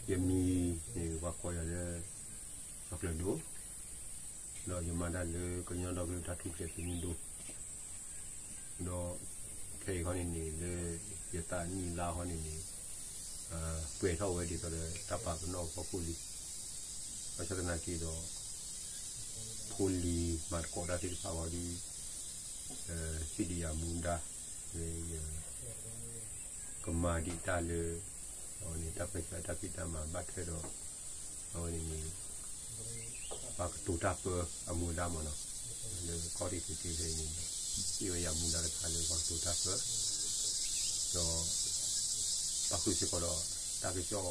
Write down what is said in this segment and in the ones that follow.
ယမံၤန့ၣ် ပှၤကိးယၤလၢ စီၤကျၢၤဒိၣ်, ဒီးယမၤတၢ်လၢကညီဒီကလုာ်တၢ်ထူၣ်ဖျဲးသုးမုၢ်ဒိၣ်, ဒီးခဲအံၤခီန့ၣ်န့ၣ် လၢယသးနံၣ်လါခီန့ၣ်န့ၣ် ပှဲၤထီၣ်ဝဲဒ်သိးဒီးတၢ်ပာ်ပနီၣ်အဖီခိၣ်လံ. ဘၣ်ဆၣ်သနာ်က့ဒီး ဖိလံၤမၤသကိးတၢ်သ့ၣ်တဖၣ်ဝံၤဒီး ဟ့ၣ်ဒံးယၤမူဒါ လၢယ ကမၤဒံးတၢ်လၢ အဝဲန့ၣ် တၢ်ပၢဆှၢတၢ်ဖံးတၢ်မၤဘၣ်ထွဲဒီး အဝဲန့ၣ်န့ၣ် ပှၤကတိၤတၢ်ပၢအမူဒါမ့ၢ်နီၤ, လၢကီၢ်ရ့ၣ်သုးက့ခဲအံၤန့ၣ် ဟ့ၣ်ဝဲယၤမူဒါတခါလၢပှၤကတိၤတၢ်ပၢ ဒီး ပၣ်ဃုာ်စ့ၢ်ကီးဒီး တၢ်ကစီၣ်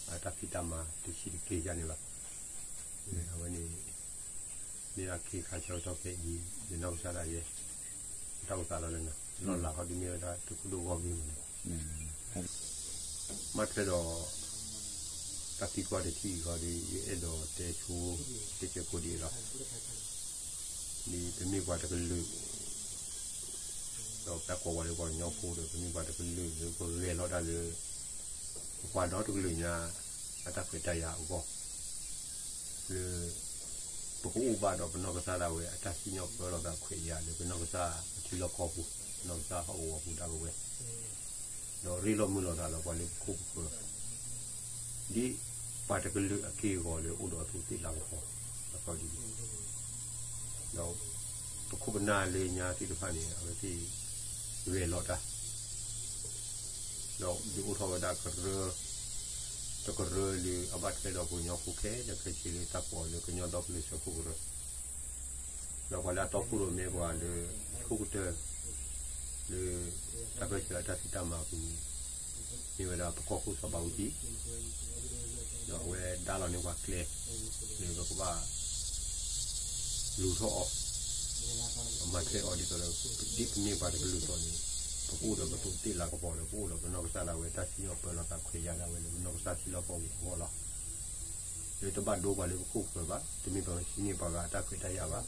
အတၢ်ဖံးတၢ်မၤတဆံးတက့ၢ်ယါန့ၣ်လီၤ. အဝဲန့ၣ် မ့ၢ်ဒၣ်ခ့ခါဆၢကတီၢ်ခဲအံၤ ယနီၢ်ကစၢ်ဒၣ်ယဲ တၢ်အိၣ်သးလီၤလၢနီၤ, လီၢ်လၤခီဒ်မ့ၢ်ဝဲဒၣ်တခိၣ်ဒိၣ်ဂီၢ်ဂ့ၢ်မ့ၢ်နီၤ, ဘၣ်ထွဲဒီး တၢ်သံကွၢ်တထံၣ်အံၤခီဒီး ယအဲၣ်ဒိးတဲဆိ တဲကဲကိးဒံးလီၤ. ဒ်ပမ့ၢ်ပှၤတကလုာ် ဒီးပတၢ်ကိးဝဲလၢပှၤကညီဖိဒီး ပမ့ၢ်ပှၤတကလုာ်လၢပဂဲၤလီၤတၢ်လၢ ပပှၤဒီတကလုာ်ညါ အတၢ်ခွဲးတၢ်ယာ်အဂီၢ် လၢ ပကအိၣ်ဘၣ်ဒီးပနီၢ်ကစၢ်ဒၣ်ဝဲအတၢ်စံၣ်ညီၣ်ပၢလီၤသးခွဲးယာ်လၢပနီၢ်ကစၢ်အထံလီၢ်ကီၢ်ပူၤ, ပနီၢ်ကစၢ်ဟီၣ်ကဝီၤပူၤဒၣ်ဝဲဝဲ, ဒီးရ့လိာ်မုာ်လိာ်သးဒီးပှၤလၢပခိၣ်ပဃၢၤ, ဒ်ပှၤတကလုာ်အက့ၢ်အဂီၤလၢအိၣ်ဒီးအသိးသ့ၣ်လၤကပီၤ အသီဒ်န့ၣ် ဒီးပခိၣ်ပနၢ်လၢညါသ့ၣ်တဖၣ်န့ၣ် အဝဲသ့ၣ် ဂဲၤလီၤတၢ် ဒီးဒုးအိၣ်ထီၣ်ဝဲဒၣ်ကရၢ တကရၢလၢအဘၣ်ထွဲဒီးပှၤကညီဖိခဲလၢာ်ခဲဆ့လၢတၢ်ကိးအီၤလၢကညီဒီကလုာ်စၢဖှိၣ်ကရၢ, ဒီးပှၤလၢအတီခိၣ်ရိၣ်မဲပှၤလၢ အဆိကတၢၢ် လၢ တၢ်ပၢဆှၢအတၢ်ဖံးတၢ်မၤအပူၤန့ၣ် မ့ၢ်ဝဲဒၣ်ပကီၢ်ခိၣ်စီၤဘးအူကၠံ, ဒီးအဝဲဒါလီၤန့ၢ်ပှၤကျဲ လၢပကဘၣ် လူၤထီၣ်အီၤ, မၤထွဲအီၤဒ်သိးဒီး ဒ်ပမ့ၢ်ပှၤတကလုာ်အသိးန့ၣ် ပကအိၣ်ဒီးပသိးသ့ၣ်လၤကပီၤဒီး ပအိၣ်ဒီးပနီၢ်ကစၢ်ဒၣ်ဝဲတၢ်စံၣ်ညီၣ်ပၢလီၤသးခွဲးယာ်ဒၣ်ဝဲလၢပနီၢ်ကစၢ်ထံလီၢ်ကီၢ်ပူၤအဂီၢ်လီၤ. လၢတဘၣ်ဒိပှၤလၢပခိၣ်ပဃၢၤဘၣ်, တမ့ၢ်ပှၤဟံးန့ၢ်ပှၤဂၤအတၢ်ခွဲးတၢ်ယာ်ဘၣ်,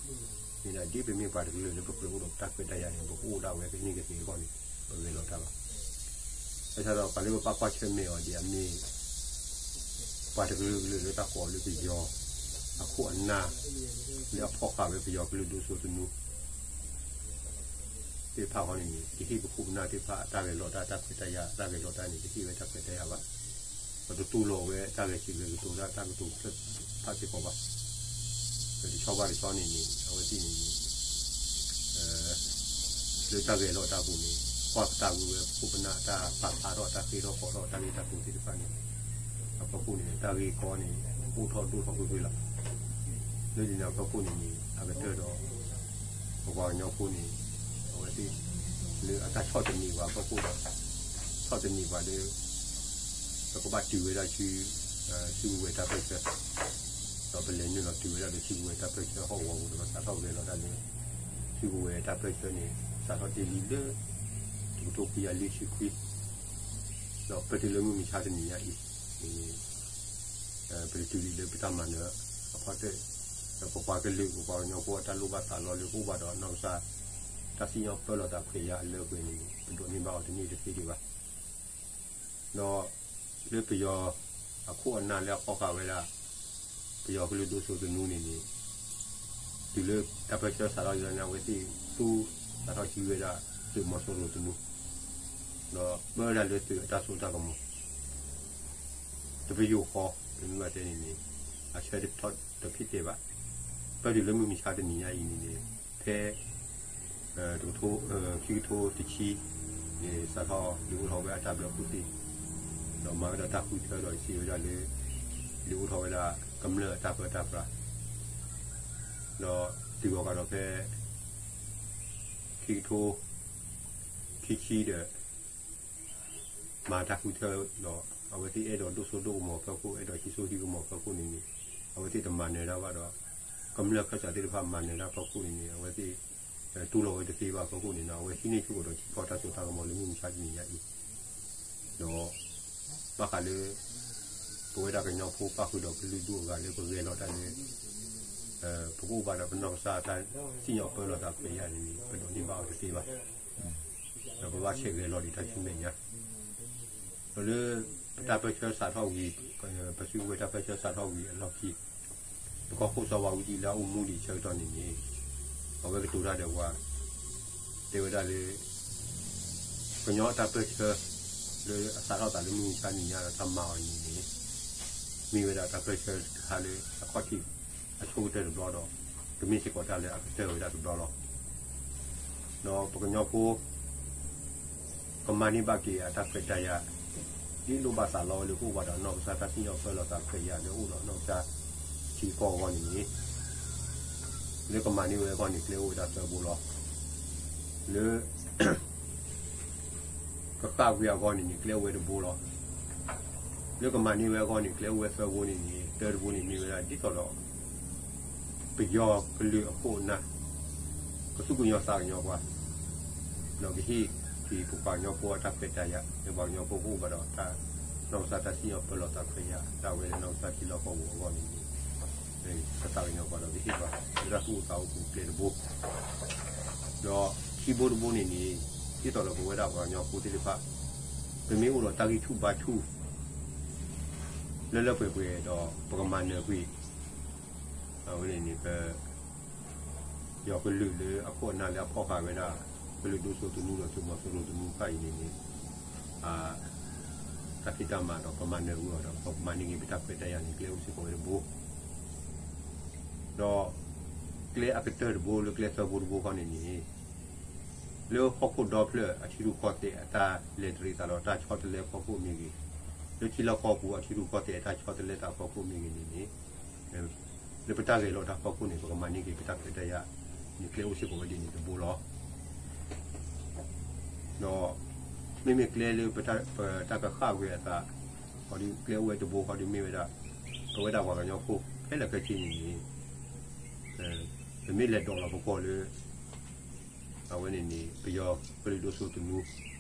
မ့ၢ်ဒၣ်ဒ်ပမ့ၢ်ပှၤတကလုာ်လၢပကြၢးအိၣ်ဒီးတၢ်ခွဲးတၢ်ယာ်န့ၣ် ပကအိၣ်ဒၣ်ဝဲကန့ၢ်ကသ့အဂီၢ်န့ၣ် ပဂဲၤလီၤတၢ်လီၤ. ဘၣ်ဆၣ်ဒီးပှၤလၢပဘၣ်ကွၢ်ဆၢၣ်မဲာ်အီၤဒ်အမ့ၢ် ပှၤတကလုာ်ကလုာ်လၢတၢ်ကိးအီၤလၢပယီၤ အခိၣ်အနၢ် လၢအဖီၣ်ဃာ်ဝဲပယီၤကလုာ်ဒိၣ်စိသနူ သ့ၣ်တဖၣ်ဃီန့ၣ်န့ၣ် တဟ့ၣ်ပခိၣ်ပနၢ်သ့ၣ်တဖၣ်အတၢ်ဂဲၤလိာ်တၢ် တၢ်ခွဲးတၢ်ယာ် အတၢ်ဂဲၤလိာ်တၢ်န့ၣ် တဟ့ၣ်ဝဲတၢ်ခွဲးတၢ်ယာ်ဘၣ်. ဒီးတတူၢ်လိာ်ဝဲတၢ်ဂဲၤဆံးဂဲၤကတိၤတၢ် တၢ်ကတိၤဖျၢၣ်တဖၣ်စ့ၢ်ကီးဘၣ်. ဒီးတဆီဘၣ်တဆီန့ၣ်န့ၣ် အဝဲသ့ၣ်န့ၣ်န့ၣ် လၢတၢ်ဂဲၤလိာ်တၢ်အပူၤန့ၣ် ကွၢ်ကတၢၢ်ကွံာ်ဝဲပခိၣ်ပနၢ်တၢ်ပာ်ဖျါထီၣ် တၢ်ဃ့ထီၣ်ဃီထီၣ် တၢ်ဂ့ၢ်တၢ်ကျိၤသ့ၣ်တဖၣ်န့ၣ် အဖီခိၣ်န့ၣ် တၢ်ဂ့ၢ်ကီန့ၣ် အိၣ်ထီၣ်ဒိၣ်ထီၣ်ကွ့ၢ်ကွ့ၢ်လီၤ. လၢဒ်န့ၣ်အဖီခိၣ်န့ၣ်န့ၣ် အကတၢၢ်ဒီး ပပှၤကညီဖိန့ၣ် အဝဲသ့ၣ် လၢအတၢ်ဆီၣ်သနံးပှၤအဖီခိၣ်ဒီး ဆီၣ်သနံးပှၤလၢ ပကဘၣ်တုၤဝဲဒၣ်ဆူ စုကဝဲၤတၢ်ပၢၢ်ဆၢ ဒီးပလဲၤနုာ်လီၤတုၤဝဲဒၣ်လၢစုကဝဲၤတၢ်ပၢၢ်ဆၢဟီၣ်ကဝီၤပူၤဒီး ပစးထီၣ်ဂဲၤလိာ်တၢ်လၢ စုကဝဲၤတၢ်ပၢၢ်ဆၢန့ၣ် စးထီၣ်တ့ၢ်လံလၢ တကထိခွံကယၤလွံၢ်ဆံခွံ ဒီးပတုၤလၢမုၢ်မဆါတနံၤညါအံၤ ပတတုၤလံလၢပတၢ်မၤနၢၤအဖီတၢၢ် ဒီးပပှၤကလုာ် ပပှၤကညီဖိအတၢ်လိၣ်ဘၣ်သးလီလၢပအိၣ်ဘၣ်ဒီးနီၢ်ကစၢ် တၢ်စံၣ်ညီၣ်ပၢလီၤသးခွဲးယာ်အလၢအပှဲၤန့ၣ် ပဒိးန့ၢ်ဘၣ်အီၤတန့ၢ်တသ့ဒံးဘၣ်. ဒီးလၢပယီၤအခိၣ်အနၢ်လၢအဖီၣ်ဃာ်ဝဲဒၣ် ပယီၤကလုာ်ဒိၣ်စိသနူန့ၣ်န့ၣ် တုၤလၢတၢ်ပၢၢ်ဆၢစးထီၣ်ယဲန့ၣ် အဝဲသ့ၣ်သူစးထီၣ်ဟံးဝဲဒၣ်သုးမီၤစိရိၤသနူ ဒီးပၢဝဲဒၣ်လၢသုးအတၢ်စိတၢ်ကမီၤ တပယိာ်ဃီ ပမ့ၢ်ဘၣ်တဲန့ၣ်န့ၣ် အဆၢတထီၣ်တဖျၢၣ်တဲဘၣ် ပၢတုၤလၢမုၢ်မဆါတနံၤညါအံၤန့ၣ်န့ၣ် ဖဲ တကထိ ခံကထိတဆံ န့ၣ် စးထီၣ်ဒုးအိၣ်ထီၣ်ဝဲအတၢ်ဘျၢအခိၣ်သ့ၣ် ဒီးမၤဝဲဒၣ်တၢ်ဃုထၢဒီးစံးဝဲဒၣ်လၢ ဒုးအိၣ်ထီၣ်ဝဲဒၣ်ကမျၢၢ်အတၢ်ပၢတၢ်ပြး ဒီးတုၤဂီၤကဒီးဖဲ ခံကထိ ခံဆံဒီး မၤတၢ်ဃုထၢဒီး အဝဲသ့ၣ်အဲၣ်ဒိးဒိၣ်စိဒိၣ်ကမီၤဖီခိၣ် အဲၣ်ဒိးဟံးစိဟံးကမီၤဖီခိၣ်န့ၣ်န့ၣ် အဝဲသ့ၣ်တမၤနၢၤတၢ်ဘၣ်ဒီး ကမျၢၢ်ခၢၣ်စးသ့ၣ်တဖၣ်မၤနၢၤတၢ်ဖီခိၣ်န့ၣ်န့ၣ် အဝဲသ့ၣ် တူၢ်လိာ်ဝဲတသ့ဘၣ်ဖီခိၣ်န့ၣ်နီၤ အဝဲဟံးန့ၢ်ဆူၣ်အိၣ်ဒီးထံကီၢ်တၢ်စိတၢ်ကမီၤလၢမုၢ်မဆါတနံၤညါအံၤ ဒီး ဘၣ်ဃးလၢ ပဝဲဒၣ်ကညီဖိပၣ်ဃုာ်ဒီးကလုာ်ဒူၣ်အဂၤလၢပဂဲၤလိာ်တၢ်လၢ ပကအိၣ်ဘၣ်ဒီးပနီၢ်ကစၢ်တၢ်စံၣ်ညီၣ်ပၢလီၤသးခွဲးယာ်န့ၣ်န့ၣ် ပဒိးန့ၢ်ဘၣ်အီၤတသ့ဘၣ် ဒီးပဘၣ်ဆဲးဂဲၤလိာ်ဒံးတၢ်ဆူမဲာ်ညါ ဒီးလၢ တၢ်ပၢၢ်ဆၢစးထီၣ်ဝံၤ, ပစုကဝဲၤတၢ်ပၢၢ်ဆၢစးထီၣ်ဝံၤအလီၢ်ခံ, ပကီၢ်ခိၣ်စီၤဝါဝံတံလၢအအိၣ်မူဒံးဆၢကတီၢ်န့ၣ်န့ၣ်, အဝဲကတိၤတၢ်ဒီးပှၤ, တဲဝဲဒၣ်လၢ ကညီအတၢ်ပၢၢ်ဆၢ လၢအစးထီၣ်သးလၢမုၢ်မဆါတနံၤညါဒီးတၢ်မၤအီၤန့ၣ်န့ၣ်, မ့ၢ်ဝဲဒၣ်တၢ်ပၢၢ်ဆၢတခါလၢအခီၣ်ထံးအဆိကတၢၢ်တဘျီဒီး, ကမ့ၢ်စ့ၢ်ကီးတၢ်လၢအကတၢၢ်ဝဲဒၣ်တဘျီလီၤ. ဒီးပကညီဖိ ကမၤန့ၢ်ဘၣ်က့ၤအတၢ်ခွဲးတၢ်ယာ် ဒ်လိၣ်ဘၣ်သးလီဝဲလၢကအိၣ်ဘၣ်ဒီးနီၢ်ကစၢ်တၢ်စံၣ်ညီၣ်ပၢလီၤသးခွဲးယာ်လၢအိၣ်ဒီးနီၢ်ကစၢ်ထံကီၢ်အဂီၢ်န့ၣ်န့ၣ်, လၢကမၤန့ၢ်ဝဲအဂီၢ်န့ၣ် ကျဲအိၣ်ဝဲဒၣ်သၢဘိလီၤ. လၢ ကဃၣ်ကွံာ်အဂီၢ်န့ၣ်န့ၣ် ကျဲအိၣ်ဝဲတဘိလီၤ. လၢကမၤန့ၢ်ဝဲအဂီၢ်န့ၣ် ကျဲအိၣ်ဝဲသၢဘိန့ၣ်န့ၣ် တၢတဘိန့ၣ်မ့ၢ်ဝဲဒၣ်ဒ်သိးဒီး ပယီၤကလုာ်အခိၣ်အနၢ် ကသူၣ်ကညီၤသးကညီၤပှၤ, ဒီးကဟ့ၣ်က့ၤပပှၤကညီဖိအတၢ်ခွဲးတၢ်ယာ် လၢပှၤကညီဖိကအိၣ်ဘၣ်ဒီးတၢ် နီၢ်ကစၢ်တၢ်စံၣ်ညီၣ်ပၢလီၤသးခွဲးယာ် တၢ်ဝဲလၢနီၢ်ကစၢ်ထံလီၢ်ကီၢ်ပူၤအဂီၢ်န့ၣ်န့ၣ် ကသးကညီၤပှၤဒီးကဟ့ၣ်ပှၤ လၢတၢ်သူၣ်အိၣ်သးအိၣ်ပူၤကျဲတဘိ, ဒီးခံဘိတဘိန့ၣ်န့ၣ် ဒ်သိးဒီးပဝဲဒၣ်ပှၤကညီဖိသ့ၣ်တဖၣ် ပမ့ၢ်အိၣ်ဒီးတၢ်ဂံၢ်ဆူၣ်ဘါဆူၣ် လၢလၢပှဲၤပှဲၤဒီး ပကမၤနၢၤကွံာ် အဝဲန့ၣ်န့ၣ် ပ ယီၤကလုာ်လၢအခိၣ်အနၢ်လၢအဖီၣ်ဃာ်ဝဲဒၣ် ကလုာ်ဒိၣ်စိသနူဒီးသုးမီၤစိရိၤသနူတဖၣ်အံၤန့ၣ်န့ၣ် တၢ်ဖံးတၢ်မၤဒီးပမၤနၢၤဝံၤအီၤဒီး ပကမၤန့ၢ်က့ၤပတၢ်ခွဲးတၢ်ယာ်န့ၣ် ကျဲအိၣ်စ့ၢ်ကီးဝဲတဘိ ဒီး ကျဲအကတၢၢ်တဘိလၢကျဲသၢဘိတဘိဃီန့ၣ်န့ၣ် လၢဟီၣ်ခိၣ်ဒီဖျၢၣ်အထံရူၢ်ကီၢ်သဲးအတၢ်လဲၤတရံးသးဒီးတၢ်ဆီတလဲအဖီခိၣ်မ့ၢ်ဂ့ၤ, လၢထံလီၢ်ကီၢ်ပူၤအထံရူၢ်ကီၢ်သဲးအတၢ်ဆီတလဲသးအဖီခိၣ်မ့ၢ်ဂ့ၤန့ၣ်န့ၣ် လၢပတၢ်ဂဲၤလိာ်တၢ်ဖီခိၣ်န့ၣ် ပကမၤန့ၢ်က့ၤပတၢ်ခွဲးတၢ်ယာ်န့ၣ် ကျဲအိၣ်စ့ၢ်ကီးဝဲဒ်န့ၣ်တဘိလီၤ. ဒီး မ့မ့ၢ်ကျဲလၢပ ပတၢ်ကဃၣ်ဝဲအသး ဃီဒီးကျဲအိၣ်ဝဲတဘိဃီဒီးမ့ၢ်ဝဲဒၣ် ပဝဲဒၣ်ပှၤကညီဖိခဲလၢာ်ခဲဆ့န့ၣ်န့ၣ် ပမ့ၢ်လဲၤဒိးလီၤပကိာ်လၢ အဝဲန့ၣ်န့ၣ် ပယီၤကလုာ်ဒိၣ်စိသနူ,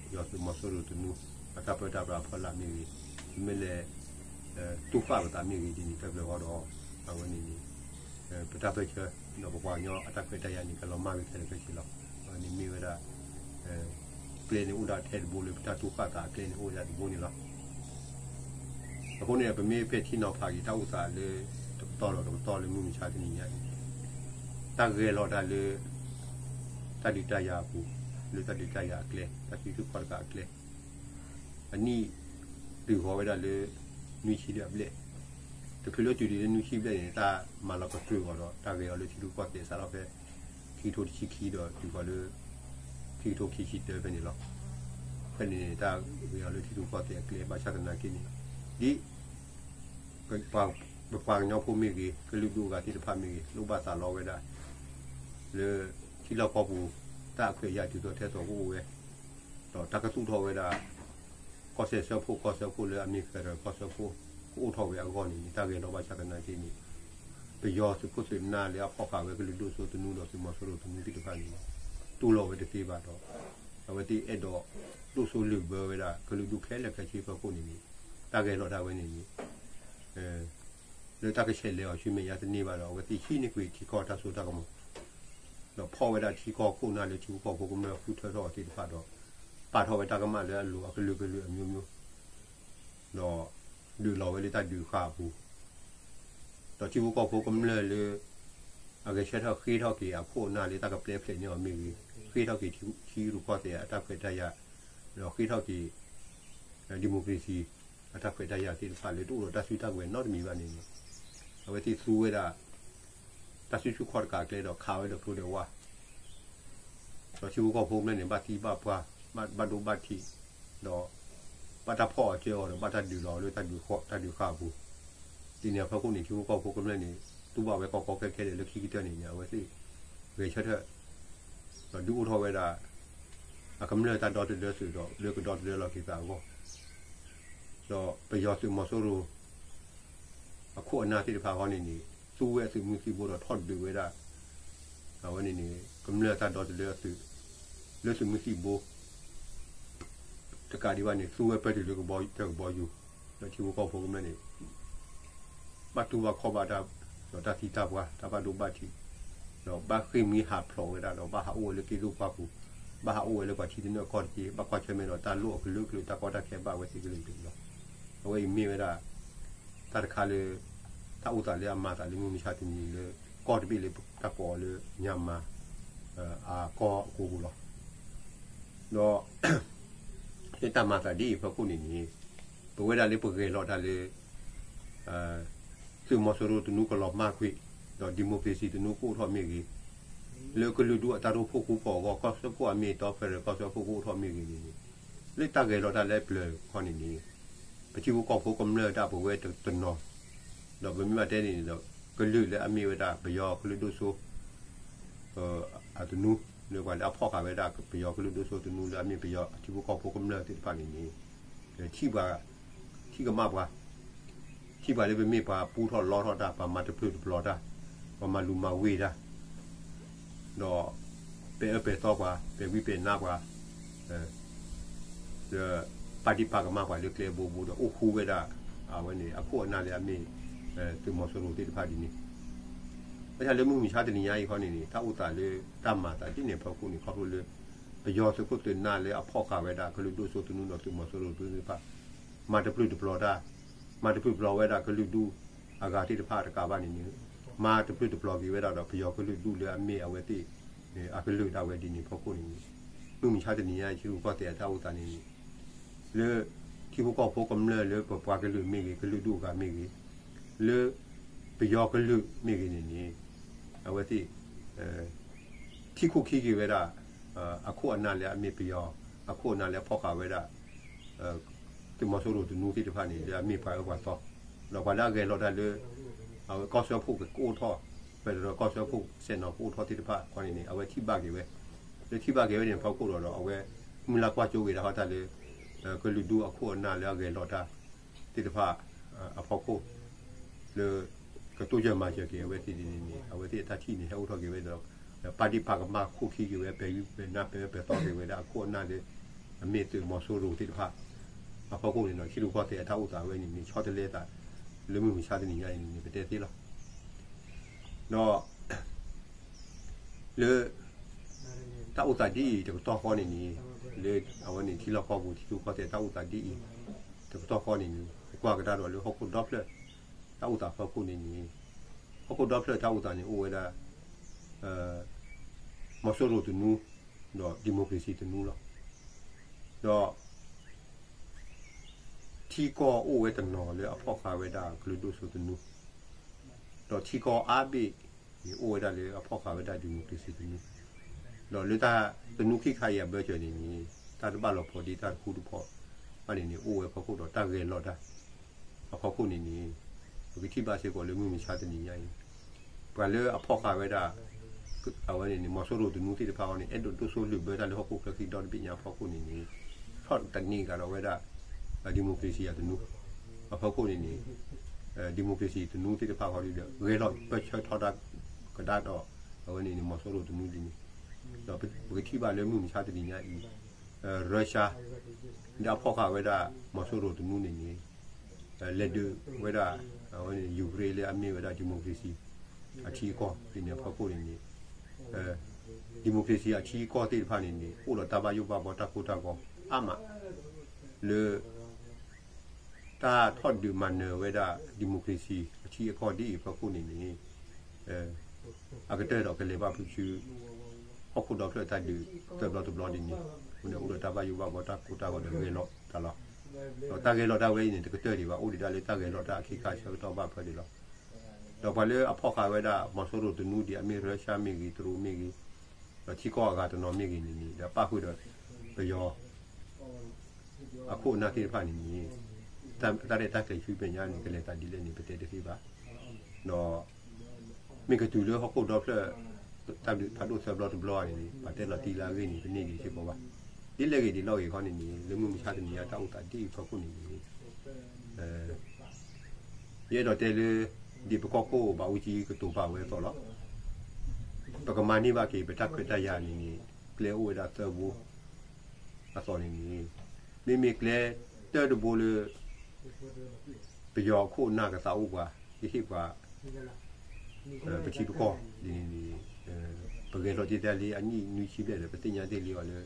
ပယီၤသုးမီၤစိရိၤသနူ, အတၢ်ပၢတၢ်ပြးအဖီလာ်မ့ၢ်ဂ့ၤ, ပမ့ၢ်လဲၤ တူၢ်ဃာ်ပသးမ့ၢ်ဂ့ၤဒ်န့ၣ် တၢ်ဘျၢဃီဒီး အဝဲန့ၣ်န့ၣ် ပတၢ်ပၢၢ်ဆၢ ဒီးပပှၤကညီအတၢ်ခွဲးတၢ်ယာ်န့ၣ် ကလီၤမၢ်ဝဲခဲလၢာ်ခဲဆ့လီၤ. အဝဲန့ၣ်မ့ၢ်ဝဲဒၣ် ကျဲန့ၣ်အိၣ်ဒၣ်ထဲတဘိလၢပတၢ်တူၢ်ဃာ်သးအကျဲန့ၣ်အိၣ်ဝဲဒၣ်တဘိန့ၣ်လီၤ. အဃိန့ၣ် ပမ့ၢ်ပဲာ်ထံနီၤဖးက့ၤတၢ်အိၣ်သးလၢ တကတီၢ်ဒီးတကတီၢ်လၢမုၢ်မဆါတနံၤညါအံၤ တၢ်ဂဲၤလီၤတၢ်လၢ တၢ်ဒုးတၢ်ယၤအပူၤ လၢတၢ်ဒုးတၢ်ယၤအကျဲ တၢ်စုဆူၣ်ခီၣ်တကးအကျဲ အနံၣ်တုၤဃီၤဝဲဒၣ်လၢ နွံဆံဘျဲၣ်အဘျဲၣ်, တချုးလၢတုၤဒံးလၢနွံဆံဘျဲၣ်န့ၣ် တၢ်မၤလီၤကတြူာ်အီၤဒီး တၢ်ဂဲၤအီၤလၢထံရူၢ်ကီၢ်သဲးစးထီၣ်ဖဲ ခံကထိတဆံခံဒီးတုၤဃီၤလၢ ခံကထိခံဆံတၢဖဲန့ၣ်လီၤ. ဖဲန့ၣ်န့ၣ် တၢ်ဂဲၤအီၤလၢထံရူၢ်ကီၢ်သဲးအကျဲ ဘၣ်ဆၣ်သနာ်က့န့ၣ် ဒ် ပပှၤကညီဖိမ့ၢ်ဂ့ၤ ကလုာ်ဒူၣ်အဂၤသ့ၣ်တဖၣ်မ့ၢ်ဂ့ၤ လိၣ်ဘၣ်သးလီဝဲဒၣ် လၢ ထံလီၢ်ကီၢ်ပူၤ တၢ်အခွဲးအယာ်တုၤသိးထဲသိးကအိၣ်ဝဲ ဒီးတၢ်ကသူၣ်ထီၣ်ဝဲဒၣ် ကီၢ်စဲၣ်စၢဖှိၣ် ကီၢ်စၢဖှိၣ်လၢအမ့ၢ် federal ကီၢ်စၢဖှိၣ် ကအိၣ်ထီၣ်ဝဲအဂီၢ်န့ၣ် တၢ်ဂဲၤလီၤဘၣ်ဆၣ်သနာ်က့န့ၣ် ပယီၤသုးခိၣ်သုးနၢ်လၢအဖီၣ်ဃာ်ဝဲကလုာ်ဒိၣ်စိသနူဒီးသုးမီၤစိရိၤသနူသ့ၣ်တဖၣ်န့ၣ် တူၢ်လိာ်ဝဲတသ့ဘၣ်ဒီး အဝဲသ့ၣ်အဲၣ်ဒိးဒိၣ်စိလုၢ်ဘၢဝဲဒၣ် ကလုာ်ဒူၣ်ခဲလၢာ်ခဲဆ့အဖီခိၣ်န့ၣ်န့ၣ် တၢ်ဂဲၤလီၤဒၣ်ဝဲန့ၣ်န့ၣ် လၢတၢ်ကဆဲးလဲၤအီၤဆူမဲာ်ညါတန့ၢ်ဘၣ်ဒီး အဝဲသ့ၣ်ဟံးန့ၢ်ကွံာ်ထံကီၢ်တၢ်စိတၢ်ကမီၤ ဒီးဖီၣ်ဝဲဒၣ်ထံကီၢ်ခိၣ်နၢ်လၢထံဖိကီၢ်ဖိကမျၢၢ်ဃုထၢထီၣ်အီၤသ့ၣ်တဖၣ်ဒီး ပာ်ထီၣ်ဝဲတၢ်ကမၣ်လၢအလိၤအကလုာ်ကလုာ်အမျိုးမျိုး ဒီးဒုးလီၤဝဲလၢတၢ်ဒုးဃာ်အပူၤ ဒီးထံဖိကီၢ်ဖိကမျၢၢ်လၢ အဂဲၤဆၢထၢၣ်ဃ့ထီၣ်က့ၤအခိၣ်အနၢ်လၢတၢ်ကပျဲဖျဲးန့ၢ်အီၤမ့ၢ်ဂ့ၤ, ဃ့ထီၣ်က့ၤထံရူၢ်ကီၢ်သဲးအတၢ်ခွဲးတၢ်ယာ်, ဒီးဃ့ထီၣ်က့ၤ democracy အတၢ်ခွဲးတၢ်ယာ်သ့ၣ်တဖၣ်လၢတအိၣ်ဒီးတၢ်စုတၢ်ကဝဲၤနီတမံၤဘၣ်န့ၣ်န့ၣ်, အဝဲသ့ၣ်သူဝဲဒၣ် တၢ်စုဆူၣ်ခီၣ်တကးအကျဲဒီးခးဝဲဒီးကျိဒီးဝၣ် ဒီးထံဖိကီၢ်ဖိကမျၢၢ်န့ၣ် ဘၣ်သံဘၣ်ပှၢ်, ဘၣ်ဒိဘၣ်ထံး, ဒီး ဘၣ်တၢ်ဖီၣ်အီၤကၢအီၤဒီးဘၣ်တၢ်ဒုးလီၤလၢတၢ်ဒုးဃာ်အပူၤ, ဒ်န့ၣ်အဖီခိၣ်န့ၣ် ထံဖိကီၢ်ဖိကမျၢၢ်န့ၣ် တူၢ်ဘၣ်ဝဲကီကီခဲခဲဒီးလၢခံကတၢၢ်န့ၣ်န့ၣ် အဝဲသ့ၣ် ဂဲၤဆၢထၢၣ် ဒီးဒုးအိၣ်ထီၣ်ဝဲဒၣ် အကမျၢၢ်တၢ်ဒီသဒၢသုးဒီးလၢကဒီသဒၢလီၤက့ၤသးအဂီၢ် ဒီးပယီၤသုးမီၤစိရိၤ အခိၣ်အနၢ်သ့ၣ်တဖၣ်ဃီန့ၣ်န့ၣ် သူဝဲအသုးမုၢ်သံၣ်ဘိဒီးထီၣ်ဒုးဝဲဒၣ် အဝဲန့ၣ်န့ၣ် ကမျၢၢ်တၢ်ဒီသဒၢအသုး လၢသုးမုၢ်သံၣ်ဘိ တကးဒံးဘၣ်န့ၣ် သူဝဲပၢၢ်တုၤလၢကဘီတၢၢ်ကဘီယူၤ ဒီးထံဖိကီၢ်ဖိကမျၢၢ်န့ၣ် ဘၣ်တူၢ်ဘၣ်ခီၣ်ဘၣ်တၢ် ဒီးတၢ်သံတၢ်ပှၢ် တၢ်ဘၣ်ဒိဘၣ်ထံး ဒီးဘၣ်ဃ့ၢ်မှံဟးဖျိးဝဲဒၣ်ဒီးဘၣ်ဟးအိၣ်ဝဲလၢက့ၣ်ဒိၣ်ပှၢ်ပူၤ ဘၣ်ဟးအိၣ်ဝဲလၢပှၤထံတနၢၣ်ကီၢ်တက့ၢ် ဘၣ်ကွၢ်ဆၢၣ်မဲာ်ဒီးတၢ်လိၣ်အကလုာ်ကလုာ်တၢ်ကီတၢ်ခဲဘၣ်ဝဲသ့ၣ်ကလုာ်ကလုာ်လီၤ. အဝဲအံၤမ့ၢ်ဝဲဒၣ် တၢ်တခါလၢ တၢ်အိၣ်သးလၢအမၤသးလၢမုၢ်မဆါတနံၤလၢ ကီၢ်တဘ့ၣ်လၢတၢ်ကိးအီၤလၢ မြန်မာ အကီၢ်အကိပူၤလီၤ. ဒီး လၢတၢ်မၤသးဒ်အံၤအဖီခိၣ်န့ၣ်န့ၣ် ပဝဲဒၣ်လၢပဂဲၤလီၤတၢ်လၢ သုးမီၤစိရိၤတနူကလီၤမၢ်ကွံာ် ဒီး democracy တနူကအိၣ်ထီၣ်မ့ၢ်ဂ့ၤ, လၢကလုာ်ဒူၣ်အတၢ်ရိၣ်ဖှိၣ်ဃူဖိးအဂီၢ် ကီၢ်စၢဖှိၣ်အမ့ၢ်အတီ federal ကီၢ်စၢဖှိၣ်ကအိၣ်ထီၣ်မ့ၢ်ဂ့ၤန့ၣ်န့ၣ် လၢတၢ်ဂဲၤလီၤတၢ်လၢပျၢၤခီန့ၣ်န့ၣ် ပထံဖိကီၢ်ဖိကမျၢၢ်ဒၣ်ပဝဲတနီၤ ဒီးပမ့ၢ်ဘၣ်တဲန့ၣ်န့ၣ်ဒီး ကလုာ်လၢအမ့ၢ်ဝဲဒၣ်ပယီၤကလုာ်ဒိၣ်စိ အတနူ လၢပှၤလၢအဖီၣ်ဃာ်ဝဲဒၣ်ပယီၤကလုာ်ဒိၣ်စိတနူလၢအမ့ၢ်ပယီၤထံဖိကီၢ်ဖိကမျၢၢ်သ့ၣ်တဖၣ်န့ၣ်န့ၣ် ထံၣ်ပှၤ ထံၣ်ကမၣ်ပှၤ ထံၣ်ပှၤလၢပမ့ၢ်ပှၤပူထီၣ်လီထီၣ်တၢ် ပှၤမၤတပျုာ်တပျီၤတၢ် ပှၤမၤလူၤမၤဝ့ၤတၢ် ဒီး ပဲာ်အၢပဲာ်သီပှၤ ပဲာ်ဝံပဲာ်နါပှၤ ဒီး ပာ်ဒ့ၣ်ပာ်ကမၣ်ပှၤလၢကျဲဘိဘိ ဒီးအိၣ်ဃူဝဲဒၣ် အဝဲန့ၣ် အခိၣ်အနၢ်လၢအမ့ၢ် သုးမီၤစိရိၤသ့ၣ်တဖၣ်ဒ်န့ၣ် ဘၣ်ဆၣ်လၢမုၢ်မဆါတနံၤညါအံၤခီန့ၣ်န့ၣ် တၢ်အိၣ်သးလၢတၢ်မၤသးဒ်န့ၣ်အဖီခိၣ်န့ၣ် ခီဖျိလၢ ပယီၤသုးခိၣ်သုးနၢ်လၢအဖီၣ်ဃာ်ဝဲဒၣ်ကလုာ်ဒိၣ်စိတနူဒီးသုးမီၤစိရိၤတနူသ့ၣ်တဖၣ် မၤတပျုာ်တပျီၤတၢ် မၤတပျုာ်တပျီၤဝဲဒၣ်ကလုာ်ဒူၣ်အဂၤသ့ၣ်တဖၣ်တကးဘၣ်န့ၣ်န့ၣ် မၤတပျုာ်တပျီၤက့ၤဝဲဒၣ်ဒီးပယီၤကလုာ်ဒူၣ်လၢအမ့ၢ်အဝဲသ့ၣ် အကလုာ်ဒၣ်ဝဲဒ်န့ၣ်အဖီခိၣ်န့ၣ်န့ၣ် မုၢ်မဆါတနံၤညါအံၤထံရူၢ်ကီၢ်သဲးအတၢ်အိၣ်သးန့ၣ်န့ၣ် လၢ ထံဖိကီၢ်ဖိကမျၢၢ်လၢပပှၤကလုာ်မ့ၢ်ဂ့ၤ ကလုာ်ဒူၣ်အဂၤမ့ၢ်ဂ့ၤ လၢ ပယီၤကလုာ်မ့ၢ်ဂ့ၤန့ၣ်န့ၣ် အဝဲသ့ၣ် ထံၣ်ခိၣ်ခံက့ၤဝဲဒၣ် အခိၣ်အနၢ်လၢအမ့ၢ်ပယီၤ အခိၣ်အနၢ်လၢအဖီၣ်ဃာ်ဝဲဒၣ် သုးမီၤစိရိၤတနူသ့ၣ်တဖၣ်န့ၣ် လၢအမ့ၢ်ပှၤအၢပှၤသီ ဒီးပှၤလၢအဂဲၤလီၤတၢ်လၢ အဝဲကီၢ်စၢဖှိၣ်ကအိၣ်ထီၣ် federal ကီၢ်စၢဖှိၣ်စဲၣ်နီၤကအိၣ်ထီၣ်သ့ၣ်တဖၣ်ခီန့ၣ်န့ၣ် အဝဲထံၣ်ဘၣ်က့ၤဝဲ လၢထံၣ်ဘၣ်က့ၤဝဲန့ၣ်အဖီခိၣ်ဒီး အဝဲ မုၢ်လၢ်ကွၢ်ကၠိဂ့ၤဒၣ်ဟီတၢ်လၢ ကလုာ်ဒူၣ်အခိၣ်အနၢ်လၢအဂဲၤလီၤတၢ်သ့ၣ်တဖၣ် အဖီခိၣ် လၢ ကတိၢ်ယၢၤမၤစၢၤက့ၤအဝဲသ့ၣ်န့ၣ်န့ၣ် အဝဲသ့ၣ်အတၢ်ထံၣ်န့ၣ် ဟဲအိၣ်ထီၣ်က့ၤဝဲဒီး ပာ်ဒ့ၣ်ပာ်ကမၣ်ခိၣ်ခံက့ၤဝဲ ပဲာ်ဝံပဲာ်နါ ပဲာ်အၢပဲာ်သီက့ၤဝဲဒၣ်အခိၣ်အနၢ်လၢ အမ့ၢ်သုးမီၤစိရိၤသ့ၣ်တဖၣ် အဖီခိၣ်န့ၣ်ဒီး ထံရူၢ်ကီၢ်သဲးအတၢ်အိၣ်သးဝဲန့ၣ်န့ၣ် ဆီတလဲသး လၢမုၢ်မဆါတနံၤညါအံၤန့ၣ်န့ၣ် ပတဲသ့လီၤ. ဒီး လၢ တၢ်အိၣ်သးဒ်အံၤတကတီၢ်ဃီန့ၣ်န့ၣ် လၢအဝဲန့ၣ်ထံလီၢ်ကီၢ်ပူၤ ထံရူၢ်ကီၢ်သဲးတၢ်အိၣ်သးဒ်အံၤ တကတီၢ်ဃီန့ၣ်န့ၣ် ပကွၢ်ကဒါဒီးလၢဟီၣ်ခိၣ်ဒီဖျၢၣ် တၢ်အိၣ်သးဖီခိၣ်န့ၣ်န့ၣ် ဟီၣ်ခိၣ်ဒီဖျၢၣ်တၢ်အိၣ်သးန့ၣ်အိၣ်ဝဲဒၣ် မီၤစိရိၤတနူ ဒီး democracy တနူလီၤ. ဒီး ထံကီၢ်အိၣ်ဝဲတနီၤလၢအဖီၣ်ဃာ်ဝဲဒၣ်ကလုာ်ဒိၣ်စိတနူ ဒီးထံကီၢ်အါဘ့ၣ်န့ၣ် အိၣ်ဝဲဒၣ်လၢအဖီၣ်ဃာ်ဝဲဒၣ် democracy တနူ ဒီးလၢတၢ်တနူခံခါအံၤအဘၢၣ်စၢၤန့ၣ်န့ၣ် တၢ်တဘၣ်လီၤဖိးဒ့တၢ်တခူတဖိးဘၣ်န့ၣ်န့ၣ် အိၣ်ဝဲဖီခိၣ်ဒီးတၢ်ဂဲၤလီၤတၢ် အဖီခိၣ်န့ၣ်န့ၣ် ပကထံၣ်ဘၣ်စ့ၢ်ကီးလၢမုၢ်မဆါတနံၤညါအံၤ ပှၤလၢအဖီၣ်ဃာ်ဝဲဒၣ် အဝဲန့ၣ်န့ၣ် မီၤစိရိၤတနူသ့ၣ်တဖၣ်အံၤန့ၣ် အဲၣ်ဒိးဒိၣ်စိလုၢ်ဘၢတၢ်လၢဟီၣ်ခိၣ်ချၢခံဒီတဘ့ၣ်ညါအဖီခိၣ်န့ၣ်န့ၣ် ထီၣ်တန့ၢ်ကဒီးဝဲဒၣ် democracy အတနူ အဖီခိၣ်န့ၣ်န့ၣ် democracy တနူသ့ၣ်တဖၣ်ဃီဒီး ဂဲၤလီၤပၢဆှၢထီဒါကဒါဒီး အဝဲန့ၣ်န့ၣ် မီၤစိရိၤတနူဒ်န့ၣ် ဒီးပကထံၣ်ဘၣ်လၢမုၢ်မဆါတနံၤညါအံၤ Russia လၢအဖီၣ်ဃာ်ဝဲဒၣ်မီၤစိရိၤတနူန့ၣ်န့ၣ် လဲၤဒုးဝဲဒၣ် အဝဲန့ၣ် Ukraine လၢအမ့ၢ်ဝဲဒၣ် democracy အထံအကီၢ်ဒ်န့ၣ်အဖီခိၣ်န့ၣ်န့ၣ် democracy အထံအကီၢ်သ့ၣ်တဖၣ်န့ၣ်န့ၣ် အိၣ်ဒီးတၢ်ဘၣ်ယိၣ်ဘၣ်ဘီတၢ်ကိၢ်တၢ်ဂီၤအါမး လၢ တၢ်ထီၣ်ဒုးမၤနၢၤဝဲဒၣ် democracy အထံအကီၢ်ဒ်အံၤအဖီခိၣ်န့ၣ်န့ၣ် အကတၢၢ်ဒီးကလဲၤဘၣ်ဖုးဆူ ဟီၣ်ခိၣ်ဒီဖျၢၣ်တၢ်ဒုးသၢဘျီတဘျီဒ်န့ၣ် အဃိန့ၣ်အိၣ်ဒီးတၢ်ဘၣ်ယိၣ်ဘၣ်ဘီတၢ်ကိၢ်တၢ်ဂီၤဒီးဂဲၤလီၤတၢ်လီၤ. ဒီးတၢ်ဂဲၤလီၤတၢ်ဝဲအံၤန့ၣ် တကတၢၢ်ဒံးဘၣ် အိၣ်ဒံးဒၣ်လၢတၢ်ဂဲၤလီၤတၢ်အခံခါဆၢကတီၢ်ဘၣ်ဖၢဒံးလီၤ. ဒီးပှၤလၢအဖီၣ်ဃာ်ဝဲဒၣ် မီၤစိရိၤတနူဒံး အမ့ၢ် Russia မ့ၢ်ဂ့ၤ တရူးမ့ၢ်ဂ့ၤ ဒီးထံကီၢ်အဂၤတနီၤမ့ၢ်ဂ့ၤန့ၣ်န့ၣ် ဒီးပၣ်ဃုာ်ဒီး ပယီၤ အခိၣ်အနၢ်သ့ၣ်တဖၣ်န့ၣ်န့ၣ် တၢ်ရဲၣ်တၢ်ကျဲၤဆူမဲာ်ညါန့ၣ် ကလဲၤသးဒ်လဲၣ်န့ၣ် ပတဲတသ့ဘၣ်. ဒီး မ့ၢ်ကတုၤလၢဟီၣ်ခိၣ်ဒီဖျၢၣ် တၢ်ဒုးဖးဒိၣ်သၢဘျီတဘျီန့ၣ်န့ၣ် ပှၤတဲလီၤတံၢ်လၢအဂ့ၢ်န့ၣ် ပန့ၢ်ဂ့ၤစ့ၢ်ကီးဘၣ်. ဒ်လဲၣ်ဂ့ၤဒ်လဲၣ်ဂ့ၤခီန့ၣ်န့ၣ် လၢမုၢ်မဆါတနံၤညါတၢ်အိၣ်သးဒ်အံၤအဖီခိၣ်န့ၣ်န့ၣ် ယအဲၣ်ဒိးတဲလၢ ဒ်ပကီၢ်ခိၣ်ဘၣ်အူကၠံကတိၤပာ်ဝဲအသိးလီၤ. ပကမၤန့ၢ်ဘၣ်က့ၤ ပတၢ်ခွဲးတၢ်ယာ်န့ၣ်န့ၣ် ကျဲအိၣ်ဝဲဒၣ်သၢဘိ အသိးန့ၣ်န့ၣ် မ့မ့ၢ်ကျဲတၢတဘိလၢ ပယီၤအခိၣ်အနၢ်ကသးအိၣ်ပှၤ ကဟ့ၣ်ပှၤ ပထံပကီၢ်ဒ်န့ၣ်န့ၣ် ပဂဲၤထီၣ်တ့ၢ်တၢ်လံအနံၣ်နွံဆံဘျဲၣ်ဒီး ပသ့ၣ်ညါတ့ၢ်လံအီၤလၢ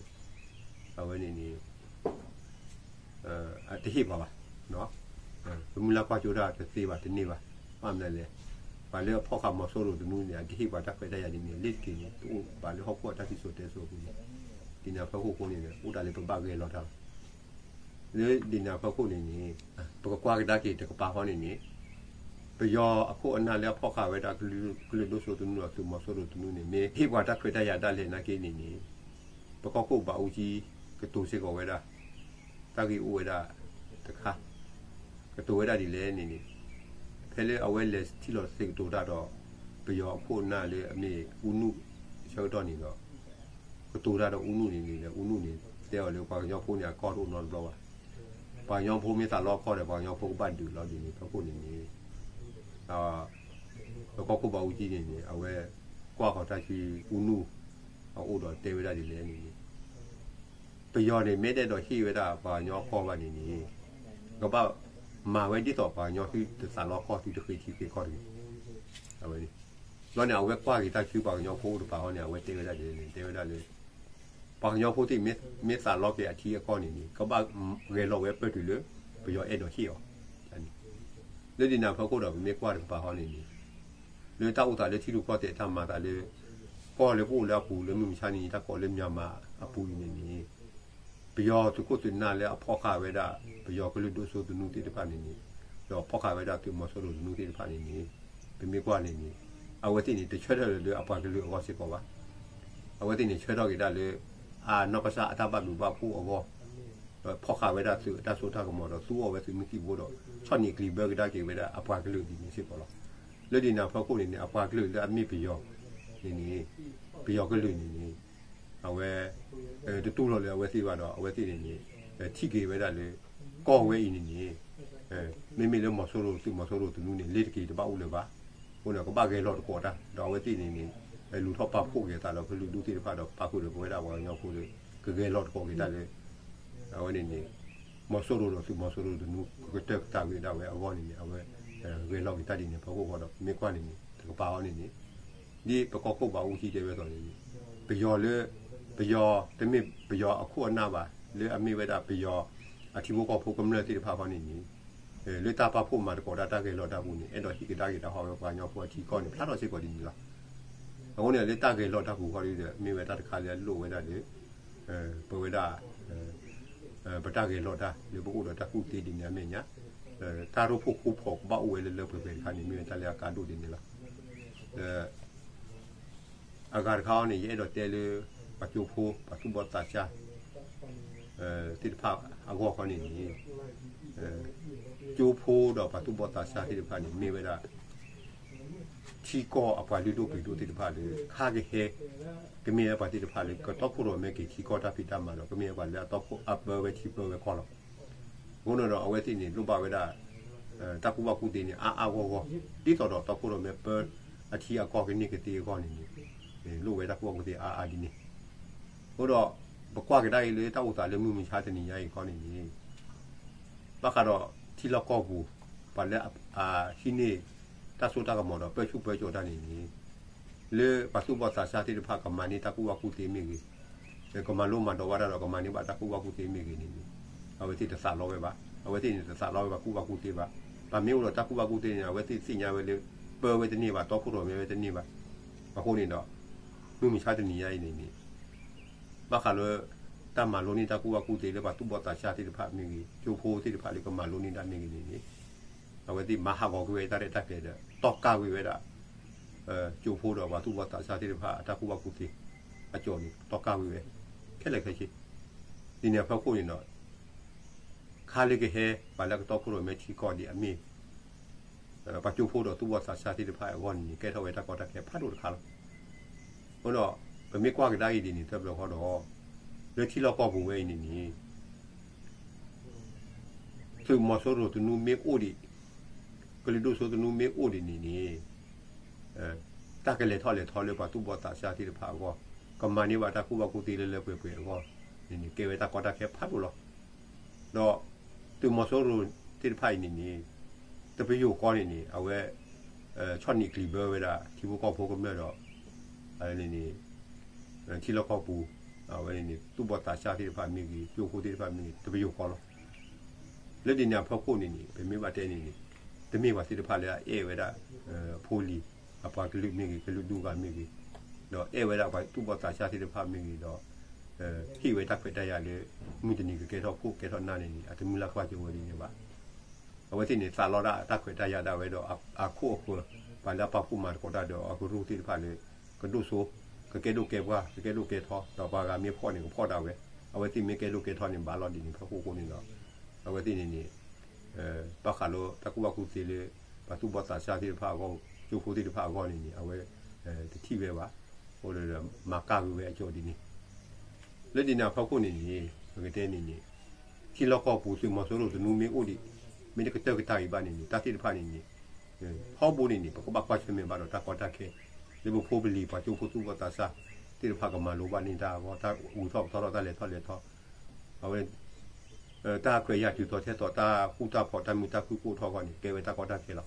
အဝဲန့ၣ်န့ၣ် တဟ့ၣ်ပှၤဘၣ်. ပမုၢ်လၢ်ကွၢ်ကၠိတၢ်တသ့ဘၣ်တန့ၢ်ဘၣ်. ဘၣ်မနုၤလဲၣ်, ပှၤလၢအဖီၣ်ဃာ်မီၤစိရိၤတနူန့ၣ် အကဟ့ၣ်ပှၤတၢ်ခွဲးတၢ်ယာ်ဒ်န့ၣ် လ့ၣ်တက့ၤန့ၣ် တအိၣ်ဘၣ်လၢဟီၣ်ခိၣ်အတၢ်စံၣ်စိၤတဲစိၤအပူၤန့ၣ်, ဒ်န့ၣ်အဖီခိၣ်အဃိန့ၣ် အိၣ်တၢ်လၢပဘၣ်ဂဲၤလီၤတၢ်လီၤ. လၢဒ်န့ၣ်အဖီခိၣ်န့ၣ်န့ၣ် ပကကွၢ်ကဒါက့ၤတကပၤဃီန့ၣ်န့ၣ် ပယီၤအခိၣ်အနၢ်လၢအဖီၣ်ဃာ်ဝဲဒၣ် ကလုာ်ဒိၣ်စိတနူဒီးသုးမီၤစိရိၤတနူန့ၣ် မ့ၢ်ဟ့ၣ်ပှၤတၢ်ခွဲးတၢ်ယာ်ဒၣ်လဲာ်နာ်က့န့ၣ်န့ၣ် ပကီၢ်ခိၣ်ဘးအူကၠံ ကတိၤစ့ၢ်ကီးဝဲဒၣ် တၢ်ဂ့ၢ်အိၣ်ဝဲဒၣ်တခါ, ကတိၤဝဲဒၣ်ဒ်လဲၣ်န့ၣ်န့ၣ် ဖဲလၢအဝဲလဲၤထံၣ်လိာ်သကိးတၢ်ဒီး ပယီၤအခိၣ်အနၢ်လၢအမ့ၢ်အူနုၣ်အဆၢကတီၢ်န့ၣ်ဒီး ကတိၤတၢ်ဒီးအူနုၣ်န့ၣ်န့ၣ် အူနုၣ်န့ၣ် တဲအီၤလၢပှၤကညီဖိန့ၣ် အကီၢ်တအိၣ်နီတဘျီဘၣ်. ပှၤကညီဖိမ့ၢ်သးလီခီဒီး ပှၤကညီဖိကဘၣ်ဒုးလီၤဒ်န့ၣ်အဖီခိၣ်န့ၣ်န့ၣ် ပကီၢ်ခိၣ်ဘးအူကၠံန့ၣ်န့ၣ် အဝဲကွၢ်ဃီၤတၢ်ဆူအူနုၣ်အအိၣ်ဒီးတဲဝဲဒၣ်ဒ်လဲၣ်န့ၣ်န့ၣ် ပယီၤန့ၣ် မ့ၢ်တအဲၣ်ဒိးဟ့ၣ်ဝဲဒၣ်ပှၤကညီအကီၢ်ဘၣ်န့ၣ်န့ၣ် ကဘၣ်မၤဝဲဒ်သိးပှၤကညီသုတသးလီခီၣ် သုတဃ့ထံဃ့ကီၢ်တဂ့ၤ. အဝဲန့ၣ် ဘျီန့ၣ် အဝဲကွၢ်က့ၤတၢ်ဆူပှၤကညီဖိအိၣ်တပၤဃီန့ၣ် အဝဲတဲဝဲဒၣ်ဒ်လဲၣ်န့ၣ် တဲဝဲဒၣ်လၢ ပှၤကညီဖိသ့ၣ်မ့ၢ်သးလီက့ၤအထံအကီၢ်န့ၣ်န့ၣ် ကဘၣ်ဂဲၤလီၤဝဲပၢၢ်တုၤလၢ ပယီၤအဲၣ်ဒိးဟ့ၣ်အီၤန့ၣ် လၢဒ်န့ၣ်အဖီခိၣ်ဒီး ပမ့ၢ်ကွၢ်တကပၤဃီန့ၣ်န့ၣ် လၢတၢ်အိၣ်သးလၢထံရူၢ်ကီၢ်သဲးတၢ်မၤသးလၢ ကီၢ်လၢပအိၣ်လၢအပူၤလၢမုၢ်မဆါန့ၣ် တၢ်ကိးလၢ Myanmar အပူၤအံၤန့ၣ်န့ၣ် ပယီၤသုးခိၣ်သုးနၢ်လၢအဖီၣ်ဃာ်ဝဲဒၣ် ပယီၤကလုာ်ဒိၣ်စိသနူသ့ၣ်တဖၣ်န့ၣ်န့ၣ် ဒီးဖီၣ်ဃာ်ဝဲဒၣ်သုးမီၤစိရိၤသနူသ့ၣ်တဖၣ်န့ၣ်န့ၣ် ပမ့ၢ်ကွၢ်န့ၣ်န့ၣ် အဝဲသ့ၣ်န့ၣ် တဆၢထၢၣ်လၢၤလၢအပှၤကလုာ်အဂီၢ်စ့ၢ်ကီးဘၣ်. အဝဲသ့ၣ်န့ၣ် ဆၢထၢၣ်က့ၤဒၣ်လၢ အနီၢ်ကစၢ်အတၢ်ဘၣ်ဘျုးဘၣ်ဖှိၣ်အဂီၢ် ဒီးဖီၣ်ဃာ်ဝဲဒၣ်သုးအတၢ်စိတၢ်ကမီၤဒီး သူအီၤဝဲသုးမုၢ်သံၣ်ဘိဒီး ဆီၣ်နံၤကျံၤဘၢကဒါက့ၤဝဲဒၣ်အပှၤကလုာ်ဒ်န့ၣ်စ့ၢ်ကီးလီၤ. လၢဒ်န့ၣ်အဖီခိၣ်န့ၣ်န့ၣ် အပှၤကလုာ်လၢအမ့ၢ်ပယီၤန့ၣ်န့ၣ် ပယီၤကလုာ်န့ၣ်န့ၣ် အဝဲ တတူၢ်လိာ်လၢအဝဲသ့ၣ်ဘၣ်ဒီး အဝဲသ့ၣ်န့ၣ်န့ၣ် ထံၣ်က့ၤဝဲဒၣ်လၢ ကီၢ်ဝဲအံၤန့ၣ်န့ၣ် မ့မ့ၢ်လၢမီၤစိရိၤ သုးမီၤစိရိၤသနူန့ၣ် လ့ၤတက့ၤတဘၣ်အိၣ်လၢၤဘၣ်. အဃိန့ၣ် ကဘၣ်ဂဲၤလီၤတကိးတၢ် ဒီးအဝဲသ့ၣ်န့ၣ်န့ၣ် လူၤထီၣ်ပာ်ဖှိၣ်က့ၤအသးဒီးကလုာ်ဒူၣ်သ့ၣ်တဖၣ်ဒီး ပာ်ဃုာ်ဒီးပဝဲဒၣ်ပှၤကညီဖိလၢ ကဂဲၤလီၤတကိးက့ၤတၢ်လၢ အဝဲန့ၣ်န့ၣ် မီၤစိရိၤဒီးသုးမီၤစိရိၤသနူ ကကတၢၢ်ကတၢၢ်ဝဲဒၣ်ဝဲအဂီၢ်န့ၣ်န့ၣ် အဝဲ ဂဲၤလီၤက့ၤတၢ်ဒ်န့ၣ်အဖီခိၣ်ဃီဒီး မ့ၢ်ကွၢ်န့ၣ်န့ၣ် တကပၤအီၤန့ၣ်န့ၣ် ဒ်ပကီၢ်ခိၣ်ဘးအူကၠံတဲဝဲအသိးန့ၣ်န့ၣ် ပယီၤလၢ ပယီၤတမ့ၢ်ပယီၤအခိၣ်အနၢ်ဘၣ် လၢအမ့ၢ်ဝဲဒၣ်ပယီၤအထံဖိကီၢ်ဖိကမျၢၢ်သ့ၣ်တဖၣ်ဃီန့ၣ်န့ၣ် လၢတၢ်ပာ်ဖှိၣ်မၤသကိးတၢ် တၢ်ဂဲၤလီၤတၢ်ပူၤန့ၣ် အဲၣ်ဒိးဟံးကဒါက့ၤတၢ်ဟီၣ်ဝဲပှၤကညီဖိအထံအကီၢ်န့ၣ် ဖျါထီၣ်စ့ၢ်ကီးဒ်န့ၣ်လီၤ. အဃိန့ၣ် လၢတၢ်ဂဲၤလီၤတၢ်ပူၤဃီဒီး မ့ၢ်ဝဲတၢ်တခါလၢအလိၣ်ဝဲဒၣ်လၢ ပဝဲဒၣ် ပတၢ်ဂဲၤလီၤတၢ်လၢပအိၣ်ဒီးတၢ်ကူၣ်သ့ဒ်န့ၣ်အမဲာ်ညါ တၢ်ရိၣ်ဖှိၣ်ဃူဖိးကဘၣ်အိၣ်ဝဲလၢလၢပှဲၤပှဲၤတခါန့ၣ် မ့ၢ်ဝဲတၢ်လၢအကါဒိၣ်ဒ်န့ၣ်လီၤ. အဂၤတခါအံၤန့ၣ် ယအဲၣ်ဒိးတဲလၢ ပှၤကၠိဖိ ပှၤသူၣ်ဘီၣ်သးစၢ် သ့ၣ်တဖၣ်အဂီၢ်ခီန့ၣ်န့ၣ် ကၠိဖိဒီးပှၤသူၣ်ဘီၣ်သးစၢ်သ့ၣ်တဖၣ်န့ၣ် မ့ၢ်ဝဲဒၣ် ထံကီၢ်အပှၤလုၢ်ဒိၣ်ပှ့ၤဒိၣ်သ့ၣ်တဖၣ်လၢ ခါကဟဲ ကမ့ၢ်ဝဲပှၤသ့ၣ်တဖၣ်လၢ ကတီခိၣ်ရိၣ်မဲက့ၤထံကီၢ်တၢ်ဖံးတၢ်မၤဒီး ကမ့ၢ်ဝဲပှၤလၢအတီခိၣ်အပၢဝဲထံပၢဝဲကီၢ်လီၤ. အဃိန့ၣ်ဒီး အဝဲသ့ၣ်န့ၣ် လိၣ်ဘၣ်ဝဲဒၣ် တၢ်ကူၣ်ဘၣ်ကူၣ်သ့န့ၣ် အါအါဂီၢ်ဂီၢ် ဒ်သိးဒီးတီခိၣ်ရိၣ်မဲပၢအထံအကီၢ်ကန့ၢ်ကသ့အဂီၢ်န့ၣ်န့ၣ် လိၣ်ဝဲတၢ်ကူၣ်ဘၣ်ကူၣ်သ့အါအါဒ်န့ၣ် အဃိဒီး ပကွၢ်ကဒါအံၤလၢတၢ်အိၣ်သးလၢမုၢ်မဆါတနံၤညါအံၤခီန့ၣ်န့ၣ် ဘၣ်ဃးဒီးထံလီၢ်ကီၢ်ပူၤ ပှၤလၢအဟံးန့ၢ်တၢ်စိတၢ်ကမီၤဒီးပၢဆူၣ်ပၢစိးတၢ်န့ၣ်န့ၣ် လၢပှၤသူၣ်ဘီၣ်သးစၢ်သ့ၣ်တဖၣ်ကမၤန့ၢ်တၢ်ကူၣ်ဘၣ်ကူၣ်သ့မ့ၢ်ဂ့ၤ, ကမၤလိမၤဒိးဘၣ်တၢ်ဒီးကမၤန့ၢ်ဘၣ်တၢ်ကူၣ်ဘၣ်ကူၣ်သ့မ့ၢ်ဂ့ၤန့ၣ်န့ၣ် အဝဲသ့ၣ်တသးလီဝဲဘၣ်. အဝဲသ့ၣ်န့ၣ်တသးလီဝဲဘၣ်ကူၣ်ဘၣ်ကူၣ်သ့ဘၣ်. ပမ့ၢ်အိၣ်ဒီးတၢ်ကူၣ်ဘၣ်ကူၣ်သ့န့ၣ် အဝဲသ့ၣ်သ့ၣ်ညါဝဲလၢ ပၢဝဲတန့ၢ်ဘၣ် တီခိၣ်ရိၣ်မဲဝဲတန့ၢ်ဘၣ်. အဃိန့ၣ်ဒီး မုၢ်မဆါတနံၤညါအံၤန့ၣ်န့ၣ် ဘၣ်ဃးလၢ တၢ်မၤလိန့ၢ်တၢ်ကူၣ်ဘၣ်ကူၣ်သ့လၢပှၤသူၣ်ဘီၣ်သးစၢ်သ့ၣ်တဖၣ်မ့ၢ်ဂ့ၤ, ကၠိဖိသ့ၣ်တဖၣ်လၢကမၤလိန့ၢ်တၢ်မ့ၢ်ဂ့ၤန့ၣ်န့ၣ် အဝဲသ့ၣ်မၤဟးဂီၤကွံာ်ဝဲတၢ်ရဲၣ်တၢ်ကျဲၤဒီး တီၢ်ကၢ်ကွံာ်ဝဲဒၣ် ကၠိဖိဒီးပှၤသူၣ်ဘီၣ်သးစၢ်သ့ၣ်တဖၣ်အတၢ်ကူၣ်ဘၣ်ကူၣ်သ့ အကၠိန့ၣ် တီၢ်ကၢ်ကွံာ်ဝဲ ခဲလၢာ်ခဲဆ့. ဒ်န့ၣ်အဖီခိၣ်န့ၣ်ဒီး ခါလၢကဟဲ ပှၤလၢကတီခိၣ်ရိၣ်မဲထံကီၢ်ဒ်အမ့ၢ် ပှၤကၠိဖိဒီးသူၣ်ဘီၣ်သးစၢ်သ့ၣ်တဖၣ်အဂီၢ်န့ၣ်န့ၣ် ကဲထီၣ်ဝဲတၢ်ကီတၢ်ခဲဖးဒိၣ်တခါလီၤ. အဃိဒီး ပမ့ၢ်ကွၢ်ကဒါက့ၤဒ်န့ၣ် သၢပျၢၤဃီဒီး လၢထံလီၢ်ကီၢ်ပူၤဝဲအံၤန့ၣ်န့ၣ် သုးမီၤစိရိၤသနူမ့ၢ်အိၣ်ဒံး, ကလုာ်ဒိၣ်စိသနူမ့ၢ်အိၣ်ဒံးန့ၣ်န့ၣ် တၢ်ကလဲၤထီၣ်လဲၤထီလၢပှၤသူၣ်ဘီၣ်သးစၢ်သ့ၣ်တဖၣ်အဂီၢ်, ကမၤန့ၢ်ဘၣ်တၢ်ကူၣ်ဘၣ်ကူၣ်သ့လၢလၢပှဲၤပှဲၤအဂီၢ်န့ၣ်န့ၣ် ကဲဝဲတၢ်ကီတၢ်ခဲဖးဒိၣ်လီၤ. ဒီးသုးမီၤစိရိၤသ့ၣ်တဖၣ်အံၤန့ၣ်န့ၣ် တပယူာ်ဃီန့ၣ်န့ၣ် အဝဲ ဆီၣ်နံၤကျံၤဘၢဝဲဒၣ် ထံဖိကီၢ်ဖိကမျၢၢ်ဒီး အဝဲန့ၣ်န့ၣ် ထံလီၢ်ကီၢ်ပူၤ အဝဲန့ၣ်န့ၣ် သူၣ်ဘီၣ်သးစၢ်သ့ၣ်တဖၣ်မ့ၢ်ဂ့ၤ ကၠိဖိသ့ၣ်တဖၣ်မ့ၢ်ဂ့ၤ တပယူာ်ဃီလီၤ. လၢဒ်န့ၣ်အဖီခိၣ်န့ၣ်န့ၣ် ပမ့ၢ်ဘၣ်တဲန့ၣ်န့ၣ် တမ့ၢ်ပှၤသ့ၣ်တဖၣ်လၢအအဲၣ်ဝဲဒၣ် ဖိလံၤ အပှၤကလုာ်မ့ၢ်ဂ့ၤ ကလုာ်ဒူၣ်ဂၤမ့ၢ်ဂ့ၤ ဒီးအဲၣ်ဝဲဒၣ်ပှၤသူၣ်ဘီၣ်သးစၢ်သ့ၣ်တဖၣ်မ့ၢ်ဂ့ၤဒီး ဟ့ၣ်ဝဲတၢ်ခွဲးတၢ်ယာ်လၢ မုၢ်တနံၤကကဲထီၣ်ခိၣ်ကဲထီၣ်နၢ်န့ၣ်န့ၣ် အတမုၢ်လၢ်ကွၢ်ကၠိဝဲဒ်န့ၣ်ဘၣ်. အဝဲသ့ၣ်န့ၣ် သးလီတၢ်အတၢ်ခွဲးတၢ်ယာ်ဒၣ်ဝဲဒီး အခိၣ်အဃၢၤ ပှၤလၢအပာ်ဖှိၣ်မၤသကိးတၢ်ဒီးအကရူၢ်သ့ၣ်တဖၣ်လၢ ကဒိၣ်စိ ကကဲဒိၣ်ကဲပှၢ် ကကဲဒိၣ်ကဲထီ ဒီးပှၤဂၤမ့ၢ်ဖှီၣ်န့ၣ် ကဖှီၣ်ဒၣ်ဝဲ အဝဲသ့ၣ်မ့ၢ်ကဲဒိၣ်ကဲထီန့ၣ် ဘၣ်လီၤဒ်န့ၣ်ဖီခိၣ်အဃိန့ၣ်ဒီး အဝဲသ့ၣ်န့ၣ်န့ၣ် ဘၣ်ဃးလၢတၢ်ကူၣ်ဘၣ်ကူၣ်သ့လၢ ပှၤသူၣ်ဘီၣ်သးစၢ်သ့ၣ်တဖၣ်အဂီၢ် ကၠိဖိသ့ၣ်တဖၣ်အဂီၢ်န့ၣ်န့ၣ် အဝဲ တထံၣ်ဝဲဘၣ်. အဃိဒီး မၤကၢ်ကွံာ်ဝဲအကၠိဒ်န့ၣ် လၢဒ်န့ၣ်အဖီခိၣ်န့ၣ်န့ၣ် ပကတဲန့ၣ်န့ၣ် ထံလီၢ်ကီၢ်ပူၤသုးမီၤစိရိၤသနူမ့ၢ်အိၣ်ဒံး မ့ၢ်တကတၢၢ်ကတၢၢ်အံၤဘၣ်န့ၣ်န့ၣ် တၢ်သ့ၣ်တဖၣ်န့ၣ်န့ၣ် ထီဘိန့ၣ်န့ၣ် ပကဘၣ်ကွၢ်ဆၢၣ်မဲာ်ဘၣ်ဒီးတၢ်ကီတၢ်ခဲ လၢပဖိပလံၤပှၤကၠိဖိသူၣ်ဘီၣ်သးစၢ်သ့ၣ်တဖၣ်ကမၤလိဘၣ်န့ၢ်တၢ်အဂီၢ် တၢ်ဂုၤထီၣ်ပသီထီၣ်တၢ်လဲၤထီၣ်လဲၤထီ အဝဲ တၢ်ခွဲးယာ်တုၤသိးထဲသိး တၢ်ဃူတၢ်ဖိး တၢ်မုာ်တၢ်ခုၣ်ကိၢ်ထီၣ်အဂီၢ်န့ၣ် ကဲဝဲတၢ်ကီတၢ်ခဲလီၤ.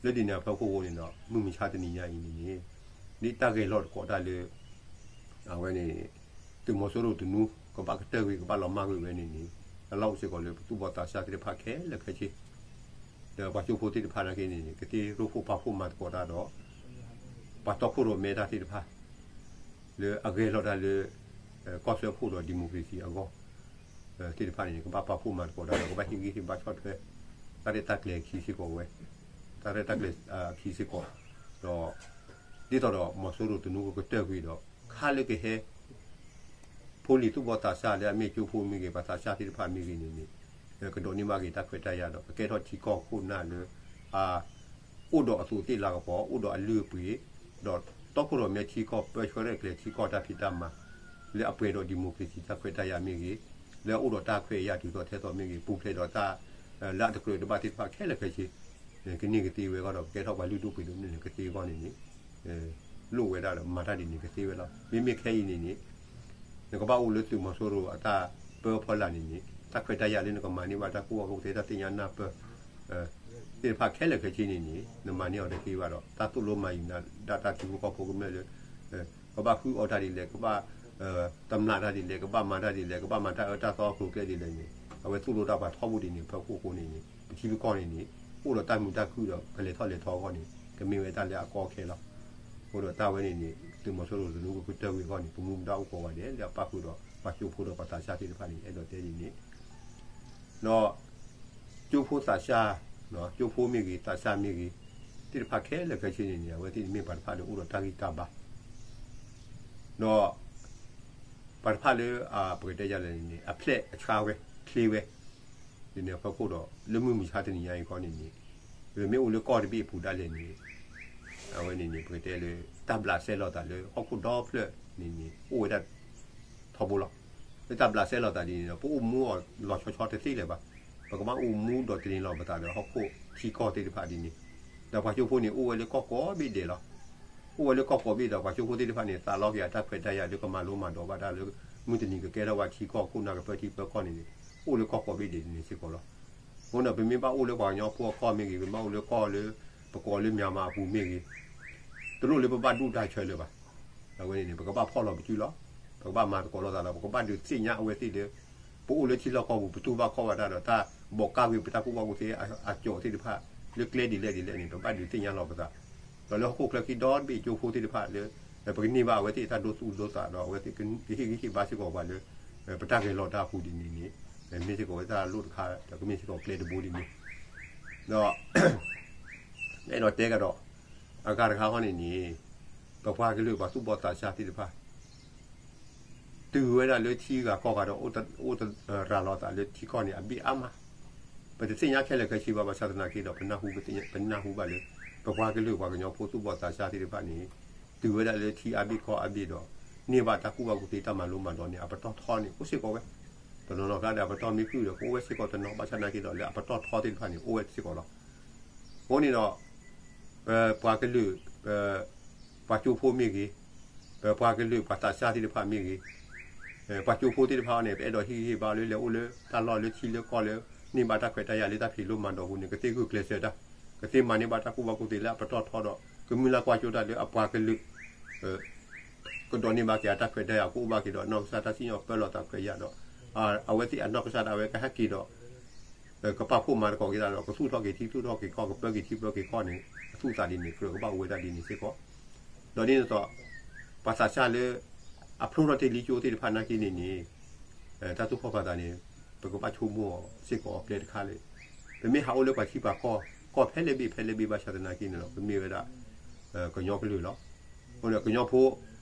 လၢဒ်န့ၣ်အဖီခိၣ်အဃိန့ၣ်ဒီး မုၢ်မဆါတနံၤညါအံၤန့ၣ်န့ၣ် ဒ်တၢ်ဂဲၤလိာ်သကိးတၢ်လၢ အဝဲန့ၣ် သုးမီၤစိရိၤသနူ ကဘၣ်ကတၢၢ်ကွံာ် ကဘၣ်လီၤမၢ်ကွံာ်ဝဲန့ၣ်န့ၣ် အလီၢ်အိၣ်စ့ၢ်ကီးလၢပသူၣ်ဘီၣ်သးစၢ်သ့ၣ်တဖၣ်ခဲလၢာ်ခဲဆ့ ဒီးပှၤကၠိဖိသ့ၣ်တဖၣ်နာ်က့န့ၣ်န့ၣ် ကသ့ရိၣ်ဖှိၣ်ပာ်ဖှိၣ်မၤသကိးတၢ်ဒီး ပှၤတီခိၣ်ရိၣ်မဲတၢ်သ့ၣ်တဖၣ် လၢအဂဲၤလိာ်တၢ်လၢ ကီၢ်စၢဖှိၣ်ဒီး democracy အဂီၢ် သ့ၣ်တဖၣ်န့ၣ် ကဘၣ်ပာ်ဖှိၣ်မၤသကိးတၢ်ဒီး ကဘၣ်ဟ့ၣ်ဂံၢ်ဟ့ၣ်ဘါဆီၣ်ထွဲ တၢ်ရဲၣ်တၢ်ကျဲၤအခံစ့ၢ်ကီးဝဲ တၢ်ရဲၣ်တၢ်ကျဲၤအခံစ့ၢ်ကီး ဒီး ဒ်သိးဒီးမီၤစိရိၤသနူကကတၢၢ်ကွံာ်ဒီး ခါလၢကဟဲ ဖိလံၤသူၣ်ဘီၣ်သးစၢ်လၢအမ့ၢ်ကၠိဖိမ့ၢ်ဂ့ၤ ပှၤသးစၢ်သ့ၣ်တဖၣ်မ့ၢ်ဂ့ၤန့ၣ်န့ၣ် ကဒိးန့ၢ်ဘၣ်က့ၤတၢ်ခွဲးတၢ်ယာ်ဒီး ကကဲထီၣ်ထံကီၢ်ခိၣ်နၢ်လၢ အ အိၣ်ဒီးအသူးအသ့ၣ်လၤကပီၤ အိၣ်ဒီးအလုၢ်အပှ့ၤ ဒီးတီခိၣ်ရိၣ်မဲထံကီၢ်ပၢဆှၢရဲၣ်ကျဲၤထံကီၢ်တၢ်ဖံးတၢ်မၤ လၢအပှဲၤဒီး democracy တၢ်ခွဲးတၢ်ယာ်မ့ၢ်ဂ့ၤ လၢအအိၣ်ဒီးတၢ်ခွဲးယာ်တုၤသိးထဲသိးမ့ၢ်ဂ့ၤ ပူၤဖျဲးဒီးတၢ် လၢအတကြၢးတဘၣ်သ့ၣ်တဖၣ်ခဲလၢာ်ခဲဆ့ ကန့ၢ်ကသ့ဝဲအဂီၢ်ဒီး ကကဲထီၣ်ပှၤလုၢ်ဒိၣ်ပှ့ၤဒိၣ်န့ၣ်ကသ့အဂီၢ်န့ၣ်န့ၣ် လိၣ်ဝဲဒၣ်ဒီးမၤတၢ်ဒ်န့ၣ်ကသ့ဝဲလီၤ. မ့မ့ၢ်ခဲအံၤန့ၣ်န့ၣ် နကဘၣ်အိၣ်လၢသုးမီၤစိရိၤအတၢ်ပၢဖီလာ်န့ၣ်န့ၣ် တၢ်ခွဲးတၢ်ယာ်လၢနကမၤန့ၢ်ဘၣ်တၢ်ကူၣ်ဘၣ်ကူၣ်သ့တၢ်သ့ၣ်ညါနၢ်ပၢၢ် သ့ၣ်တဖၣ်ခဲလၢာ်ခဲဆ့န့ၣ်န့ၣ် နမၤန့ၢ်အီၤတသ့ဘၣ်ဒီး တၢ်သိၣ်လိမၤယံၤနၤဒၣ်တၢ်ထံဖိကီၢ်ဖိကမျၢၢ်လၢ ကဘၣ်ဃုအီၣ်တၢ်ဒ်လဲၣ် ကဘၣ် တမျၢ်တၢ်ဒ်လဲၣ် ကဘၣ်မၤတၢ်ဒ်လဲၣ် ကဘၣ်မၤတၢ်အၢတၢ်သီကျိၤကျဲဒ်လဲၣ်န့ၣ် အဝဲသိၣ်လိတၢ်ပှၤထီဘိဒ်န့ၣ် ဖီခိၣ်အဃိန့ၣ်န့ၣ် ပထံပကီၢ်န့ၣ်န့ၣ် အိၣ်ဒီးတၢ်မုာ်တၢ်ခုၣ်ဒီး ကလဲၤထီၣ်လဲၤထီအဂီၢ်န့ၣ် ကမ့ၢ်ဝဲတၢ်လၢအကီအခဲလီၤ. အဃိဒီးတၢ်ဝဲန့ၣ်န့ၣ် သုးမီၤစိရိၤသနူကကတၢၢ်ကွံာ်အဂီၢ်န့ၣ် ပမူပဒါအိၣ်ကိးဂၤဒဲးလၢအပၣ်ဃုာ်ဒီး ပှၤကၠိဖိဒီးပှၤသးစၢ်သ့ၣ်တဖၣ်န့ၣ် အဲၣ်ဒိးတဲဒ်န့ၣ် ဒီး ကၠိဖိသးစၢ် ကၠိဖိမ့ၢ်ဂ့ၤ သးစၢ်မ့ၢ်ဂ့ၤ သ့ၣ်တဖၣ်ခဲလၢာ်ခဲဆ့န့ၣ်န့ၣ် အဝဲသ့ၣ်န့ၣ်မ့ၢ်ပှၤတဖၣ်လၢအိၣ်ဒီးတၢ်ဂံၢ်တၢ်ဘါ ဒီး ပှၤတဖၣ်လၢ ပကတဲယၤလဲၣ်န့ၣ် အဖျဲၣ်အဆါဝဲ ချ့ဝဲ ဒ်န့ၣ်အဖီခိၣ်ဒီး လၢမုၢ်မဆါတနံၤညါအံၤခီန့ၣ်န့ၣ် ပမ့ၢ်အိၣ်လၢကီၢ်တဘ့ၣ်အပူၤဒၣ်လဲာ်န့ၣ် အဝဲန့ၣ်န့ၣ် ပကတဲလၢ တၢ်ဘျးစဲလီၤသးလၢဟီၣ်ခိၣ်ဒီဖျၢၣ်န့ၣ်န့ၣ် အိၣ်ဝဲဒၣ်ထီဘိလီၤ. လၢတၢ်ဘျးစဲလီၤသးဒ်န့ၣ်ဒီး ပအိၣ်မူအီၤလီၤဆီဆီတသ့လၢၤဘၣ်. ပကဘၣ်အိၣ်မူဒီးတနံၤလီၤပသးဒီးဟီၣ်ခိၣ်ထံကီၢ်သ့ၣ်တဖၣ်ဒ်န့ၣ် ဒီးပှၤကၠိဖိန့ၣ်အိၣ်ဝဲလၢကီၢ်ကိးဘ့ၣ်ဒဲးလီၤ. အိၣ်ဝဲလၢကီၢ်ကိးဘ့ၣ်ဒီး ပှၤကၠိဖိသ့ၣ်တဖၣ်န့ၣ် သးလီက့ၤအတၢ်ခွဲးတၢ်ယာ်လၢကမၤလိမၤဒိးဘၣ်တၢ်လၢ မုၢ်တနံၤကကဲထီၣ်ဘၣ်ထံကီၢ်ခိၣ်နၢ်ကပၢထံပၢကီၢ်န့ၣ်န့ၣ် အိၣ်လၢကီၢ်ကိးဘ့ၣ်ဒဲးန့ၣ်စ့ၢ်ကီးလီၤ. အဃိန့ၣ် ပမ့ၢ်ဘၣ်အိၣ်လၢပှၤကညီဖိအကီၢ်မ့ၢ်ဂ့ၤ ပမ့ၢ်အိၣ်လၢကီၢ်လၢ ပကိးလၢ Myanmar အပူၤမ့ၢ်ဂ့ၤ တလိၣ်လၢပဘၣ်ဒူၣ်တၢ်ဆၢလၢၤဘၣ်. အဝဲန့ၣ်န့ၣ် ပကဘၣ်ဖီၣ်လီၤပစုလီၤ. ပကဘၣ်မၤသကိးလိာ်သးဒီး ပကဘၣ်ဒုးသ့ၣ်ညါအဝဲသ့ၣ်လၢ ပအိၣ်လၢထံလီၢ်ကီၢ်ပူၤ ပတူၢ်ဘၣ်ခီၣ်ဘၣ်တၢ်ဒီး တၢ်ဘီးကၢ်ကွံာ်ပတၢ်ကူၣ်ဘၣ်ကူၣ်သ့အကၠိသ့ၣ်တဖၣ် လၢကျဲဒ်လဲၣ်ဒ်လဲၣ်န့ၣ် ပဘၣ်ဒုးသ့ၣ်ညါလီၤပသး ဒီးလၢဟီၣ်ခိၣ်ချၢခံဒီတဘ့ၣ်ကၠိဖိသ့ၣ်တဖၣ်လၢ ပကန့ၢ်ဘၣ်အဝဲသ့ၣ်အတၢ်ဒိသူၣ်ဒိသးဒီး အဝဲသ့ၣ်ကဟ့ၣ်ဂံၢ်ဟ့ၣ်ဘါစ့ၢ်ကီးပှၤလၢ ပတၢ်ဂဲၤလိာ်တၢ်အပူၤဒ်န့ၣ်န့ၣ် မ့ၢ်စ့ၢ်ကီးဝဲတၢ်လိၣ်တခါ ဒီးကမ့ၢ်စ့ၢ်ကီးဝဲတၢ်လိၣ်တခါဒ်န့ၣ် ဒီး အဲၣ်ဒိးတဲကဒီး အဂၤတခါဃီန့ၣ်န့ၣ် ပပှၤကလုာ်ပှၤသူၣ်ဘီၣ်သးစၢ်သ့ၣ်တဖၣ် တုၤဝဲဒၣ်လၢထံဂၤကီၢ်ဂၤဒီး အိၣ်တရၤလီၤသးလၢထံကီၢ်န့ၣ် အဘ့ၣ်အါမး, ပတသ့ၣ်ညါခဲလၢာ်ခဲဆ့ဘၣ် ဘၣ်ဆၣ်သနာ်က့ဒီး ပနၢ်ဟူဘၣ်လၢ ပပှၤကလုာ်ပှၤကညီဖိသူၣ်ဘီၣ်သးစၢ်သ့ၣ်တဖၣ်န့ၣ် တုၤဝဲဒၣ်လၢထံအါဘ့ၣ်ကီၢ်အါဘ့ၣ်ဒီး န့ၢ်ဘၣ်တၢ်ကူၣ်ဘၣ်ကူၣ်သ့တၢ်မၤလိမၤဒိးန့ၣ် အပတီၢ်ထီန့ၣ် အိၣ်စ့ၢ်ကီးဝဲ, တနီၤနီၤကျါဒီး အပတီၢ်မ့ၢ်ဃုာ်ဒီး ကအိၣ်ဝဲစ့ၢ်ကီးတနီၤ ဘၣ်ဆၣ်သနာ်က့ဒီး လၢအပတီၢ်ထီသ့ၣ်တဖၣ်န့ၣ် အိၣ်ဝဲစ့ၢ်ကီးလီၤ. အဃိန့ၣ်ဒီး ပပှၤကလုာ် ပပှၤကၠိဖိမ့ၢ်ဂ့ၤ, ပပှၤကလုာ်ပှၤသးစၢ်သ့ၣ်တဖၣ်မ့ၢ်ဂ့ၤ, ပှၤကၠိဖိသ့ၣ်တဖၣ်န့ၣ် ပအဲၣ်ဒိးဟ့ၣ်ဂံၢ်ဟ့ၣ်ဘါလၢလဲၤအိၣ်လၢတၢ်လီၢ်လၢထံလၢကီၢ်လၢ န့ၢ်ဘၣ်တၢ်ခွဲးတၢ်ယာ်လၢတၢ်ဖံးလိမၤဒိးပူၤန့ၣ် ကသ့ဂုာ်ကျဲးစၢးတၢ်, ကသ့မၤန့ၢ်ဘၣ်တၢ်ကူၣ်ဘၣ်ကူၣ်သ့လၢအပတီၢ်ထီဒီး ကမုၢ်လၢ်ကွၢ်ကၠိတၢ်လၢအပှၤကလုာ် ကဒိးန့ၢ်ဘၣ်က့ၤအတၢ်ခွဲးတၢ်ယာ် ကအိၣ်ဘၣ်က့ၤဒီးအနီၢ်ကစၢ်တၢ်စံၣ်ညီၣ်ပၢလီၤသးခွဲးယာ်ဒီး အဝဲသ့ၣ်အနီၢ်ကစၢ်ဒၣ်ဝဲကဟဲက့ၤဒီး ကပာ်ဖှိၣ်မၤသကိးက့ၤတၢ်ဒီး ကသူၣ်ထီၣ်က့ၤထံသူၣ်ထီၣ်က့ၤကီၢ် ကပၢက့ၤထံပၢက့ၤကီၢ်န့ၣ် အသူၣ်သးဒ်န့ၣ် ကြၢးကဘၣ်အိၣ်ဝဲဒၣ်ဒ်န့ၣ်စ့ၢ်ကီး. ဒီးဒ်န့ၣ်သိး ပှၤသးစၢ်လၢ အဖျိထီၣ်တ့ၢ်လံကၠိသ့ၣ်တဖၣ်နာ်က့န့ၣ်န့ၣ် တၢ်သူၣ်ခီၣ်ပာ်သးန့ၣ် ပကဘၣ်ဆိကမိၣ်အီၤစ့ၢ်ကီးအကျဲတခါလၢ ပမ့ၢ်ဟးအိၣ်လၢပှၤထံပှၤကီၢ် ကီၢ်ဖဲလဲၣ်ဘ့ၣ်ဖဲလဲၣ်ဘ့ၣ်ဘၣ်ဆၣ်သနာ်က့န့ၣ်ဒီး ပမ့ၢ်ဝဲဒၣ် ကညီကလုာ်လီၤ. အဃိဒီးကညီဖိ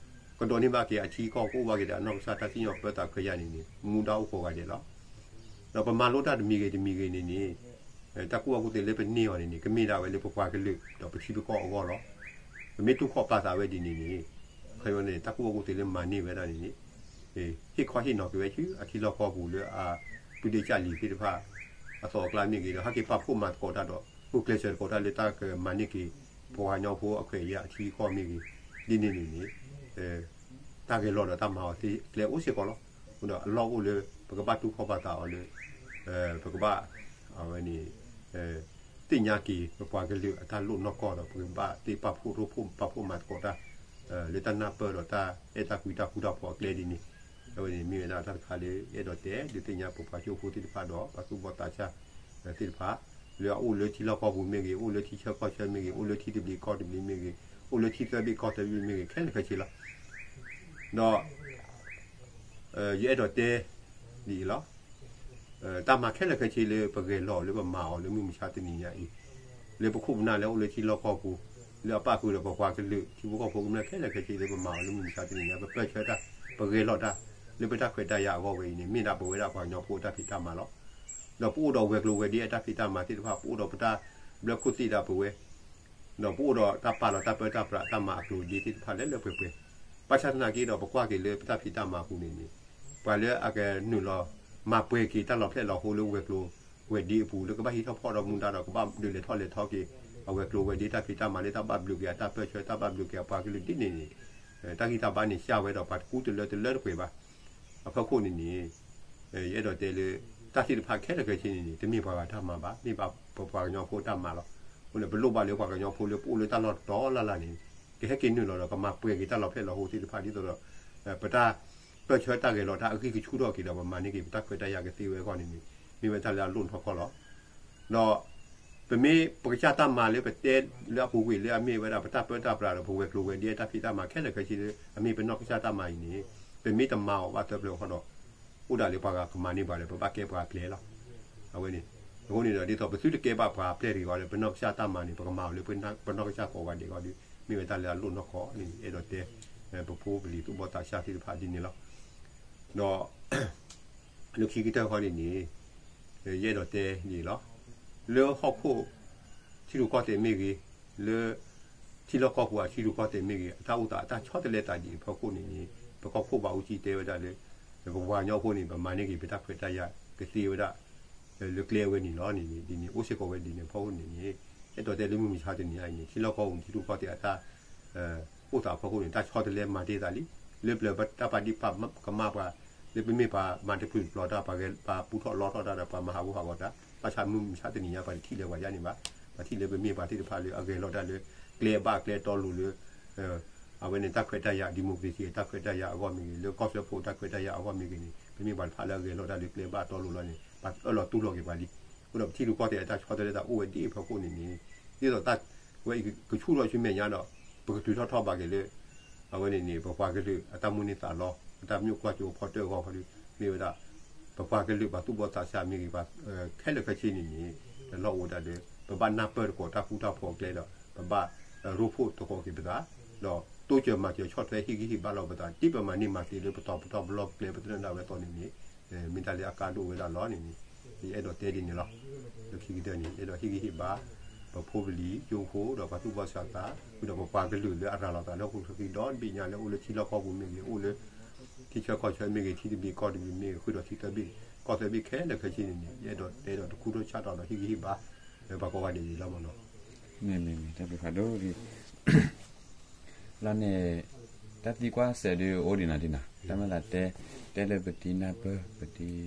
ကဒိးန့ၢ်ဘၣ်က့ၤအထံအကီၢ် ကအိၣ်ဘၣ်က့ၤဒီးအနီၢ်ကစၢ်တၢ်စံၣ်ညီၣ်ပၢသးခွဲးယာ်န့ၣ်န့ၣ် မူဒါအိၣ်ကိးဂၤဒဲးလီၤ. ဒီးပမၤလိတၢ်တမံၤဂ့ၤတမံၤဂ့ၤန့ၣ်န့ၣ် တၢ်ကူၣ်ဘၣ်ကူၣ်သ့လၢပန့ၢ်အီၤန့ၣ်န့ၣ် ကမ့ၢ်ဒၣ်ဝဲလၢပပှၤကလုာ် ဒီးပထံပကီၢ်အဂီၢ်လီၤ. ပမ့ၢ်တူၢ်ခီၣ်ပာ်သးဝဲဒ်န့ၣ်န့ၣ် ခီန့ၣ် တၢ်ကူၣ်ဘၣ်ကူၣ်သ့လၢမၤန့ၢ်ဝဲဒၣ်န့ၣ်န့ၣ် ဟ့ၣ်ခီဟ့ၣ်နီၤက့ၤဝဲဆူအထံလီၢ်ကီၢ်ပူၤလၢအပုၢ်ဒ့ကၢ်လံၤသ့ၣ်တဖၣ် အသီအကျါမ့ၢ်ဂ့ၤ ဒီးဟဲက့ၤပာ်ဖှိၣ်မၤသကိးတၢ်ဒီး ဂုာ်ကျဲးစၢးသကိးတၢ်လၢတၢ်ကမၤန့ၢ်က့ၤ ပှၤကညီဖိအခွဲးအယာ်အထံအကီၢ်မ့ၢ်ဂ့ၤ ဒ်န့ၣ်န့ၣ်န့ၣ် တၢ်ဂဲၤလိာ်ဒီးတၢ်မၤအီၤသ့ကျဲအိၣ်စ့ၢ်ကီးလီၤ. အဃိဒီးအလီၢ်အိၣ်လၢ ပကဘၣ်တူၢ်ခီၣ်ပာ်သးအီၤလၢ ပကဘၣ် အဝဲန့ၣ် သ့ၣ်ညါက့ၤ ပပှၤကလုာ်အတၢ်လိၣ်နီၢ်ကီၢ်ဒီး ပကဘၣ်သ့ပာ်ဖှိၣ်ရိဖှိၣ်ပာ်ဖှိၣ်မၤသကိးတၢ် လၢတၢ်နၢ်ပၢၢ်ဒီးတၢ်အဲၣ်တၢ်ကွံတၢ်ဃူတၢ်ဖိးအကျဲဒ်န့ၣ် အဝဲန့ၣ်မ့ၢ်ဝဲဒၣ်တၢ်တခါလၢ အဲၣ်ဒိးတဲဒုးသ့ၣ်ညါပပှၤကၠိဖိသ့ၣ်တဖၣ်ဒီး ပှၤသူၣ်ဘီၣ်သးစၢ်သ့ၣ်တဖၣ် လၢအအိၣ်လၢထံလီၢ်ကီၢ်ပူၤမ့ၢ်ဂ့ၤ အိၣ်လၢထံဆၢကီၢ်ဆၢမ့ၢ်ဂ့ၤ အိၣ်လၢထံတဘ့ၣ်ကီၢ်တဘ့ၣ်မ့ၢ်ဂ့ၤ အိၣ်လၢထံသၢဘ့ၣ်ကီၢ်သၢဘ့ၣ်မ့ၢ်ဂ့ၤ ခဲလၢာ်ခဲဆ့လီၤ. ဒီး ယအဲၣ်ဒိးတဲ ဒ်အံၤလီၤ. တၢ်မၤခဲလၢာ်ခဲဆ့လၢပဂဲၤလီၤအီၤလၢပမၤအီၤလၢမုၢ်မဆါတနံၤညါအံၤ လၢပခိၣ်ပနၢ်လၢအအိၣ်လၢထံလီၢ်ကီၢ်ပူၤ လၢအပၣ်ဃုာ်ဒီးပပှၤကလုာ် ထံဖိကီၢ်ဖိကမျၢၢ်ခဲလၢာ်ခဲဆ့လၢပမၤအီၤလၢမုၢ်မဆါတနံၤညါ ပပၢၢ်ဆၢတၢ် ပဂဲၤလီၤတၢ် လၢပတၢ်ခွဲးတၢ်ယာ်အဂီၢ်ဝဲအံၤန့ၣ် မ့ၢ်ဒၣ်ပဝဲဒၣ်ပှၤကညီဖိအတၢ်ဖံးတၢ်မၤလီၤ. ဒီးပအိၣ်ဒီးဝဲၤကျိၤဝဲၤဒ့အတၢ်ဖံးတၢ်မၤသ့ၣ်တဖၣ် ပအိၣ်ဒီးပတၢ်ဘျၢခိၣ်သ့ၣ်ဒၣ်ပဝဲ ဒီးပအိၣ်ဒီးတၢ်ပာ်လီၤတၢ်ပၢတၢ်ပြးတၢ်မၤအကျိၤဒ့သ့ၣ်တဖၣ်လၢလၢပှဲၤပှဲၤ, ဘၣ်ဆၣ်သနာ်က့ဒီး ပကွၢ်က့ၤလၢပတၢ်ဖံးတၢ်မၤအပူၤန့ၣ်န့ၣ် ပှၤလၢအကနုာ်လီၤ မၤပှဲၤက့ၤတၢ်လီၤဖျဲၣ်လီၤဟိလၢဝဲၤကျိၤဝဲၤဒ့အပူၤ လၢကဘၣ်ဟံးထီၣ်ဖီၣ်ဒီးမူဒါဒီး ကဘၣ်ဒုးလဲၤထီၣ်လဲၤထီက့ၤ အဝဲၤကျိၤဝဲၤဒ့တၢ်ဖံးတၢ်မၤလၢတၢ်ဘၣ်ဘျုးက့ၤအတၢ်ပၢၢ်ဆၢ တၢ်ဘၣ်ဘျုးက့ၤအပှၤကလုာ်ဒ်န့ၣ်န့ၣ် တၢ်ဂံၢ်တၢ်ဘါန့ၣ် စှၤဝဲဒီးပှၤတကူတလၢတလၢတပှဲၤဘၣ်. အဖီခိၣ်န့ၣ်န့ၣ် ယအဲၣ်ဒိးတဲလၢ တၢ်သ့ၣ်တဖၣ်ခဲလၢာ်ခဲဆ့န့ၣ်န့ၣ် တမ့ၢ်ပှၤဂၤတၢ်မၤဘၣ်, မ့ၢ်ဘၣ်ပပှၤကညီဖိတၢ်မၤလီၤ. အဃိန့ၣ် ပလိၣ်ဘၣ်လၢပှၤကညီဖိလၢပအိၣ်လၢတၢ်လီၢ်တီၤလၢ်လၢ်န့ၣ် ကဟဲက့ၤနုာ်လီၤဒီး ကမၤပှဲၤက့ၤတၢ်လီၤဖျဲၣ်လီၤဟိသ့ၣ်တဖၣ် ဒ်သိးဒီး ပတၢ်ပၢၢ်ဆၢတၢ်ဂဲၤလီၤတၢ်အဂံၢ်ကဆူၣ်ထီၣ်က့ၤဒီး ပမၤန့ၢ်က့ၤ ပတၢ်ခွဲးတၢ်ယာ်ကသ့ဝဲအဂီၢ်န့ၣ်န့ၣ် မ့ၢ်ဝဲတၢ်လၢအလိၣ်ထီၣ်ခီလီၤ. ဒီး ပမ့ၢ်ပကစၢ်တၢ်မၤလၢပတဲလၢအပူၤကွံာ်လၢအမ့ၢ်ဝဲဒၣ် ပတၢ်ပၢတၢ်ပြးဒီး ပဝဲၤကျိၤဝဲၤဒ့တၢ်ဖံးတၢ်မၤခဲလၢာ်ခဲဆ့လၢ အမ့ၢ်ပနီၢ်ကစၢ်တၢ်မၤအံၤန့ၣ် ပမ့ၢ်တမၤအီၤဘၣ်သၢပျၢၤဃီဒီး အိၣ်ဒၣ်လၢပှၤဂၤကမၤန့ၢ်ပှၤဒီး ပဘၣ်ကဲပှၤအကျဲလီၤ. အဝဲန့ၣ် အဃိန့ၣ်ဒီး ဒ်သိးပသုတကဲဘၣ်ပှၤပျဲၢ်တဂ့ၤအဂီၢ်လၢ ပနီၢ်ကစၢ်တၢ်မၤန့ၣ် ပကမၤအီၤလၢပနီၢ်ကစၢ်ကိးဂၤဒဲးအဂီၢ်ဒီး မ့ၢ်ဝဲတၢ်လၢအလိၣ်နီၢ်ကီၢ်န့ၣ် အဲၣ်ဒိးတဲ ပဖိပလံၤသူၣ်ဘီၣ်သးစၢ်သ့ၣ်တဖၣ်ဒ်န့ၣ်လီၤ. ဒီး လၢခံကတၢၢ်ဃီန့ၣ်န့ၣ် ယအဲၣ်ဒိးတဲန့ၣ်လီၤ. လၢဟီၣ်ခိၣ်ထံရူၢ်ကီၢ်သဲးမ့ၢ်ဂ့ၤ, လၢထံလီၢ်ကီၢ်ပူၤအထံရူၢ်ကီၢ်သဲးမ့ၢ်ဂ့ၤ, အတၢ်အိၣ်သးအတၢ်ဆီတလဲသးဒ်အံၤအဖီခိၣ်န့ၣ်န့ၣ် ပကီၢ်ခိၣ်ဘးအူကၠံတဲဝဲဒၣ်လၢ ပပှၤကညီဖိန့ၣ် ပမၤန့ၢ်က့ၤပတၢ်ခွဲးတၢ်ယာ်ကသ့ဝဲဒၣ် လၢကျဲဝဲန့ၣ်လီၤန့ၣ်န့ၣ် ဒ်န့ၣ်အိၣ်စ့ၢ်ကီးဝဲဒ်န့ၣ်အဖီခိၣ်န့ၣ်န့ၣ် အဲၣ်ဒိးတဲလၢမုၢ်မဆါတနံၤအံၤန့ၣ် ထံလီၢ်ကီၢ်ပူၤထံရူၢ်ကီၢ်သဲးအတၢ် အိၣ်သးအဖီခိၣ်န့ၣ် တၢ်ဆီတလဲမၤတ့ၢ်သးလံ. လၢပျၢၤတၢ်ပာ်ဒံၣ်ပာ်ကမၣ်ပှၤ, လၢပမ့ၢ်ပှၤမၤတချုးတပျီၤတၢ် ပှၤဂဲၤပှၤပူထီၣ်လီထီၣ်တၢ်ဒီး ပှၤမၤဟးဂူာ်ဟးဂီၤတၢ် ဘၣ်ဆၣ်မုၢ်မဆါတနံၤညါ ပှၤတထံၣ်လၢၤပှၤယါန့ၣ်ဘၣ်. ပှၤထံၣ်လၢပမ့ၢ်ပှၤသ့ၣ်တဖၣ်လၢအဂဲၤလီၤတၢ်လၢ ကျဲဘၣ်ကျဲတီလိၤလၢ အဝဲန့ၣ်တၢ်ခွဲးတၢ်ယာ် democracy တၢ်ခွဲးတၢ်ယာ်အဂီၢ်မ့ၢ်ဂ့ၤ, လၢကီၢ်စၢဖှိၣ်တၢ်ခွဲးတၢ်ယာ်အဂီၢ်မ့ၢ်ဂ့ၤန့ၣ် ပမ့ၢ်ပှၤတဖၣ်လၢအဂဲၤလီၤတၢ်လၢကျဲဘၣ်တီလိၤလီၤန့ၣ် ပှၤအၢၣ်လီၤတူၢ်လိာ်က့ၤပှၤလံ. အဃိဒီးပထံရူၢ်ကီၢ်သဲးအတၢ်ဆီတလဲသးအိၣ်ဝဲဒ်အံၤအဖီခိၣ်န့ၣ်န့ၣ် ဒ်သိးတၢ်ဝဲအံၤကဆူၣ်ထီၣ်ဆူမဲာ်ညါဒီး ပကတုၤထီၣ်ထီၣ်ဘးက့ၤလၢ အဝဲန့ၣ်န့ၣ် ပပှၤကလုာ်အတၢ်မုၢ်န့ၢ်သးလီ အတၢ်မုၢ်ကျိၣ်စ့ဖီတၢၣ်အဂီၢ်ခီဒီး မ့ၢ်ဝဲဒၣ် ပပှၤကလုာ်ပှၤသူၣ်ဘီၣ်သးစၢ်မ့ၢ်ဂ့ၤ ပှၤခဲလၢာ်ခဲဆ့န့ၣ်န့ၣ် တလီၢ်အိၣ်ဝဲဒၣ်လၢ ပဘၣ်နၢ်ပၢၢ်သကိးတၢ်ဃူတၢ်ဖိးအကျဲဒီး ပဘၣ်ရိဖှိၣ်သကိးက့ၤပသး ဒီးတိစၢၤမၤစၢၤဆီၣ်ထွဲဟ့ၣ်ဂံၢ်ဟ့ၣ်ဘါလီၤပသး ဒ်ပမၤန့ၢ်မၤသ့လၢပတီၤပတီၢ်ပလီၢ်ပကျဲပသနၢၣ်ဒၣ်ဝဲအသိးန့ၣ်န့ၣ် မ့ၢ်တၢ်လၢအကါဒိၣ်ဝဲဒၣ်လီၤန့ၣ်န့ၣ် ယအဲၣ်ဒိးတဲဒ်န့ၣ်လီၤ. လၢခံကတၢၢ်န့ၣ် အဲၣ်ဒိးဟ့ၣ်ဂံၢ်ဟ့ၣ်ဘါ ပဖိပလံၤကၠိဖိဒီးပှၤသူၣ်ဘီၣ်သးစၢ် ဃုာ်ဒီးပပှၤကလုာ်လၢအရၤလီၤသးလၢဟီၣ်ခိၣ်ချၢဒီဘ့ၣ်ညါလၢအိၣ်လၢထံလီၢ်ကီၢ်ပူၤမ့ၢ်ဂ့ၤ အိၣ်လၢ ထံဆၢကီၢ်ဆၢမ့ၢ်ဂ့ၤ ထံတဘ့ၣ်ကီၢ်တဘ့ၣ်မ့ၢ်ဂ့ၤ ဃုာ်ဒီးထံသၢဘ့ၣ်ကီၢ်သၢဘ့ၣ်ခဲလၢာ်ခဲဆ့န့ၣ်န့ၣ် ယအဲၣ်ဒိးတဲဒီးတခူထီၣ်ဆၣ်တီၤဒီးဟ့ၣ်ဂံၢ်ဟ့ၣ်ဘါ လၢပှၤကိးဂၤဒဲးန့ၣ်လီၤမ့ၢ်နီၤ. မ့ၢ်မ့ၢ်မ့ၢ် တၢ်ဘျုးဖးဒိၣ်လံ လီၤန့ၣ် တၢ်သံကွၢ်စဲးဒုးအိၣ်ဒံးနၤဒံးနီၤ တၢ်မ့ၢ်သးတဲ တဲလၢပတံၤနၢ်ပၢၢ် ပတံၤ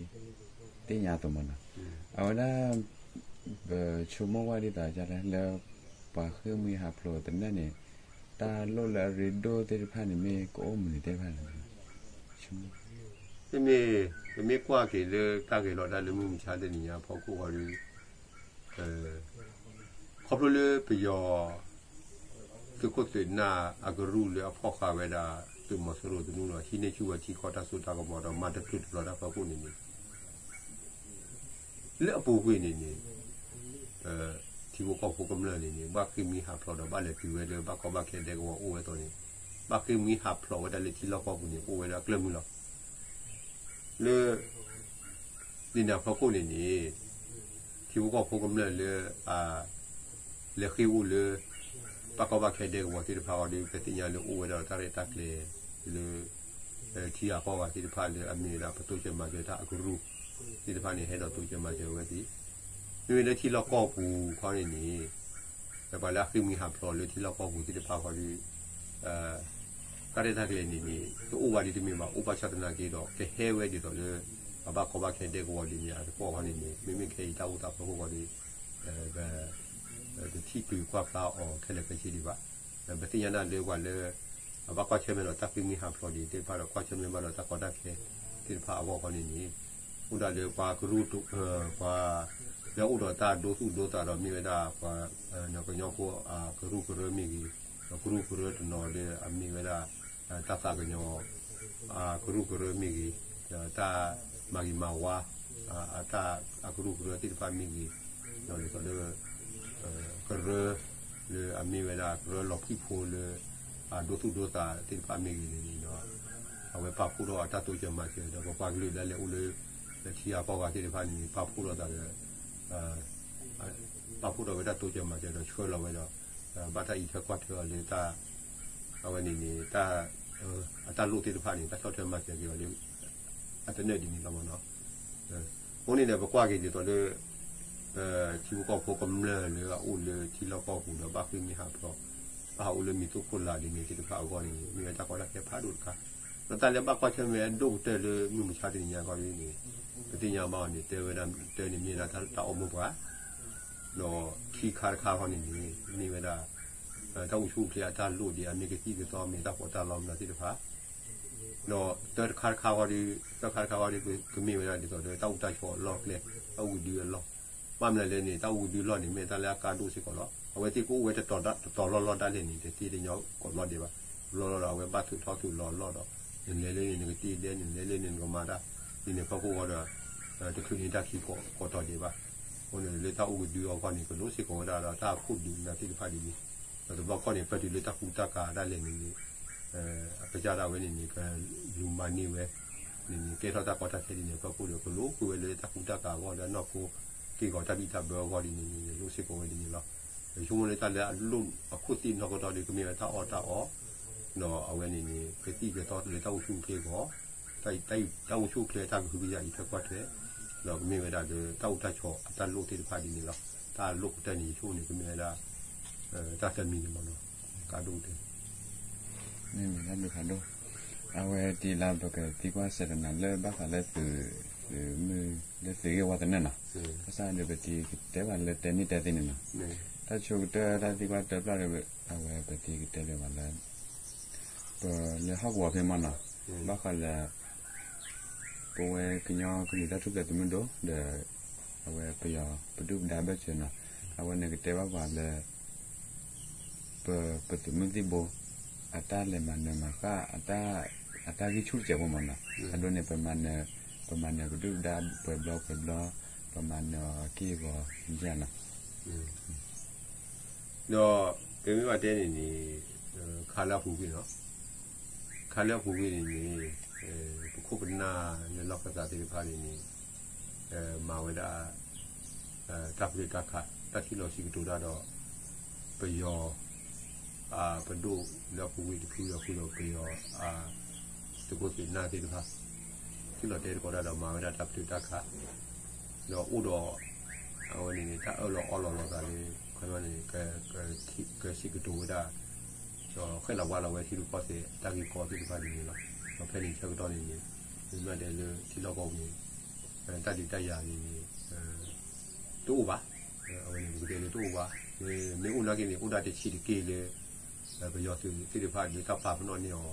သ့ၣ်ညါအသိးမ့ၢ်နီၤ အဝဲဒၣ် ပဆိကမိၣ်ကွၢ်ဒ်သိးလၢ ပှၤဃ့ၢ်မှံဟးဖျိးသနၢၣ်န့ၣ် တၢ်လိၣ်လၢအရ့ဒိၣ်သ့ၣ်တဖၣ်န့ၣ် မ့ၢ်ကအိၣ်မနုၤသ့ၣ်တဖၣ်န့ၣ် ဆိကမိၣ် တမ့ၢ်, ပမ့ၢ်ကွၢ်က့ၤလၢတၢ်ဂဲၤလီၤတၢ်လၢမုၢ်မဆါတနံၤညါအဖီခိၣ်ဃီဒီး, ခီဖျိလၢပယီၤ သုးခိၣ်သုးနၢ်အကရူၢ်လၢအဖီၣ်ဃာ်ဝဲဒၣ် သုးမီၤစိရိၤသနူဒီး ဟံးန့ၢ်ဆူၣ်ဝဲထံကီၢ်တၢ်စိတၢ်ကမီၤဒီး မၤတချုးတလီၤတၢ်ဖီခိၣ်န့ၣ်န့ၣ် လၢအပူၤကွံာ်န့ၣ်န့ၣ် ထံဖိကီၢ်ဖိကမျၢၢ်န့ၣ်န့ၣ် ဘၣ်ဃ့ၢ်မှံဟးဖျိးဒီး ဘၣ်လဲၤတုၤဝဲလၢဘၣ်ကီဘၣ်ခဲဒဲကဝီၤအိၣ်ဝဲအသိးန့ၣ်, ဘၣ်ဃ့ၢ်မှံဟးဖျိးဝဲဒၣ်လၢထံလီၢ်ကီၢ်ပူၤန့ၣ် အိၣ်ဝဲဒၣ်ကျၢၢ်မုၢ်လီၤ. လၢ လံာ်နံၤဖီခိၣ်န့ၣ်န့ၣ် ထံဖိကီၢ်ဖိကမျၢၢ်လၢ လဲၤဃ့ၢ်အိၣ်လၢ ဘၣ်ကီဘၣ်ခဲဒဲကဝီၤသ့ၣ်တဖၣ်အံၤဒီး ပသ့ၣ်ညါလၢအိၣ်ဝဲဒၣ်ဒီးတၢ်ရဲၣ်တၢ်ကျဲၤလၢ ထံဂၤကီၢ်ဂၤသ့ၣ်တဖၣ်လၢအမ့ၢ်ဝဲဒၣ် ပတိစၢၤမၤစၢၤတၢ်အကရူၢ်သ့ၣ်တဖၣ်န့ၣ် ဟဲဒီးတိစၢၤမၤစၢၤဝဲသ့ၣ်, မ့မ့ၢ်လၢထံလီၢ်ကီၢ်ပူၤခီန့ၣ်န့ၣ် ပှၤလၢအဃ့ၢ်မှံဟးဖျိးလၢထံလီၢ်ကီၢ်ပူၤသ့ၣ်တဖၣ်ခီဒီး တၢ်ရဲၣ်တၢ်ကျဲၤန့ၣ်န့ၣ် တအိၣ်ဘၣ်ဒ်တမ့ၢ်ဘၣ် အိၣ်ဘၣ်ဆၣ်သနာ်က့ဒီး ကဟဲဝဲဒ်သိးလၢ အဘၣ်ကီဘၣ်ခဲဒဲကဝီၤဒ်န့ၣ်အတကီၢ်ခီန့ၣ်န့ၣ် မ့မ့ၢ်ခဲအံၤတၢ်အိၣ်သးဖီခိၣ်ဃီဒီး ပ တထံၣ်တုၤကွၢ်ဖျါအီၤခဲလၢာ်ခဲဆ့ဒံးဘၣ်. ပသ့ၣ်ညါဒၣ်လၢပှၤလၢ အဘၣ်ကွၢ်ဆၢၣ်မဲာ်ဒီးတၢ်ဃ့ၢ်မှံဟးဖျိးဒ်သ့ၣ်တဖၣ်ဒီး ကွၢ်ဆၢၣ်မဲာ်ဘၣ်ဒီးတၢ်ကီတၢ်ခဲသ့ၣ်တဖၣ်အဂီၢ်ခီန့ၣ်န့ၣ် အိၣ်ဒၣ်လၢပှၤကရူၢ် ပှၤ လၢအိၣ်ဒီးတၢ်ဒိသူၣ်ဒိသးဒီးမ့ၢ်ဝဲဒၣ်ပှၤ ကညီဖိအကရူၢ်ကရၢမ့ၢ်ဂ့ၤ, ဒီးကရူၢ်ကရၢတနီၤဒီးအမ့ၢ်ဝဲဒၣ် တၢ်သးကညီၤ အကရူၢ်ကရၢမ့ၢ်ဂ့ၤ, ဒီးတၢ်မၤဂ့ၤမၤဝါ အတၢ်အကရူၢ်ကရၢသ့ၣ်တဖၣ်မ့ၢ်ဂ့ၤ, ဒီးဒ်သိးလၢ ကရၢ လၢအမ့ၢ်ဝဲဒၣ်ကရၢလီၤဖှံဖိလၢ အဒိသူၣ်ဒိသးသ့ၣ်တဖၣ်မ့ၢ်ဂ့ၤန့ၣ်န့ၣ်ဒီး အဝဲပာ်ဖှိၣ်ထီၣ်အတၢ်တိစၢၤမၤစၢၤဒီး ပပှၤကလုာ်လၢလဲၤအိၣ်လၢ ထံဂၤကီၢ်ဂၤသ့ၣ်တဖၣ်န့ၣ် ပာ်ဖှိၣ်ထီၣ်သးဒီး ပာ်ဖှိၣ်ထီၣ်ဝဲတၢ်တိစၢၤမၤစၢၤဒီးဆှၢလီၤဝဲဒီး ဘၣ်တၢ်အံးထွဲကွၢ်ထွဲအီၤလၢတၢ် အဝဲန့ၣ်န့ၣ် တၢ် အတၢ်လိၣ်သ့ၣ်တဖၣ်န့ၣ် တၢ်ဆီၣ်ထွဲမၤစၢၤက့ၤအီၤလၢ အသနၢၣ်ဒ်န့ၣ်လီၤမ့ၢ်နီၤ. အဃိန့ၣ်ဒီး ပကွၢ်က့ၤဒ်သိးလၢ ထံဖိကီၢ်ဖိကမျၢၢ်လၢအအိၣ်လၢထံလီၢ်ကီၢ်ပူၤဒီး ဘၣ်ဃ့ၢ်မှံဟးဖျိး ဘၣ်ဟးအိၣ်လၢမံၤသိခိၣ်လးဒ်န့ၣ်သ့ၣ်တဖၣ်အဂီၢ်န့ၣ် မ့ၢ်ဝဲတၢ်ကီတၢ်ခဲဖးဒိၣ်တခါ, ဒီးတၢ်လၢဘၣ်ကွၢ်ဆၢၣ်မဲာ်အဒိၣ်ကတၢၢ်လၢမုၢ်မဆါတနံၤညါခီဒ်န့ၣ် ပသ့ၣ်ညါဘၣ်အီၤန့ၣ် တဲဝဲဒၣ်တၢ်န့ၣ်မ့ၢ်ဒၣ်တၢ်အိၣ်မူပှၤ ဒီးခံခါတခါခီန့ၣ်န့ၣ် မ့ၢ်ဝဲဒၣ် တၢ်အိၣ်ဆူၣ်အိၣ်ချ့အတၢ်လိၣ်ဒ်အမ့ၢ်ကသံၣ်ကသီမ့ၢ်တၢ်ဖှီၣ်တၢ်လီမ့ၢ်သ့ၣ်တဖၣ် ဒီးသၢတခါတခါခီဒီး သၢခါတခါခီဒီး ကမ့ၢ်ဝဲဒၣ်ဒ်သိးဒီး တၢ်အိၣ်တၢ်ဆိးအလီၢ်ကျဲ တၢ်အိၣ်ကဒုအလီၢ်, ဘၣ်မနုၤလဲၣ်န့ၣ် တၢ်အိၣ်ကဒုအလီၢ်န့ၣ် မ့ၢ်တၢ်လၢအကါဒိၣ်စ့ၢ်ကီးလီၤ. အဝဲသ့ၣ်ကအိၣ်ဝဲတတီၤလီၢ်လီၢ်ဒၣ်လဲာ်န့ၣ် တသ့တညီကိးဘျီဒဲးဘၣ်. လီၢ်လီၢ်ဒီး အဝဲဘၣ်ထုးထီၣ်ထုးလီၤအလီၢ်ဒီး နလဲၤလၢန့ၣ် နကတ့ဒဲ နလဲၤလၢန့ၣ် နကမၤတၢ် ဒ်န့ၣ်ဖီခိၣ်ဃီဒီး တချုးန့ၢ်တၢ်ခံကိးတီၤဒဲးဘၣ်. အဃိန့ၣ် လၢတၢ်အိၣ်ကဒုအဂီၢ်န့ၣ် ကဒိၣ်စ့ၢ်ကီးဝဲဒၣ်ဒီး တၢ်အခိၣ်ဒုးနၤသ့ၣ်တဖၣ်ဒ်န့ၣ် ဒီးတဘျီခီန့ၣ် ပတုၤလၢတၢ်ကူတၢ်ကၤဒၣ်လဲာ်န့ၣ်န့ၣ် အကစၢ်ဒၣ်ဝဲန့ၣ်န့ၣ် ကလူၤမၤန့ၢ်ဝဲ န့ၣ်န့ၣ် ကဲထီၣ်တၢ်ကီတၢ်ခဲဒ်န့ၣ် ဖီခိၣ်ဒီး ကလိာ်ကွံာ်ဝဲလၢတၢ်ကူတၢ်ကၤအဂီၢ် လၢအနီၢ်ခိက့ၢ်ဂီၤတၢ်ဘံၣ်တၢ်ဘၢအဂီၢ်ဒ်န့ၣ်န့ၣ် လိၣ်စ့ၢ်ကီးဝဲဒ်န့ၣ်လီၤ. ယဆိကမိၣ်လၢတၢ်လၢအလိၣ်အခိၣ်သ့ၣ်နီၢ်ကတီၢ်ဒီး ကမ့ၢ်ဝဲတၢ်အီၣ်တၢ်အီ ဒီးအဝဲန့ၣ်န့ၣ် ကသံၣ်ကသီလၢတၢ်အိၣ်ဆူၣ်အိၣ်ချ့အဂီၢ် တၢ်အိၣ်ဆူၣ်အိၣ်ချ့အတၢ်ကဟုကယာ်အံးထွဲကွၢ်ထွဲ ဒီးကမ့ၢ်ဝဲဒၣ်လၢတၢ်အိၣ်တၢ်ဆိးအတၢ်လိၣ်သ့ၣ်တဖၣ်ဒ်န့ၣ်လီၤ. တၢ်လိၣ်ကတၢၢ်န့ၣ် ယဆိကမိၣ်န့ၣ် ကမ့ၢ်ဝဲဒၣ် တၢ်သၢမံၤန့ၣ်မ့ၢ်နီၤ ကါဒိၣ်ကတၢၢ် မ့ၢ်မ့ၢ်တၢ်ဒိၣ်ဖးဒိၣ် အဝဲတံၤလၢပကသံကွၢ်စဲးတနၤလၢဘၣ်ဃးလၢသုး မုၢ်လၢသုးဂ့ၢ်ဝီသနၢၣ်နီၤ ဘၣ်ဆၣ်ဒီးပတံၤကတဲဘၣ်လၢတဲန့ၢ်တဲသ့န့ၣ်နီၤ တၢ်ဆိကတၢၢ်တၢ်သံကွၢ်တၢ်ပျၢ်ဒီး အဝဲပတံၤကတဲလၢၤဘၣ်လၢ ပလၢဟီၣ်ကဝီၤဖဲမ့ၢ်နီၤ ဘၣ်ဃးလၢ ပဝဲကညီကလုာ်တၢ်ထူၣ်ဖျဲးသုးမုၢ်ဒိၣ်ဒီး အဝဲပယီၤပဒုၣ်ပဒါဘၢၣ်စၢၤနီၤ အဝဲန့ၣ်ကတဲဘၣ်ပှၤလၢ ပ ပသုးမုၢ်သံၣ်ဘိ အတၢ်လဲၤမၤနၢၤမၤဃၣ် အတၢ်ဂံၢ်ဆူၣ်တစဲးဖိမ့ၢ်နီၤ အဒိန့ၣ် ပမၤနၢၤ ပမၤနၢၤပဒုၣ်ပဒါပှဲၤဘျီပှဲၤဘျီ ပမၤနၢၤအီၤက့ၢ်ဂီၤယဲၢ်နီၤ ဒီး ပမ့ၢ်ဘၣ်တဲန့ၣ်န့ၣ် ခါလၢအပူၤကွံာ်နီၤ ခါလၢအပူၤကွံာ်န့ၣ်န့ၣ် ပခိၣ်ပနၢ်လၢလီၢ်ခၢၣ်သးသ့ၣ်တဖၣ်န့ၣ်န့ၣ် မၤဝဲဒၣ် တၢ်ပတုာ်တၢ်ခး တၢ်ထံၣ်လိာ်စံးကတိၤတၢ်ဒီး ပယီၤ ပဒိၣ်လၢအပူၤကွံာ်တဖုဒီးဃုာ်ဒီးပယီၤ သုးခိၣ်သုးနၢ်သ့ၣ်တဖၣ် ထံၣ်လိာ်တဲသကိးတၢ်ဒီးမၤဝဲဒၣ်တၢ်ပတုာ်တၢ်ခး ဒီးအိၣ်ဒီး အဝဲန့ၣ်န့ၣ် တၢ်အၢၣ်လီၤအီလီၤလိာ်သးလၢ ခီပညီန့ၣ် ကစံးကတိၤဝဲဒၣ် ဒီးဃဲၣ်လီၤဝါလီၤဝဲထံရူၢ်ကီၢ်သဲးတၢ်ဂ့ၢ်ကီသ့ၣ်တဖၣ်ဒ်န့ၣ်လီၤ. ဒီးဖဲန့ၣ်ဆၢကတီၢ်န့ၣ်န့ၣ် မ့ၢ်မးဒဲးလၢထံလီၢ်ကီၢ်ပူၤန့ၣ် တၢ်ဒုးတၢ်ယၤန့ၣ်န့ၣ် တအိၣ်ဘၣ်. အဝဲန့ၣ်ပကတဲလၢတအိၣ်ဘၣ်. မ့ၢ်အိၣ်နာ်က့န့ၣ် အိၣ်ဒၣ်တဆံးတက့ၢ်လၢ ပယီၤသုးသ့ၣ်တဖၣ်လၢတၢ်ပာ်ပနီၣ်န့ၢ်အီၤ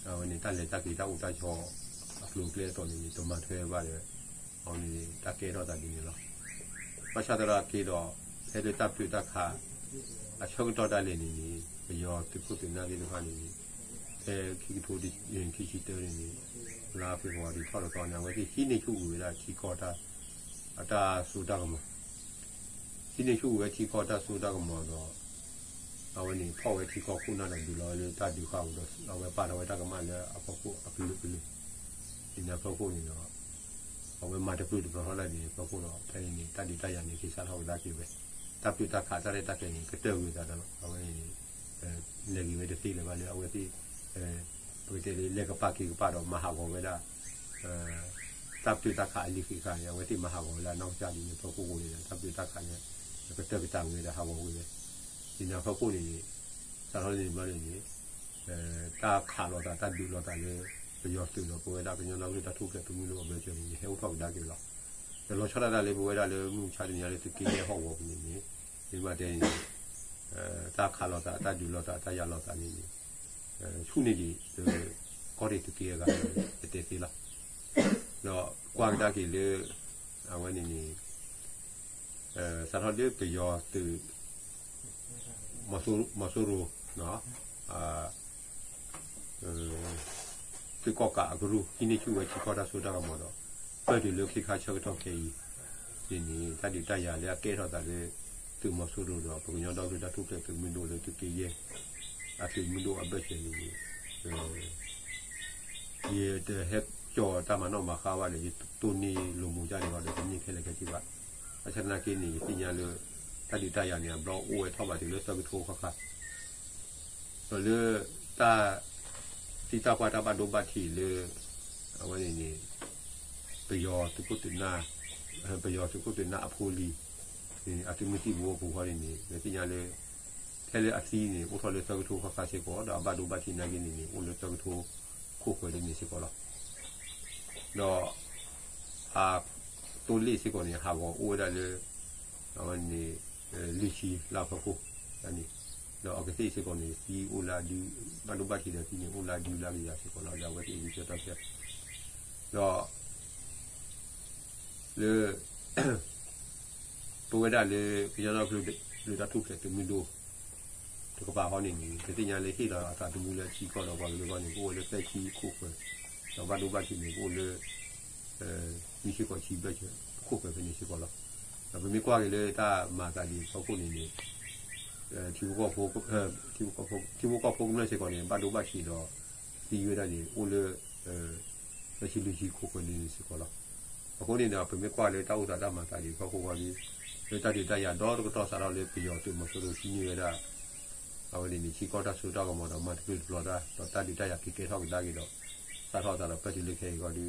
အဝဲန့ၣ် တၢ်လဲၤတၢ်က့ၤတၢ်အိၣ်တၢ်ဆိး အကျိၤအကျဲအတီၢ်န့ၣ်န့ၣ် တမၤထွဲဘၣ်ဒီး အဝဲန့ၣ်န့ၣ် တၢ်ကဲထီၣ်သးဒ်န့ၣ်လီၤ. ဘၣ်ဆၣ်သနာ်က့ဒီး ဖဲလၢတၢ်ပျုၢ်တၢ်ခး အဆၢကတီၢ်ဒၣ်လဲာ်န့ၣ်န့ၣ် ပယီၤသုးခိၣ်သုးနၢ်သ့ၣ်တဖၣ်န့ၣ်န့ၣ် ဖဲခံကထိခံဆံတၢန့ၣ်န့ၣ် လါဖ့ၤဘြူၤအါရံၤထီၣ်တသီန့ၣ် အဝဲသ့ၣ်ဟံးန့ၢ်ဆူၣ်ကွံာ်ဝဲဒၣ်ထံကီၢ်တၢ် အတၢ်စိတၢ်ကမီၤ ဟံးန့ၢ်ဆူၣ်ကွံာ်ဝဲထံကီၢ်တၢ်စိတၢ်ကမီၤဒီး အဝဲန့ၣ်ဖီၣ်ဝဲထံကီၢ်ခိၣ်နၢ်ဒီးဒုးလီၤဝဲလၢတၢ်ဒုးဃာ်အပူၤဒီး အဝဲပာ်ထီၣ်ဝဲတၢ်ကမၣ်လၢအဖီခိၣ်အကလုာ်ကလုာ် ဒ်န့ၣ်အဖီခိၣ်န့ၣ်ဒီး အဝဲမၤတပျုာ်တပျီၤထီၣ်ဒၣ်န့ၣ်အဖီခိၣ်ဒီး ဖဲန့ၣ်န့ၣ် တၢ်ဒုးတၢ်ယၤန့ၣ် က့ၤစးထီၣ်ကဒါက့ၤဝဲ တၢ်ပျုၢ်တၢ်ခးတၢ်ရဲၣ်တၢ်ကျဲၤန့ၣ် ကတၢၢ်ကွံာ်သးဒီး အဝဲန့ၣ်န့ၣ် လဲၤက့ၤဝဲတသ့လၢၤဘၣ်လၢအဝဲသ့ၣ် ပကတဲလၢလဲၤကပၤက့ၤကပၤဒီးမၤဟးဂီၤဝဲဒၣ် တၢ်ပျုၢ်တၢ်ခးအလံာ်ဃံးဃာ်န့ၣ် အဝဲသ့ၣ်မၤဟးဂီၤဝဲဒၣ်နီၢ်ကစၢ်ဒ်န့ၣ်အဖီခိၣ်အဃိန့ၣ်ဒီး တၢ်ပျုၢ်တၢ်ခးန့ၣ် ကတၢၢ်ကတၢၢ်ဝဲဒီးဟးဂီၤဝဲဝဲ ဒ်န့ၣ်အဖီခိၣ်န့ၣ်န့ၣ် စးထီၣ်လၢန့ၣ်ဘျီန့ၣ်န့ၣ် တၢ်ခးလိာ်သးတၢ်ဒုးလိာ်သးလၢ ပယီၤသုးဒီးပဝဲဒၣ်ကညီဒီကလုာ်တၢ်ထူၣ်ဖျဲးသုးမုၢ်ဒိၣ်အဘၢၣ်စၢၤန့ၣ် ဟဲအိၣ်ထီၣ်ကဒါက့ၤလီၤ. ဒီးလီၤဆီဒၣ်တၢ်လၢပဝဲဒၣ်လၢမုၢ်မဆါတနံၤညါလၢသုးက့ယဲၢ်ဟီၣ်ကဝီၤပူၤန့ၣ်န့ၣ် မ့ၢ်ဘၣ်တဲန့ၣ် တၢ်ခးလိာ်သးတၢ်ဒုးလိာ်သးတၢ်ယၤလိာ်သးန့ၣ်န့ၣ် ဆူၣ်န့ၢ်ဒံးလၢ ကီၢ်ရ့ၣ်သုးက့အဂၤ ပတဲသ့လီၤ. ဒီးကွၢ်ကဒါက့ၤလၢ အဝဲန့ၣ်န့ၣ် စးထီၣ်လၢပယီၤသုး မီၤစိရိၤ သုးကီၣ်ကးအကရူၢ် ဟံးန့ၢ်ဆူၣ်ဝဲထံကီၢ်တၢ်စိတၢ်ကမီၤဒီး ပၢၢ်တုၤလၢခ့ခါဆၢကတီၢ်ခဲအံၤန့ၣ်န့ၣ် တၢ်ဒုးတၢ်ယၤလၢအကဲထီၣ်သးလၢ သုးမီၤစိရိၤဒီး ပကညီဒီကလုာ်တၢ်ထူၣ်ဖျဲးသုးမုၢ်ဒိၣ်လၢသုးက့ယဲၢ် အသုးမုၢ်ဒိၣ်အဘၢၣ်စၢၤန့ၣ်န့ၣ် ယတဟဲကၠီၤတၢ်မၤနီၣ်မၤဃါဘၣ်ဒီး ယတိၢ်နီၣ်လိာ်မူၤဒ်န့ၣ်ဘၣ်ဒီး တန့ၢ်ခဲလၢာ်ခဲဆ့ဘၣ်. ဘၣ်ဆၣ်သနာ်က့န့ၣ် ယသ့ၣ်ညါလၢ တၢ်ဒုးတၢ်ယၤန့ၣ် အဘျီအိၣ်ဝဲထီၣ်ဘၣ်တုၤလၢသၢကထိခါခါ ဒီးလၢ တၢ်သံတၢ်ပှၢ်တၢ်ဘၣ်ဒိဘၣ်ထံးလၢ အဝဲန့ၣ်န့ၣ် ပယီၤသုးခိၣ်သုးနၢ် ပယီၤသုးခိၣ်သုးနၢ်အဖိလံၤ အသုးမုၢ်သံၣ်ဘိအပူၤဃီန့ၣ်န့ၣ် ပသ့ၣ်ညါလၢ ထဲလၢအသံန့ၣ် အိၣ်ထီၣ်လၢသၢကထိခါခါစ့ၢ်ကီး ဒီးအဘၣ်ဒိဘၣ်ထံးနာ်က့န့ၣ်န့ၣ် အိၣ်လၢသၢကထိခိၣ်ဃၢၤဒ်န့ၣ်စ့ၢ်ကီးလီၤ. ဒီး အသိလ့ၣ်စ့ၢ်ကီးန့ၣ် ဟးဂီၤအိၣ်ဝဲဒၣ်လၢ အဝဲန့ၣ် လွံၢ်ဆံလၢအဖီခိၣ်န့ၣ် ဒီးအကသ့ၣ်စ့ၢ်ကီးန့ၣ် သံအိၣ်လၢအဒု ဘၣ်ဒိဘၣ်ထံးဒီးသံန့ၣ် အိၣ်လၢအဒုလၢအကယၤစ့ၢ်ကီးလီၤ. ဒီးအဝဲသ့ၣ်အံၤကၠီတၢ်ဖျဲး ဒီး လၢ ပဝဲဒၣ်လၢ ကညီဒီကလုာ်တၢ်ထူၣ်ဖျဲးသုးမုၢ်ဒိၣ် တကပၤဃီန့ၣ်န့ၣ် ပသ့ၣ်ညါလၢဟ့ၣ်လီၤအသးသမူလၢထံကီၢ်ဒီးပှၤကလုာ်အဂီၢ်န့ၣ် ကအိၣ်ဝဲလၢသၢဆံခိၣ်ဃၢၤ ဒီးဘၣ်ဒိဘၣ်ထံးန့ၣ် ကအိၣ်လၢ နွံဆံဃိးဆံဘၢၣ်စၢၤခိၣ်ဃၢၤဖဲန့ၣ်စ့ၢ်ကီးလီၤ. ဒီးပမ့ၢ်ကွၢ်က့ၤလၢတၢ်မၤအသးဒ်အံၤအဖီခိၣ်န့ၣ်န့ၣ် ထံဖိကီၢ်ဖိ ထံဖိကီၢ်ဖိကမျၢၢ်စ့ၢ်ကီးန့ၣ် ဘၣ်ဒိဘၣ်ထံးဒီး သံဝဲဒၣ်န့ၣ် အိၣ်လၢ သၢဆံလွံၢ်ဆံခိၣ်ဃၢၤန့ၣ်စ့ၢ်ကီးလီၤ. အဃိန့ၣ်ဒီး ပမ့ၢ်ကွၢ်လၢတၢ်အိၣ်သးတၢ်မၤအသးဒ်အံၤအဖီခိၣ်ဃီဒီး လၢတၢ်ဒုးတၢ်ယၤဒီတကတီၢ်စးထီၣ်လၢပယီၤသုးမီၤစိရိၤဟံးန့ၢ်ဝဲဒၣ် အဝဲန့ၣ်န့ၣ် ထံကီၢ်တၢ်စိတၢ်ကမီၤဒီး မၤတပျုာ်တပျီၤတၢ် ဒီးတၢ်ဒုးတၢ်ယၤက့ၤကဲထီၣ်ကဒါက့ၤဒီး စးထီၣ်အသးဒီးပၢၢ်တုၤလၢခဲအံၤဃီဒီး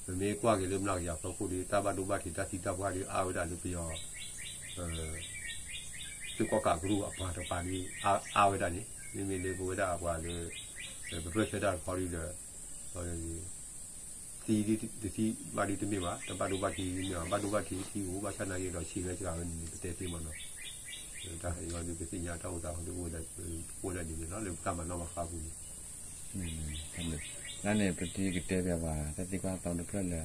ပမ့ၢ်ကွၢ်က့ၤလၢမျးကယၤအဖီခိၣ်ဒီး တၢ်ဘၣ်ဒိဘၣ်ထံးတၢ်သံတၢ်ပှၢ်ဒီး အါဝဲဒၣ်လၢပယီၤ သုးကီၣ်ကးကရူၢ်အပှၤတကပၤဒီး အါဝဲဒၣ်န့ၣ် မ့မ့ၢ်လၢပဝဲဒၣ်အပှၤလၢ ပပၢၢ်ဆၢတၢ်တခီဒီး သံဒ်တသံဘၣ်ဒ်တမ့ၢ်ဘၣ်, တဘၣ်ဒိဘၣ်ထံးဒ်တမ့ၢ်ဘၣ်, ဘၣ်ဒိဘၣ်ထံးထံဧိၤ ဘၣ်ဆၣ်နာ်က့ဒီး ဆံးဝဲစှၤဝဲန့ၣ်န့ၣ် ပတဲသ့မးနီၤ. တၢ်ဟဲအံၤဒီး ပသ့ၣ်ညါတၢ်အိၣ်သးဟီဒီး အိၣ်ဝဲဒၣ်ဒ်န့ၣ်လီၤ လၢပတၢ်မၤနီၣ်မၤဃါအပူၤန့ၣ် လၢန့ၣ် ပတံၤကတဲဘၣ်ပှၤ တၢ်သံကွၢ်သီတဖျၢၣ်လၢ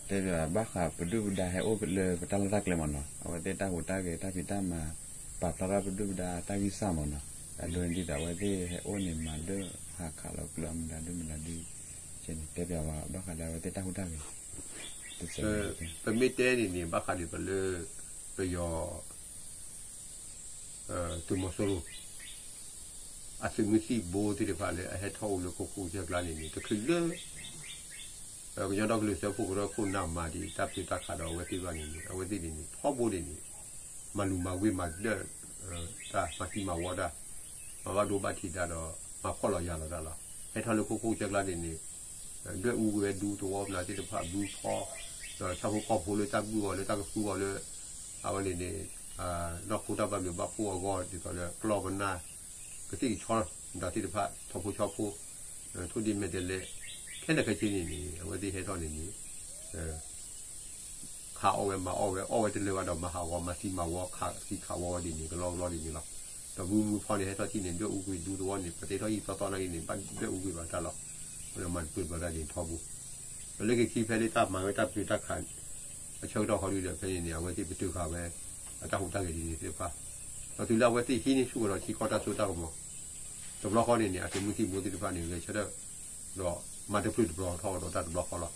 တဲဘၣ်ဘၣ်ဃး ပဒုၣ်ပဒါဟဲအိၣ်လၢပတၢ်လီၢ်တၢ်ကျဲမးနီၤ, အဝဲသ့ၣ်တၢ်ဟူးတၢ်ဂဲၤ တၢ်ဖံးတၢ်မၤ ပာ်ဖျါထီၣ်ပဒုၣ်ပဒါတၢ်ဂံၢ်စၢ်မးနီၤ, အဒိန့ၣ်ဒ်သိးအဝဲသ့ၣ်ဟဲအိၣ်န့ၣ် မၤဒၢၣ်ဟးခးလီၤကျၢၤမနုၤဒုမနုၤဒု ကဲန့ၣ် တဲဘၣ်ပှၤဘၣ်ဃးလၢအဝဲသ့ၣ်တၢ်ဟူးတၢ်ဂဲၤ ပမ့ၢ်တဲန့ၣ်န့ၣ် ဘၣ်ဃးဒ်သိးလၢ ပယီၤ သုးမီၤစိရိၤ အသုးမုၢ်သံၣ်ဘိသ့ၣ်တဖၣ်လၢအဟဲထီၣ်အိၣ်လၢခိခိၣ်ကစၢၢ်ကျါန့ၣ်န့ၣ် တချုးလၢ ကညီဒီကလုာ်စၢဖှိၣ်ကရၢခိၣ်နၢ်မၤဒံးတၢ်ပျံၤတၢ်ခးဒီးအဝဲသ့ၣ်ဘၣ်န့ၣ်န့ၣ် အဝဲသ့ၣ်န့ၣ်န့ၣ် ထီဘိန့ၣ်န့ၣ် မၤလူၤမၤဝ့ၢ်မၤဒၢၣ်တၢ် မၤသံမၤဝီတၢ် မၤဘၣ်ဒိဘၣ်ထံးတၢ်ဒီး မၤဖှီၣ်လီၤယာ်လီၤတၢ်လီၤ. ဟဲထီၣ်လၢခိခိၣ်ကစၢၢ်ကျါန့ၣ်န့ၣ် ဒွဲၣ်အူကွံာ်ဝဲဒူသဝီပနၢ်သ့ၣ်တဖၣ်ဘုဖီ ဒီးဆၣ်ဖိကီၢ်ဖိလၢတၢ်ဘုၣ်အီၤလၢတၢ်ကသူအီၤလၢ အဝဲန့ၣ်န့ၣ် နီၢ်ခိတၢ်ဘၣ်ဘျုးဘၣ်ဖှိၣ်အဂီၢ် ဒ်သိးလၢကျီၢ်ပနၢ် ကသ့ၣ်ကဆီတၢ်သ့ၣ်တဖၣ် ထီဖိဆီဖိ ထိၣ်ဒ့မဲာ်တဲးလဲး ခဲလၢာ်ခဲဆ့န့ၣ်န့ၣ် အဝဲသ့ၣ်ဟဲထီၣ်န့ၣ်န့ၣ် ခးအီၣ်ဝဲမၤအီၣ်ဝဲ အီၣ်ဝဲတလၢာ်ဘၣ်ဒီးမၤဟးဂီၤမၤသံမၤဝီခးသံခးဝီဝဲဒ်န့ၣ် ကလီကလီဒ်န့ၣ်လီၤ. ဒီးဘုမုၢ်ဖီန့ၣ် ဟဲထီၣ်ထံၣ်န့ၣ် ဒွဲၣ်အူကွံာ်ဒူသဝီန့ၣ် ပတဲထီၣ်ဟံၣ်သီသီနာ်က့န့ၣ် ဘၣ်ဒွဲၣ်အူကွံာ်ဘၣ်တၢ်လီၤ. ဒီးမၤတပျုာ်တပျီၤတၢ်ဒ်န့ၣ်ထီဘိ, ဒီးလၢခံဖဲလၢတၢ်မၤဝဲတၢ်ပတုာ်တၢ်ခး အဆၢကတီၢ်ခီဒုဒီး ဖဲန့ၣ်န့ၣ် အဝဲသ့ၣ်ပတုာ်ဃာ်ဝဲ အတၢ်ဟူးတၢ်ဂဲၤဒ်န့ၣ်သ့ၣ်တဖၣ်, ဒီးတုၤလၢအဝဲသ့ၣ်ဟံးန့ၢ်ဆူၣ်ကဒီးထံကီၢ်တၢ်စိတၢ်ကမီၤ တဘျီဃီန့ၣ်န့ၣ် အသုးမုၢ်သံၣ်ဘိသ့ၣ်တဖၣ်န့ၣ် ဂဲၤဆၢထၢၣ် ဒီးမၤတပျုာ်တပျီၤထီၣ်ကဒီးတၢ်တဘျီဃီလီၤ.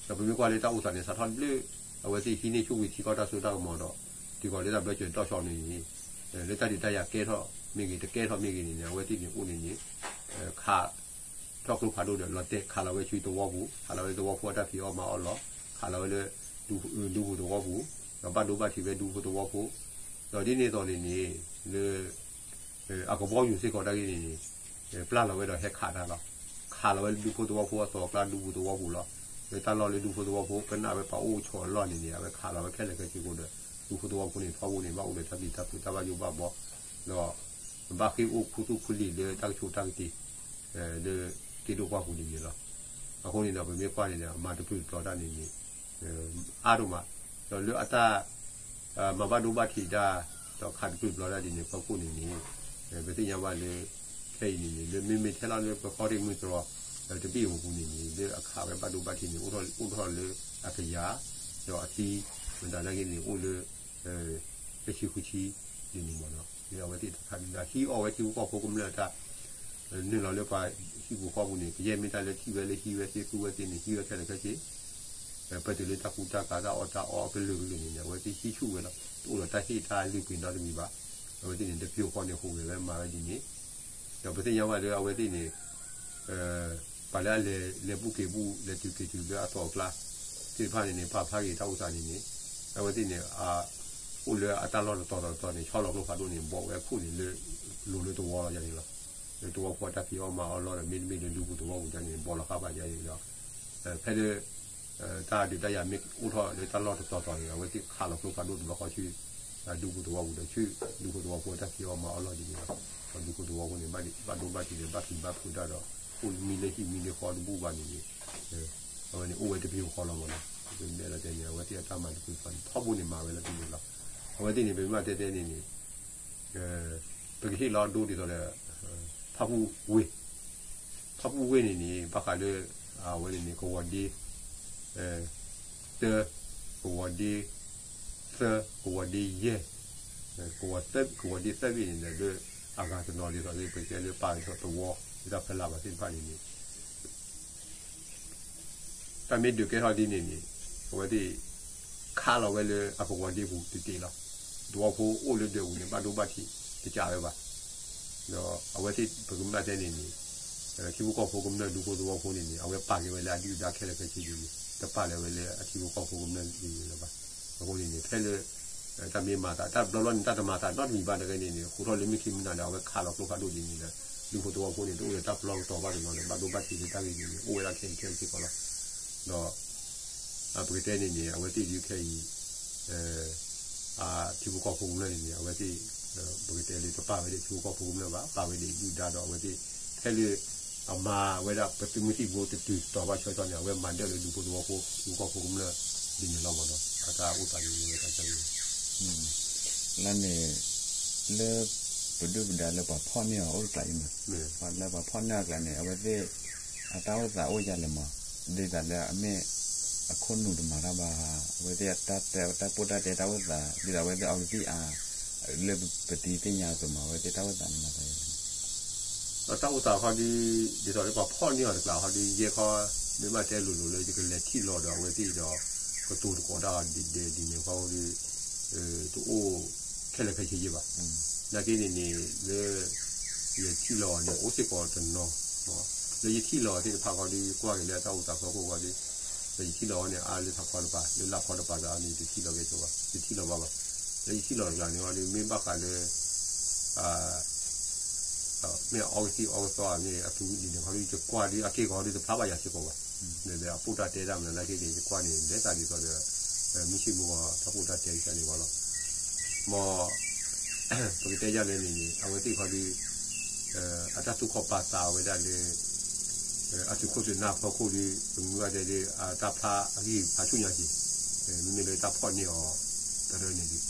ဒီးပမ့ၢ်ကွၢ်လၢတၢ်အိၣ်သးန့ၣ် စးထီၣ်လၢ အဝဲသ့ၣ်ဟံးန့ၢ်ဆူၣ်ဝံၤထံကီၢ်တၢ်စိတၢ်ကမီၤဒီး တုၤဃီၤလၢတၢ်ဘျၢစၢၤဒီၣ်ဆီန့ၣ်န့ၣ် လၢတၢ်ဒုးတၢ်ယၤကဲထီၣ်မ့ၢ်ဂ့ၤ တကဲထီၣ်မ့ၢ်ဂ့ၤန့ၣ်န့ၣ် အဝဲသ့ၣ်န့ၣ်အိၣ်န့ၣ်န့ၣ် ခး ထီၣ်ကျိဖးဒိၣ်ဒီး လီၤတဲာ်ခးလီၤဝဲဆူသဝီပူၤ, ခးလီၤဝဲသဝီဖိအတၢ်ဖံးအီၣ်မၤအီၣ်လီၤ, ခးလီၤဝဲလၢ ဒူပူၤသဝီပူၤ, ဒီးဘၣ်ဒိဘၣ်ထံးဝဲဒူဖိသဝီဖိ, ဒီးဒ်န့ၣ်အသိးန့ၣ်န့ၣ် လၢ အကဘီယူၤစ့ၢ်ကီးတၢ်ဂ့ၢ်န့ၣ်န့ၣ် ပျၢ်လီၤဝဲဒီးဟဲခးတၢ်လီၤ. ခးလီၤဝဲလၢဒူဖိသဝီဖိအသိးအကျါ ဒူပူၤသဝီပူၤလီၤ. လၢတၢ်လီၢ်လၢဒူဖိသဝီဖိ ကနၣ်ဝဲပှၤအိၣ်ဆိးအလီၢ်န့ၣ်န့ၣ် အဝဲခးလီၤဝဲခဲလၢာ်ခဲဆ့အဃိဒီး ဒူဖိသဝီဖိန့ၣ် ထီဘိန့ၣ် ဘၣ်အိၣ်ဒီးတၢ်ဘံၣ်တၢ်ဖုးတၢ်ဘၣ်ယိၣ်ဘၣ်ဘီ ဒီး ဘၣ်ဃ့ၢ်အိၣ်ခူသူၣ်ခူလံာ်လၢတၢ်ကဆိးတၢ်ကတ့ၤ လၢက့ဒိၣ်ပှၢ်ပူၤန့ၣ်န့ၣ်လီၤ. အဃိန့ၣ်ဒီး ပမ့ၢ်ကွၢ်န့ၣ်ဒီး အမၤတပျုာ်တပျီၤတၢ်န့ၣ်န့ၣ် အါဒိၣ်မး, ဒီးလၢအတၢ် မၤဘၣ်ဒိဘၣ်ထံးတၢ် ဒီးခးတပျုာ်တပျီၤတၢ်ဒ်န့ၣ် ဖီခိၣ်န့ၣ်န့ၣ် ပသ့ၣ်ညါဘၣ်လၢ ခဲအံၤန့ၣ်န့ၣ် လၢမ့မ့ၢ်ထဲလီၤလၢပခီတ့ၢ်မုၢ်တြီၤ တဘ့ၣ်အပူၤန့ၣ်န့ၣ် လၢအခးဝဲဘၣ်ဒိဘၣ်ထံးန့ၣ် အိၣ်ထီၣ်လၢအကယၤ ဒီးအထံ မတၤနာ်က့န့ၣ် အိၣ်လၢ ကဆံဃုဆံ ဒ်န့ၣ်မ့ၢ်နီၤ လၢအဝဲသ့ၣ်တခါဒုးဟံးအီၣ်ဝဲထံဖိကီၢ်ဖိကမျၢၢ်တၢ် နုာ်လီၤလၢပှၤဟံၣ်ပူၤဃီပူၤန့ၣ် ကယဲၢ်မ့ၢ်တၢ်လၢထံၣ်ဝဲလၢဟံးဝဲသ့ၣ်ဃုဝဲသ့ၣ်န့ၣ် ဟံးဝဲခဲလၢာ်ခဲဆ့ ပတုၤလၢတၢ်ကူတၢ်ကၤတၢ်အီၣ်တၢ်အီအကလုာ်ကလုာ်န့ၣ်န့ၣ် အဝဲသ့ၣ်ဟံးဆူၣ်ဝဲလီၤ. တအိၣ်ဒီးတၢ်ဟ့ၣ်တၢ်လုၢ်ပှ့ၤနီတမံၤဘၣ်. အဝဲသ့ၣ်န့ၣ် တပျိၤဃီန့ၣ် ဟူးဂဲၤဝဲမၤဝဲဒ်န့ၣ် ဒီးပသ့ၣ်ညါဘၣ်လၢအဝဲသ့ၣ်န့ၣ် ပှၤလၢအလဲၤ လဲၤဘူၣ်က့ၤဘူၣ် လဲၤတုၤက့ၤတုၤလၢအသီအကျါ သ့ၣ်တဖၣ်န့ၣ်န့ၣ် ပာ်ဖျါက့ၤတၢ်အိၣ်သးန့ၣ်န့ၣ် အဝဲသ့ၣ်န့ၣ် အိၣ်လၢအတၢ်လီၢ်တတီၤတတီၤန့ၣ် ဆီလီၤကျိဖးဒိၣ်န့ၣ် ဘိးဝဲခိၣ်န့ၣ်လၢ လိၤလၢသဝီလီၤယၤန့ၣ်လီၤ. လၢသဝီဖိအတၢ်ဖံးအီၣ်မၤအီၣ်လီၤဒီး မ့တမ့ၢ်လၢဒူဖိသဝီပူၤန့ၣ် ဘိးလီၤဃာ်ဘၣ်ယၤန့ၣ်ဒီး ဖဲလၢ တၢ်ဒုးတၢ်ယၤမ့ၢ်အိၣ်ထီၣ်လၢတၢ်လီၢ်တတီၤတီၤန့ၣ် အဝဲသ့ၣ်ခးလီၤကျိဖးဒိၣ်တဘျီဃီဆူ ဒူဖိသဝီပူၤဒီးဆူ ဒူဖိသဝီဖိအတၢ်ဖံးအီၣ်မၤအီၣ်လီၢ်ဒ်န့ၣ်လီၤ. ဒီးဒူဖိသဝီဖိန့ၣ် ဘၣ်ဒိဘၣ်ထံးဒီးဘၣ်ဖံးဘၣ်ဖုးတၢ်ဒီး အိၣ်မံလၢဟံၣ်မံလၢဃီတဘူၣ်ဘၣ်န့ၣ်န့ၣ် အဝဲန့ၣ်အိၣ်ဝဲတပျိၤဃီလီၤမ့ၢ်နီၤ. ပမ့ၢ်လဲၤတဲန့ၣ် အဝဲသ့ၣ်အတၢ်မၤတပျုာ်ဃီန့ၣ် ထီဘိန့ၣ်မၤဝဲလၢဒ်န့ၣ်လီၤ. အဝဲသ့ၣ်န့ၣ် ပမ့ၢ်တဲတဲန့ၣ်န့ၣ် ပကဟ့ၣ်လီၤဒိဒ်သိးဒီး ဖၣ်ပူၣ်ဝ့ၢ် ဖၣ်ပူၣ်ဝ့ၢ်န့ၣ်န့ၣ် ဘၣ်ဃးလၢ အဝဲန့ၣ်န့ၣ် ကဝီၤဒ့ တၢ ကဝီၤဒ့ သၢ ကဝီၤဒ့ယဲၢ် ကဝီၤဒ့သၢဘ့ၣ်န့ၣ်ဒီး လၢအဂၤတနီၤဒ်သိးလၢပကတဲလၢပာ်လီၤသဝီ လၢတၢ်ဖီလာ်ဘၣ်သ့ၣ်တဖၣ်န့ၣ်န့ၣ် တၢ်မ့ၢ်ဒုးကဲထီၣ်ဒ်န့ၣ်န့ၣ် အဝဲသ့ၣ် ခးလီၤဝဲလၢအကဝီၤဒ့ပူၤတတ့ၢ်လီၤ. သဝီဖိအိၣ်လၢဒၢးပူၤန့ၣ် ဘၣ်ဒိဘၣ်ထံးတကးဝဲဘၣ်. ဒီးအဝဲသ့ၣ်ပကမၣ်တဲန့ၣ်န့ၣ် ထံဖိကီၢ်ဖိကမျၢၢ်ဒူဖိသဝီဖိန့ၣ်န့ၣ် အဝဲပာ်က့ၤဝဲလၢအဒုၣ်အဒါခဲလၢာ်ခဲဆ့ဒ်န့ၣ် တပာ်လၢၤဝဲလၢအထံဖိကီၢ်ဖိကမျၢၢ်ဒ်န့ၣ်လၢၤဘၣ်. အဃိန့ၣ်န့ၣ် ဖဲလၢ တၢ်မ့ၢ်မၤသး တၢ်ဘျီဘျီန့ၣ် တၢ်တမၤသးနီတမံၤဘၣ်တဂ့ၤန့ၣ်န့ၣ် ဃိးထီၣ်လၢမုၢ်ခံမုၢ်နၤဒီး အဝဲခးလီၤကျိဖးဒိၣ်ဒ်န့ၣ်ဒီး ဒူဖိသဝီဖိန့ၣ် တအိၣ်ဒီးတၢ်ပလီၢ်ကတီၤဘၣ်တနီၤဒီး ဘၣ်ဒိဘၣ်ထံးလၢတၢ်ဂ့ၢ်ဒ်န့ၣ် အိၣ်ဝဲဒၣ်ခဲအံၤခဲအံၤစ့ၢ်ကီးလီၤ. ဒီး ပကတဲန့ၣ်န့ၣ် အဝဲသ့ၣ်ဒုးခဲအံၤ ထံဖိကီၢ်ဖိကမျၢၢ်န့ၣ်န့ၣ် အဝဲသ့ၣ် ပကတဲလၢတပာ်ဝဲဒၣ်ထံဖိကီၢ်ဖိကမျၢၢ်ဘၣ် ပာ်ဝဲဒၣ်ဒုၣ်ဒါဒီးအဝဲသ့ၣ် ဖဲလၢ အမၤဝဲဒၣ်ပသုးမုၢ်သံၣ်ဘိတတုၤတီၤဘၣ်ဆၢကတီၢ်န့ၣ် အဝဲမၤဒၢၣ်လၢဒူဖိသဝီဖိ ထံဖိကီၢ်ဖိကမျၢၢ် ဒ်န့ၣ်လီၤမ့ၢ်နီၤ အတၢ်အိၣ်သးဒ်န့ၣ်ဝဲတၢ်န့ၣ် လၢန့ၣ် လၢ ပဒုၣ်ပဒါလၢပှၤဖီၣ်န့ၢ်အီၤအိၣ်တကျးအံၤမး လၢပှၤဖီၣ်န့ၢ်အီၤအကျါန့ၣ် အဝဲသ့ၣ် အတၢ်အိၣ်သးအိၣ်ယၤလဲၣ်မး ဒ်သိးလၢအမ့ၢ် အခိၣ်နူာ်တမၤတၢ်ဘၣ် အဝဲသ့ၣ်တၢ်တဲတၢ်ပိၢ်တၢ်တဲတၢ်အိၣ်သး ဒ်သိးအဝဲသ့ၣ်အီကသံၣ်အါ လၢပတံၤသ့ၣ်ညါအသိးမး အဝဲသ့ၣ်တၢ်အိၣ်သးန့ၣ်မး ဒီးတၢ်အိၣ်သးခီဒုး ဒ်သိးလၢပှၤဖီၣ်န့ၢ်အီၤတကျးခီဒုး ယဲခီ မ့ၢ်ဘၣ်တဲလိၤလိၤလၢယကလဲၤထံၣ်လီၤဒီးအဝဲသ့ၣ်ဒီး ကတိၤသကိးတၢ်ဒ်ဒ်န့ၣ်ခီဒုး တအိၣ်ခဲလၢာ်ခဲဆ့ယဲၢ်ဘၣ်. နာ်က့န့ၣ်န့ၣ် လၢ ယထံၣ်လီၤအီၤန့ၣ် အိၣ်စ့ၢ်ကီးတနီၤ လၢယထံၣ်လီၤအီၤသ့ၣ်တဖၣ်ခီဒုး ကွၢ်က့ၤလၢအတၢ်အိၣ်သးဖီခိၣ်ခီဒုး လၢယထံၣ်လီၤအီၤန့ၣ် အါလၢထးခီတပၤ လၢလၢ်ခီတပၤသးန့ၣ် တထံၣ်လီၤက့ၤဆိဘၣ် တထံၣ်လီၤဘၣ်ဘၣ်. လၢယထံၣ်လီၤတကျါန့ၣ်ခီဒုး မ့ၢ်ဘၣ်ဃးလၢ မ့ၢ်အီကသံၣ်အီကသီဧါ မ့ၢ်အသူဒ်န့ၣ်ခီဒုး ယကွၢ်ဒုးအက့ၢ်ဂီၤဒုးတဖျါဘၣ်ယၤစ့ၢ်ကီးဘၣ်. ဒီးအပိၢ်တၢ်တဲတၢ်မနုၤနာ်က့န့ၣ် ယကွၢ်န့ၣ် လဲၤသးဒ်သိးဒီး မုၢ်ဆ့ၣ်မုၢ်ဂီၤတၢ်ပိၢ်တၢ်တဲကစၢ်န့ၣ်ဂီၤလီၤ. မ် ပကတဲယၤလဲၣ်န့ၣ်န့ၣ် အဝဲသ့ၣ်ခီဒုး အတၢ်သူၣ်ခီၣ်ပာ်သးဝဲဒၣ်လၢ အသုးခိၣ်သုးနၢ်ဖီခိၣ်ဒုး ပမ့ၢ်ဘၣ်တဲဒုး အတၢ်ဖျါအဂံၢ်ဖျါဆူညါက့ၤ မ့မ့ၢ်လၢတၢ်ဖီၣ်န့ၢ်အီၤတရၢန့ၣ်ဒုး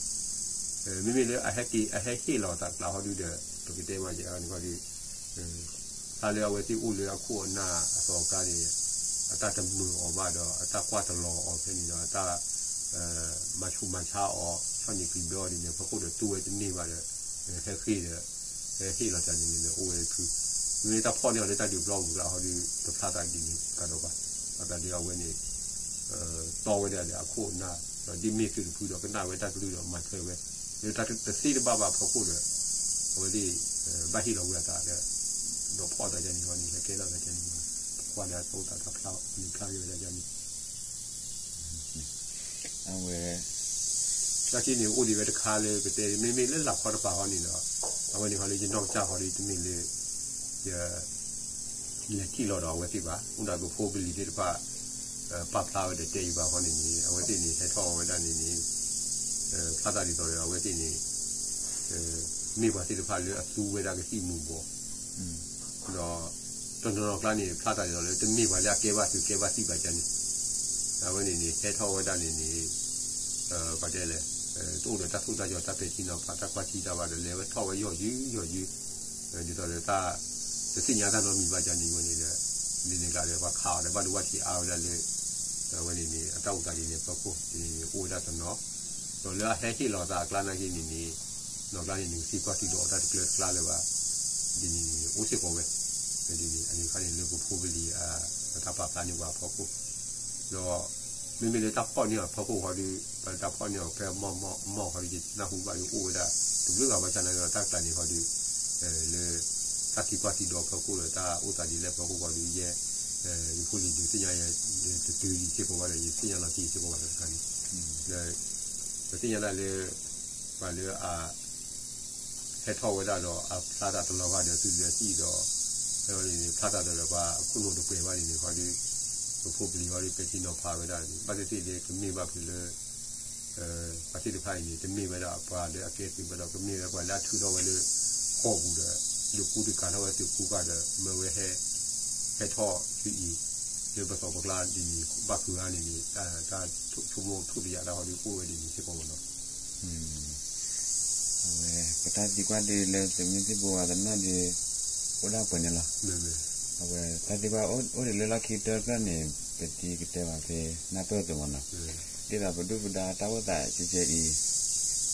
မ့မ့ၢ်လၢအဟဲက့ၤ အဟဲဟ့ၣ်လီၤသးတကျါခီဒုးဒီး ပကတဲမ့ၢ်ကဲန့ၣ်ခီဒုး တၢ်လၢအဝဲသ့ၣ်အိၣ်လၢအခိၣ်အနၢ်အသိးအကျါန့ၣ် အတၢ်တမုာ်အီၤဘၣ်ဒီး အတၢ်ကွၢ်တလီၤအီၤဖဲန့ၣ်ဒီး အတၢ် မၤဆူးမၤဆါအီၤ ဆီၣ်န့ၢ်ပျံၤဘၢအီၤဒ်န့ၣ် အဖီခိၣ်ဒီးတူၢ်ဝဲတန့ၢ်ဘၣ်ဒီး ဟဲဃ့ၢ်ဒီး ဟဲဟ့ၣ်လီၤတၢ်န့ၣ်န့ၣ် အိၣ်ဝဲတဖု မ့ၢ်တၢ်ဖီၣ်န့ၢ်အီၤလၢတၢ်ဒုးပျီပူၤကျါဟီဒီး တဖျါသးဒ်န့ၣ်ကဒီးဘၣ်. ဘၣ်သးဒ်အဝဲန့ၣ် တီဝဲဒၣ်ဒီးအခိၣ်အနၢ် ဒီးဒ်မ့ၢ်သုးတဖုဒီးကနၣ်ဝဲတၢ်ကလုၢ်ဒီးမၤထွဲဝဲ လၢတၢ်တသ့တဘၣ်ဘၣ်အဖီခိၣ်ဒီး အဝဲသ့ၣ် ဘၣ်ဟ့ၣ်လီၤဝဲအသးဒီး ဒီးဖီၣ်အသးဒ်န့ၣ်ဟီန့ၣ် ဟဲကဲထီၣ်သးဒ်န့ၣ် ပကွၢ်ဒီးအသးအိၣ်သးတၢ်ဖျါန့ၣ်ဖျါက့ၤဝဲဒၣ်ဒ်န့ၣ် အဝဲ တၢ်ထံၣ်န့ၣ်အိၣ်ဒံးဝဲတခါလၢပတဲ မ့မ့ၢ်လၢလၤခီတပၤဃီန့ၣ်ဒီး အဝဲန့ၣ်ခီလၢယနီၢ်ကစၢ်ဃီဒီး တမ့ၢ်လၢ ယ လဲၤထံၣ်လီၤဒီးအဝဲသ့ၣ်ဘၣ်. အိၣ်ဒၣ်ပဖိပလံၤသ့ၣ်တဖၣ် ပာ်ဖျါဝဲဒီးတဲအံၤဘၣ်ဃီန့ၣ်န့ၣ် အဝဲသ့ၣ်န့ၣ် ဟဲထီၣ်ဝဲဒၣ်န့ၣ်န့ၣ် ဖျါသးဒ်သိးဒီး အဝဲသ့ၣ်န့ၣ် မ့ၢ်ပှၤသ့ၣ်တဖၣ်လၢအသူဝဲဒၣ်ကသံၣ်မူၤဘှီး ဒီး တနီၤနီၤကျါန့ၣ် ဖျါသးဒ်သိးလၢ တမ့ၢ်ပှၤလၢအကဲဘၣ်သုးကဲဘၣ်သံၣ်ဘၣ်ကန့ၣ် အဝဲန့ၣ်န့ၣ် ဟဲထီၣ်ဝဲဒၣ်န့ၣ်န့ၣ် ပတဲလဲၣ် တအိၣ်ဒီးတၢ်ထူၣ်တၢ်ယီၤတၢ်ပဲာ်ထံနီၤဖးတၢ်ကွၢ်ထံတၢ်ဘၣ်ဒီး လဲၤဝဲထီၣ်ဝဲယီၢ်ယုၢ်ယီၢ်ယုၢ် ဒ်သိးဒီးတၢ် တသ့ၣ်ညါတၢ်နီတမံၤဘၣ်ကန့ၣ်ဝဲန့ၣ်ဒီး န့ၣ်န့ၣ်ကျါဒီး ပှၤခးအီၤဒီး ဘၣ်ဒိဘၣ်ထံးအါဝဲဒၣ်လၢ အဝဲန့ၣ်န့ၣ် အတၢ်အိၣ်သးဒ်န့ၣ်အဖီခိၣ် ဒ်န့ၣ်န့ၣ် အိၣ်ဝဲဒၣ်တနီၤ ဒီးလၢအဟဲဟ့ၣ်လီၤသးအကျါနာ်က့န့ၣ်န့ၣ် နီၢ်ကျါန့ၣ်န့ၣ် သံကွၢ်ထံဒီးအီၤတၢ်တကျၢတကျါလၢၤဘၣ် ဒ်န့ၣ်န့ၣ် အိၣ်စ့ၢ်ကီးဝဲ ဒ်န့ၣ် အန့ၣ်ခါန့ၣ်လၢပဖိပလံၤ အတၢ်ပာ်ဖျါန့ၢ်ပှၤအဖီခိၣ် ဒီး မ့မ့ၢ်လၢတၢ်ဖီၣ်န့ၢ်အီၤအဖီခိၣ်ဃီဒီး ပတၢ်ဖီၣ်န့ၢ်အီၤဖဲအမီၢ်မီၢ်ဃီဒီး ယနၢ်ဟူဘၣ်ဒီးအိၣ်ဝဲဒၣ် တဘျုးဂၤဘၣ်ဆၣ်နာ်က့ဒီး တၢ်ကျါန့ၣ်ဃီဒီး လၢ တၢ်သံကွၢ်ထံဒီးအဖီခိၣ်ဒီး တၢ်အိၣ်သးဒ်လဲၣ်အဖီခိၣ်ဃီဒီး ယဲ ယဖိလံၤဒုးသ့ၣ်ညါယဲ တတုၤဒံးစ့ၢ်ကီးဘၣ်ဒီး ယသ့ၣ်ညါလီၤတံၢ်စ့ၢ်ကီးဘၣ်ဒီးတခါန့ၣ် ဒီး ပသ့ၣ်ညါဒၣ်လၢ ပှၤလၢအ ဟဲထီၣ်ဝဲဒၣ်ဒီးအဖျါသးတလီၤဂာ်ဒီးသုးလၢအသံၣ်ဒီး ဖျါသးဒီးပှၤအခိၣ်နူာ်တပှဲၤဘၣ်ဒ်န့ၣ်ဃီဒီး ပဖိပလံၤဃီဒီးပဲာ်ထံနီၤဖးဝဲဒၣ်န့ၣ် ဘၣ်သ့ၣ်သ့ၣ်လၢကမ့ၢ်ဘၣ်ဖုးလၢ ပှၤသ့ၣ်တဖၣ်အံၤန့ၣ် တမ့ၢ်ဝဲဒၣ်ပှၤလၢအကဲသုးဘၣ်ဒီး ကမ့ၢ်ဝဲပှၤလၢအထုးထီၣ်ဝဲလၢ ကီၢ်ပူၤဒီး ဒုးကူတကးထီၣ်ဝဲသုးကူကၤဒီး မၢဝဲဟဲ ဟဲထီၣ်ဆူအံၤ လၢပသီၣ်ပကျါဒ်န့ၣ် ဘၣ်ဃုာ်အါန့ၣ်န့ၣ် တၢ်ဆိကမိၣ်ထူၣ်တယာ်တၢ်ဃီဒီးအိၣ်ဝဲဒ်န့ၣ်စ့ၢ်ကီးမ့ၢ်နီၤ အဝဲ ပတၢ်သံကွၢ်ဒုးလၢသုးမုၢ်သံၣ်ဘိအသနၢ်ဒုး အိၣ်ဒၣ်ပှဲၤန့ၣ်လီၤ. အဝဲ တၢ်သံကွၢ်အိၣ်ဒံးလၢလီၢ်ခံကတၢၢ်တဖျၢၣ်န့ၣ် ပတံၤကတဲဘၣ်ဖဲနၢ်ပၢၢ်အသိးမ့ၢ်နီၤ. ဒ်သိးပဒုၣ်ပဒါတၢ်အိၣ်သးကဲကဲအံၤ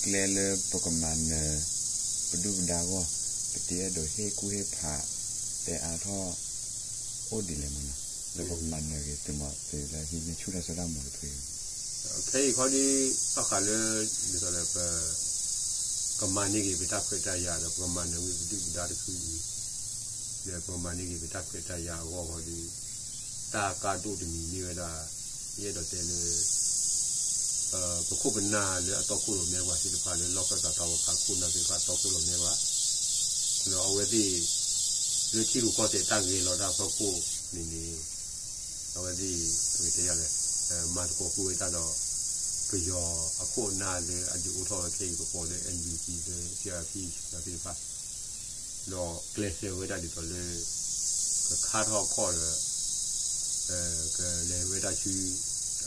ကျဲလၢပကမၤနၢၤ ပဒုၣ်ပဒါအဂီၢ် ပတံၤအဲၣ်ဒိးဟ့ၣ်ကူၣ်ဟ့ၣ်ဖး တဲအါထီၣ် အိၣ်ဒ်လဲၣ်မ့ၢ်နီၤ လၢပကမၤနၢၤက့ၤသုးမီၤသုးလၢ ဟံးန့ၢ်ဆူၣ်ထီၣ်ဆၢထီၣ်မူးတဖု ခဲအံၤခီဒ် ဘၣ်ဃးလၢ ဒ်သိးဒီးပ ကမၤန့ၢ်က့ၤပတၢ်ခွဲးတၢ်ယာ်ဒီး ပကမၤနၢၤဝံၤပဒုၣ်ပဒါတဖုအံၤ ဒီးပကမၤန့ၢ်က့ၤပတၢ်ခွဲးတၢ်ယာ်အဂီၢ်ခီဒ် တၢ်ကါဒိၣ်တမံၤမ့ၢ်ဝဲဒၣ် ယအဲၣ်ဒိးတဲလၢ ပခိၣ်ပနၢ်လၢအတီခိၣ်ရိၣ်မဲပှၤသ့ၣ်တဖၣ်လၢလီၢ်ခၢၣ်သးတၢ်ဂီၤခးခိၣ်နၢ်သ့ၣ်တဖၣ်တီခိၣ်ရိၣ်မဲပှၤ ဒီးအဝဲသ့ၣ် လၢထံရူၢ်ကီၢ်သဲးတၢ်ဂဲၤလီၤတၢ်ဖီခိၣ်န့ၣ်န့ၣ် အဝဲသ့ၣ် ပကတဲယၤလဲၣ် မၤသကိးဃုာ်ဝဲတၢ်ဒီး ပယီၤအခိၣ်အနၢ်လၢအဒုးအိၣ်ထီၣ်ဝဲခဲအံၤ ပကိးလၢ NUG လၢ စီၣ်အၣ်ပံၣ် သ့ၣ်တဖၣ် ဒီးကျဲးစၢးဝဲဒၣ်ဒ်သိးလၢ ကခါထီၣ်ခီၣ်ဒီး ကလဲၤဝဲဒၣ်ဆူ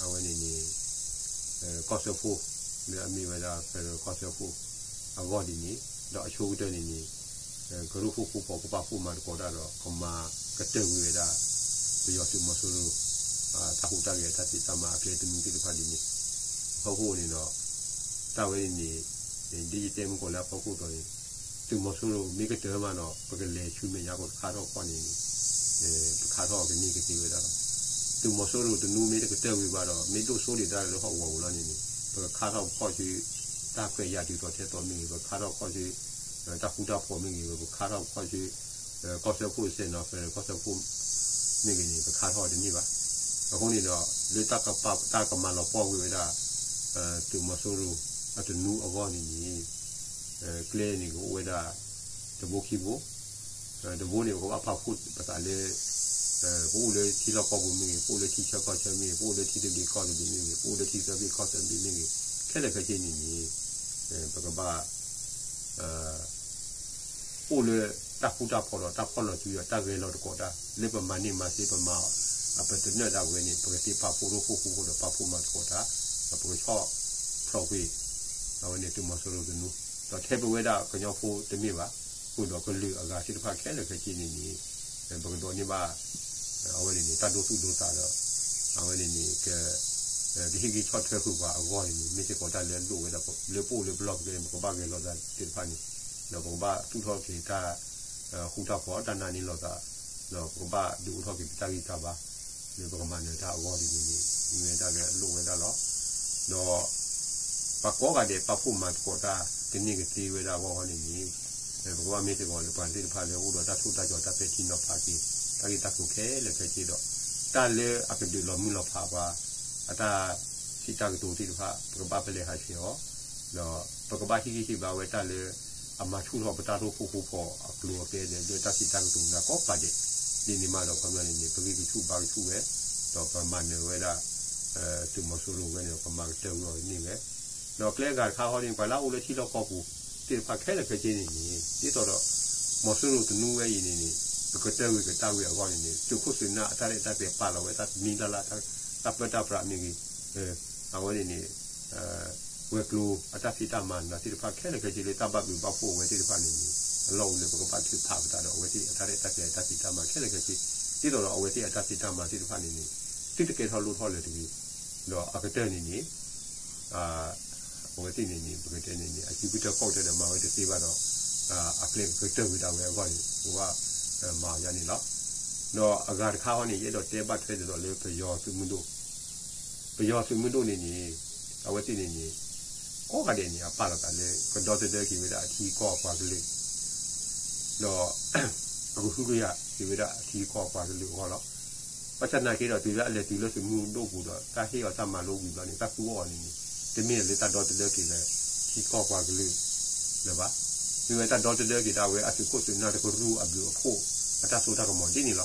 အဝဲန့ၣ်န့ၣ် ကီၢ်စၢဖှိၣ် လၢအမ့ၢ်ဝဲဒၣ် federal ကီၢ်စၢဖှိၣ်အဂီၢ်ဒ်န့ၣ် ဒီးအဆိကတၢၢ်န့ၣ်န့ၣ် ကရူၢ်ခိၣ်ဃိပှၤကပာ်ဖှိၣ်မၤသကိးတၢ်ဒီး ကမၤကတၢၢ်ကွံာ်ဝဲဒၣ် ပယီၤသုးမီၤစိရိၤ တၢ်ဟူးတၢ်ဂဲၤတၢ်သ့ၣ်တၢ်မၤအကျဲသနူသ့ၣ်တဖၣ်ဒ်န့ၣ် အဖီခိၣ်န့ၣ်ဒီး တၢ်ဝဲန့ၣ်န့ၣ် ဒ်ယတဲမုၢ်ကီးလၢအဖီခိၣ်အသိးန့ၣ် သုးမီၤစိရိၤမ့ၢ်ကတၢၢ်မးဒီး ပကလဲၤဆူမဲာ်ညါကီၢ်တခါထီၣ်ခီၣ်န့ၣ် ပခါထီၣ်အီၤကန့ၢ်ကသ့ဝဲဒၣ်လီၤ. သုးမီၤစိရိၤတနူမ့ၢ်တကတၢၢ်ဝံၤဘၣ်ဒီး မ့ၢ်ဒိၣ်စိဒံးတၢ်လၢဟီၣ်ကဝီၤပူၤလီၤန့ၣ်န့ၣ် ပကခါထီၣ်ခီၣ်ဆူ တၢ်ခွဲးယာ်တုၤသိးထဲသိးမ့ၢ်ဂ့ၤ ပကခါထီၣ်ခီၣ်ဆူ တၢ်ဃူတၢ်ဖိးမ့ၢ်ဂ့ၤ ပကခါထီၣ်ခီၣ်ဆူ ကီၢ်စၢဖှိၣ်စဲးနီၤ federal ကီၢ်စၢဖှိၣ်မ့ၢ်ဂ့ၤန့ၣ် ပခါထီၣ်အီၤတန့ၢ်ဘၣ်. အဃိန့ၣ်ဒီး လၢတၢ်ကမၤလီၤပှီၢ်ကွံာ်ဝဲဒၣ် သုးမီၤစိရိၤအတနူအဂီၢ်န့ၣ်န့ၣ် ကျဲန့ၣ်ကအိၣ်ဝဲဒၣ် တဘိခံဘိ တဘိန့ၣ် ပကဘၣ်ပာ်ဖှိၣ်ပသးလၢ ပအိၣ်လၢထံလီၢ်ကီၢ်ပူၤမ့ၢ်ဂ့ၤ, ပအိၣ်လၢထံဆၢကီၢ်ဆၢမ့ၢ်ဂ့ၤ, ပအိၣ်လၢထံသဘျ့ကီၢ်သဘျ့မ့ၢ်ဂ့ၤ, ပအိၣ်လၢထံသၢဘ့ၣ်ကီၢ်သၢဘ့ၣ်မ့ၢ်ဂ့ၤ, ခဲလၢာ်ခဲဆ့န့ၣ်န့ၣ် ပကဘၣ် အိၣ်လၢတၢ်ဃူတၢ်ဖိးဒီးတၢ်ဖီၣ်လီၤစုဒီးတၢ်ဂဲၤလီၤသကိးတၢ် လၢပမၤန့ၢ်မၤသ့ပမၤ အပတနၢၣ်ဒၣ်ဝဲန့ၣ် ပကသ့ပာ်ဖှိၣ်ရိဖှိၣ်ဃူဃီဒီးပာ်ဖှိၣ်မၤသကိးတၢ် ဒီးပကဆီၣ်ဖျိးကွံာ် အဝဲန့ၣ်သုးမီၤစိရိၤတနူ ဒီးထဲပဝဲဒၣ်ကညီဖိတမ့ၢ်ဘၣ် ဃုာ်ဒီးကလုာ်အဂၤသ့ၣ်တဖၣ်ခဲလၢာ်ခဲဆ့န့ၣ်န့ၣ် ပကဒိးန့ၢ်ဘၣ် အဝဲန့ၣ်န့ၣ် တၢ်ဒိသူၣ်ဒိသးဒီး အဝဲန့ၣ်န့ၣ် ကဟ့ၣ်ဂံၢ်ဆီၣ်ထွဲဃုာ်ပှၤအဂီၢ်န့ၣ်န့ၣ် မ့ၢ်စ့ၢ်ကီးတၢ်လၢအလိၣ်ဝဲဒၣ် လၢပအိၣ်လၢပလီၢ်ပကျဲန့ၣ် ပကဘၣ်ဂဲၤလိာ်သးသ့ၣ်တဖၣ်န့ၣ် ဒီးပကဘၣ်သူၣ်ထီၣ်က့ၤတၢ် ဃူတၢ်ဖိး တၢ်နာ်န့ၢ်လိာ်သး ဒီးပကဘၣ်ဒုးအိၣ်ထီၣ်က့ၤပတၢ်ဂံၢ်တၢ်ဘါ လၢပကမၤနၢၤတၢ်အဂီၢ်ဒ်န့ၣ်န့ၣ် မ့ၢ်ဝဲဒၣ်လၢအလိၣ်ဝဲဒၣ်လီၤ. ဒီး ပှၤကိးဂၤဒဲး ပာ်ဖှိၣ်မၤသကိးတၢ် ကန့ၢ်ကသ့ဝဲဒၣ်အဂီၢ်န့ၣ်န့ၣ် ပကဘၣ်မ့ၢ်စ့ၢ်ကီးလၢပှၤသ့ၣ်တဖၣ်လၢအိၣ်ဒီးတၢ်ထူးတၢ်တီၤ တၢ်ပဲာ်ထံနီၤဖးက့ၤ တၢ်ဂ့ၢ်တၢ်ကျိၤခဲလၢာ်ခဲဆ့ဒီး တၢ်လၢအကဒုးလီၤမုၢ်လီၤဖးပှၤ အတၢ်စံးတၢ်ကတိၤသ့ၣ်တဖၣ် ပကဘၣ်ပလဲၤဟးဆှဲးအီၤ ဒီးပကဘၣ်ဟ့ၣ်ဂံၢ်ဟ့ၣ်ဘါဝဲတၢ်လၢ အမၤဆူၣ်ထီၣ်ပတၢ်ဒိၣ်ခိၣ်ဖိးအကျိၤအကျဲဒီး လၢတၢ်စံးတၢ်ကတိၤလၢကိးဂၤဒဲး ဒ်န့ၣ်မးဒီး ခီပညီန့ၣ်န့ၣ် ပဂံၢ်ကဆူၣ်ဘါကဆူၣ်ဝဲ ဒီးပမၤနၢၤဝဲဒၣ် သုးမီၤစိရိၤဝဲန့ၣ်ဒီး ပမၤကတၢၢ်ဝံၤအီၤန့ၢ်ဝဲ ဒီးကျဲအဂၤတခါဃီန့ၣ် ပှၤလၢအအိၣ်လၢထံလီၢ်ကီၢ်ပူၤသ့ၣ်တဖၣ်ခဲလၢာ်ခဲဆ့န့ၣ်န့ၣ် ဒ်သိးဒီး မီၤစိရိၤသနူဝဲအံၤန့ၣ်န့ၣ် ပကတၢၢ်ဝံၤကတၢၢ်ဝံၤအဂီၢ်န့ၣ်န့ၣ် သုးခိၣ်သုးနၢ်အတၢ်ရဲၣ်တၢ်ကျဲၤပာ်လီၤဝဲတၢ်မံၤလၢ်လၢ် တၢ်ပၢတၢ်ပြးမ့ၢ်ဂ့ၤ အဝဲန့ၣ်န့ၣ် ဝဲၤကျိၤအတၢ်ဖံးတၢ်မၤနၤသ့ၣ်တဖၣ်ခဲလၢာ်ခဲဆ့လၢတၢ်ဘၣ်ဘျုးဘၣ်ဖှိၣ်အဝဲသ့ၣ်တဖၣ်န့ၣ်န့ၣ် အလီၢ်အိၣ်လၢပကဘၣ်ထုးဖးပသးဒီးအဝဲသ့ၣ်အတၢ်ရဲၣ်တၢ်ကျဲၤအတၢ်ဖံးတၢ်မၤခဲလၢာ်ခဲဆ့ ဒ်သိးဒီးအဝဲသ့ၣ်အတၢ်ဖံးတၢ်မၤသ့ၣ်တဖၣ်န့ၣ်န့ၣ် သုတကဲထီၣ်လိၣ်ထီၣ်လၢၤတဂ့ၤ ဒီးအကတၢၢ်န့ၣ်န့ၣ် အဝဲသ့ၣ်န့ၣ်န့ၣ် ပကတဲန့ၣ်န့ၣ် အစုကတၢၢ်ခီၣ်ကတၢၢ်ဒီးမၤဝဲတသ့ဘၣ်ဒီး အကျဲကကတၢၢ်ဝံၤဒၣ်ဝဲအဂီၢ်န့ၣ် ပကဘၣ်မၤအီၤယါန့ၣ်လီၤ. ဒီးအဂၤတခါဃီန့ၣ် ယအဲၣ်ဒိးတဲဘၣ်ထွဲဒ်သိးလၢပယီၤသုးမုၢ်ဒိၣ် ပယီၤသုးမုၢ်ဒိၣ်န့ၣ်န့ၣ် အဝဲသ့ၣ်န့ၣ်န့ၣ် ကိးဂၤဒဲးန့ၣ် အပာ်လီၤသးလၢ ကဒီသဒၢက့ၤဝဲဒၣ်အထံအကီၢ်အပှၤကလုာ် ဒီး အကဟုကယာ်က့ၤဝဲဒၣ်အထံအကီၢ်အပှၤကလုာ်အဂီၢ်လီၤ. ဘၣ်ဆၣ်သနာ်က့ဒီး တုၤလၢအလဲၤတုၤလၢသုးမုၢ်ဒိၣ်ပူၤဒီး တၢ်ဟ့ၣ်အီၤတၢ်မၤလိဝံၤဘျီန့ၣ် တၢ်သူအီၤန့ၣ်န့ၣ် တမ့ၢ်လၢတၢ်ဒီသဒၢက့ၤလၢ ထံကီၢ်ပှၤကလုာ်လၢၤဘၣ်. မ့ၢ်ဝဲတၢ်ဒီသဒၢက့ၤဒၣ်ဝဲအသုးခိၣ်သုးနၢ်တကရူၢ်အဘျုးအဖှိၣ် အတၢ်စိတၢ်ကမီၤဒ်န့ၣ်လီၤ.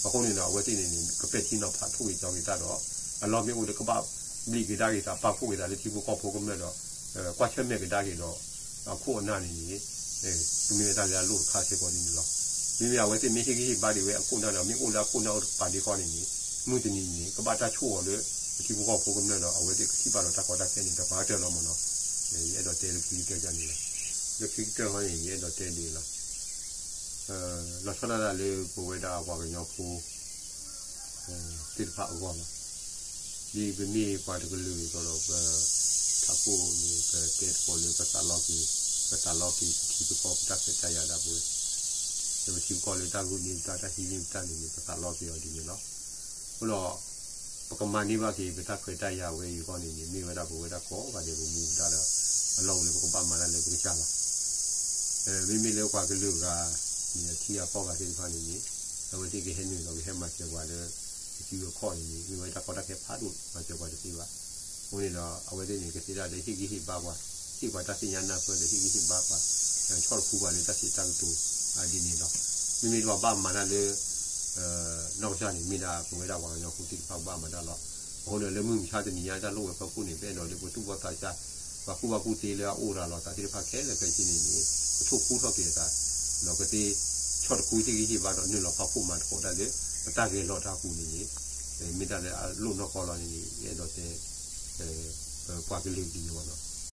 အဃိန့ၣ်ဒီး အဝဲသ့ၣ်န့ၣ်န့ၣ် ကပဲာ်ထံနီၤဖးထိၣ်ဂ့ၤကၠီဂ့ၤတၢ်ဒီး အလီၢ်မ့ၢ်အိၣ်ဒီးကဘၣ်ဘျံးက့ၤဒၣ်က့ၤသး ပာ်ဖှိၣ်က့ၤသးလၢထံဖိကီၢ်ဖိကမျၢၢ်ဒီး ကွၢ်ဆၢၣ်မဲာ်ကဒါက့ၤဒီး အခိၣ်အနၢ်န့ၣ်န့ၣ် ကမ့ၢ်ဝဲတၢ်လၢအလိၣ်တခါစ့ၢ်ကီးဒ်န့ၣ်လီၤ. မ့မ့ၢ်အဝဲသ့ၣ်မ့ၢ်ဟ့ၣ်ဂံၢ်ဟ့ၣ်ဘါဒံးဝဲအခိၣ်အနၢ်ဒီး မ့ၢ်အိၣ်လၢအခိၣ်အနၢ်အိၣ်တကပၤဒံးဃီန့ၣ်န့ၣ် မုၢ်တနံၤန့ၣ် ကဘၣ်တၢ်ဆိၣ်အီၤလၢ ထံဖိကီၢ်ဖိကမျၢၢ်ဒီး အဝဲသ့ၣ်ကထံၣ်ဘၣ်ဒီးတၢ်ကီတၢ်ခဲန့ၣ် တပှၤကတၢၢ်လီၤမ့ၢ်နီၤ. ယအဲၣ်ဒိးတဲလၢခံကတၢၢ်န့ၣ်လီၤ. လၢခံကတၢၢ်ဃီန့ၣ် ယအဲၣ်ဒိးတဲဒ်အံၤလီၤ. လီၤဆီဒၣ်တၢ်လၢပဝဲဒၣ်ပှၤကညီဖိ သ့ၣ်တဖၣ်အဂီၢ်လီၤ. ဒ်ပမ့ၢ်ပှၤတကလုာ်အသိးဒီး ပထးခိၣ်န့ၣ် ပတဲသကိးလၢပသးလီက့ၤ, ပသးလီက့ၤပထံပကီၢ်ပတၢ်ခွဲးတၢ်ယာ်ဒၣ်ပဝဲ, ဒီးပထံပကီၢ်လၢတၢ်ဂုာ်န့ၢ်ပတၢ် တၢ်ဟံးန့ၢ်ပတၢ်န့ၣ်န့ၣ် ပသးလီက့ၤအီၤဒ်န့ၣ်လီၤ. အဃိဒီး ပကမၤန့ၢ်ဘၣ်က့ၤပတၢ်ခွဲးတၢ်ယာ်ဝဲအံၤအဂီၢ်န့ၣ်န့ၣ် မ့ၢ်ဝဲဒၣ်ပဝဲဒၣ်ကိးဂၤဒဲးပမူပဒါဒီး အလီၢ်အိၣ်လၢပကဘၣ်မၤတၢ်လၢပကစၢ်လီၤ. မ့မ့ၢ်လၢပှၤကလုာ်ဂၤန့ၣ်အထံအကီၢ်ဂၤသ့ၣ်တဖၣ်န့ၣ်န့ၣ် အဝဲသ့ၣ်ကဟဲနုာ်လီၤကဟဲမၤစၢၤပှၤလၢ အစုအခီၣ်န့ၣ်န့ၣ် မ့ၢ်ဝဲတၢ်ကီတၢ်ခဲဖးဒိၣ် မၤစၢၤပှၤတသ့ဘၣ်. အဃိန့ၣ်ဒီး အဝဲသ့ၣ်န့ၣ် ကသ့ဒၣ်လၢဟ့ၣ်ဂံၢ်ဟ့ၣ်ဘါပှၤ, ဟ့ၣ်ပှၤတၢ်သ့ၣ်ညါနၢ်ပၢၢ်ဒီးဟ့ၣ်ဂံၢ်ဟ့ၣ်ဘါပှၤ, ဆီၣ်တခူပှၤလၢတၢ်စံးတၢ်ကတိၤဒ်န့ၣ်လီၤ. မ့မ့ၢ်လၢပှၤဘၣ်မၤတၢ်လၢ နီၢ်ကစၢ်န့ၣ် မ့ၢ်ဒၣ်ပဝဲဒၣ်ပှၤကညီဖိသ့ၣ်တဖၣ်ဘၣ်မၤတၢ်လီၤ. အဃိန့ၣ် လၢမုၢ်မဆါတနံၤညါတၢ်လိၣ်ဝဲဖီခိၣ်န့ၣ် ပအဲၣ်ဒိးလၢပသူၣ်ဘီၣ်သးစၢ်, ပှၤကူၣ်ဘၣ်ကူၣ်သ့လၢအအိၣ်ရၤလီၤသးသ့ၣ်တဖၣ်ခဲလၢာ်ခဲဆ့န့ၣ်န့ၣ် ကထိၣ်ဃူထီၣ်က့ၤအသး, ဒီးကသ့ဆီၣ်တခူဟ့ၣ်ဂံၢ်ဟ့ၣ်ဘါဒီးနုာ်လီၤဖီခိၣ်မၤသကိးတၢ်လၢ ပတၢ်ဂဲၤလိာ်တၢ်အပူၤန့ၣ်န့ၣ် မ့ၢ်တၢ်လၢအလိၣ်နီၢ်ကီၢ်လီၤန့ၣ်န့ၣ် ယအဲၣ်ဒိးတဲ ပှၤကလုာ်ဒ်န့ၣ်လီၤ.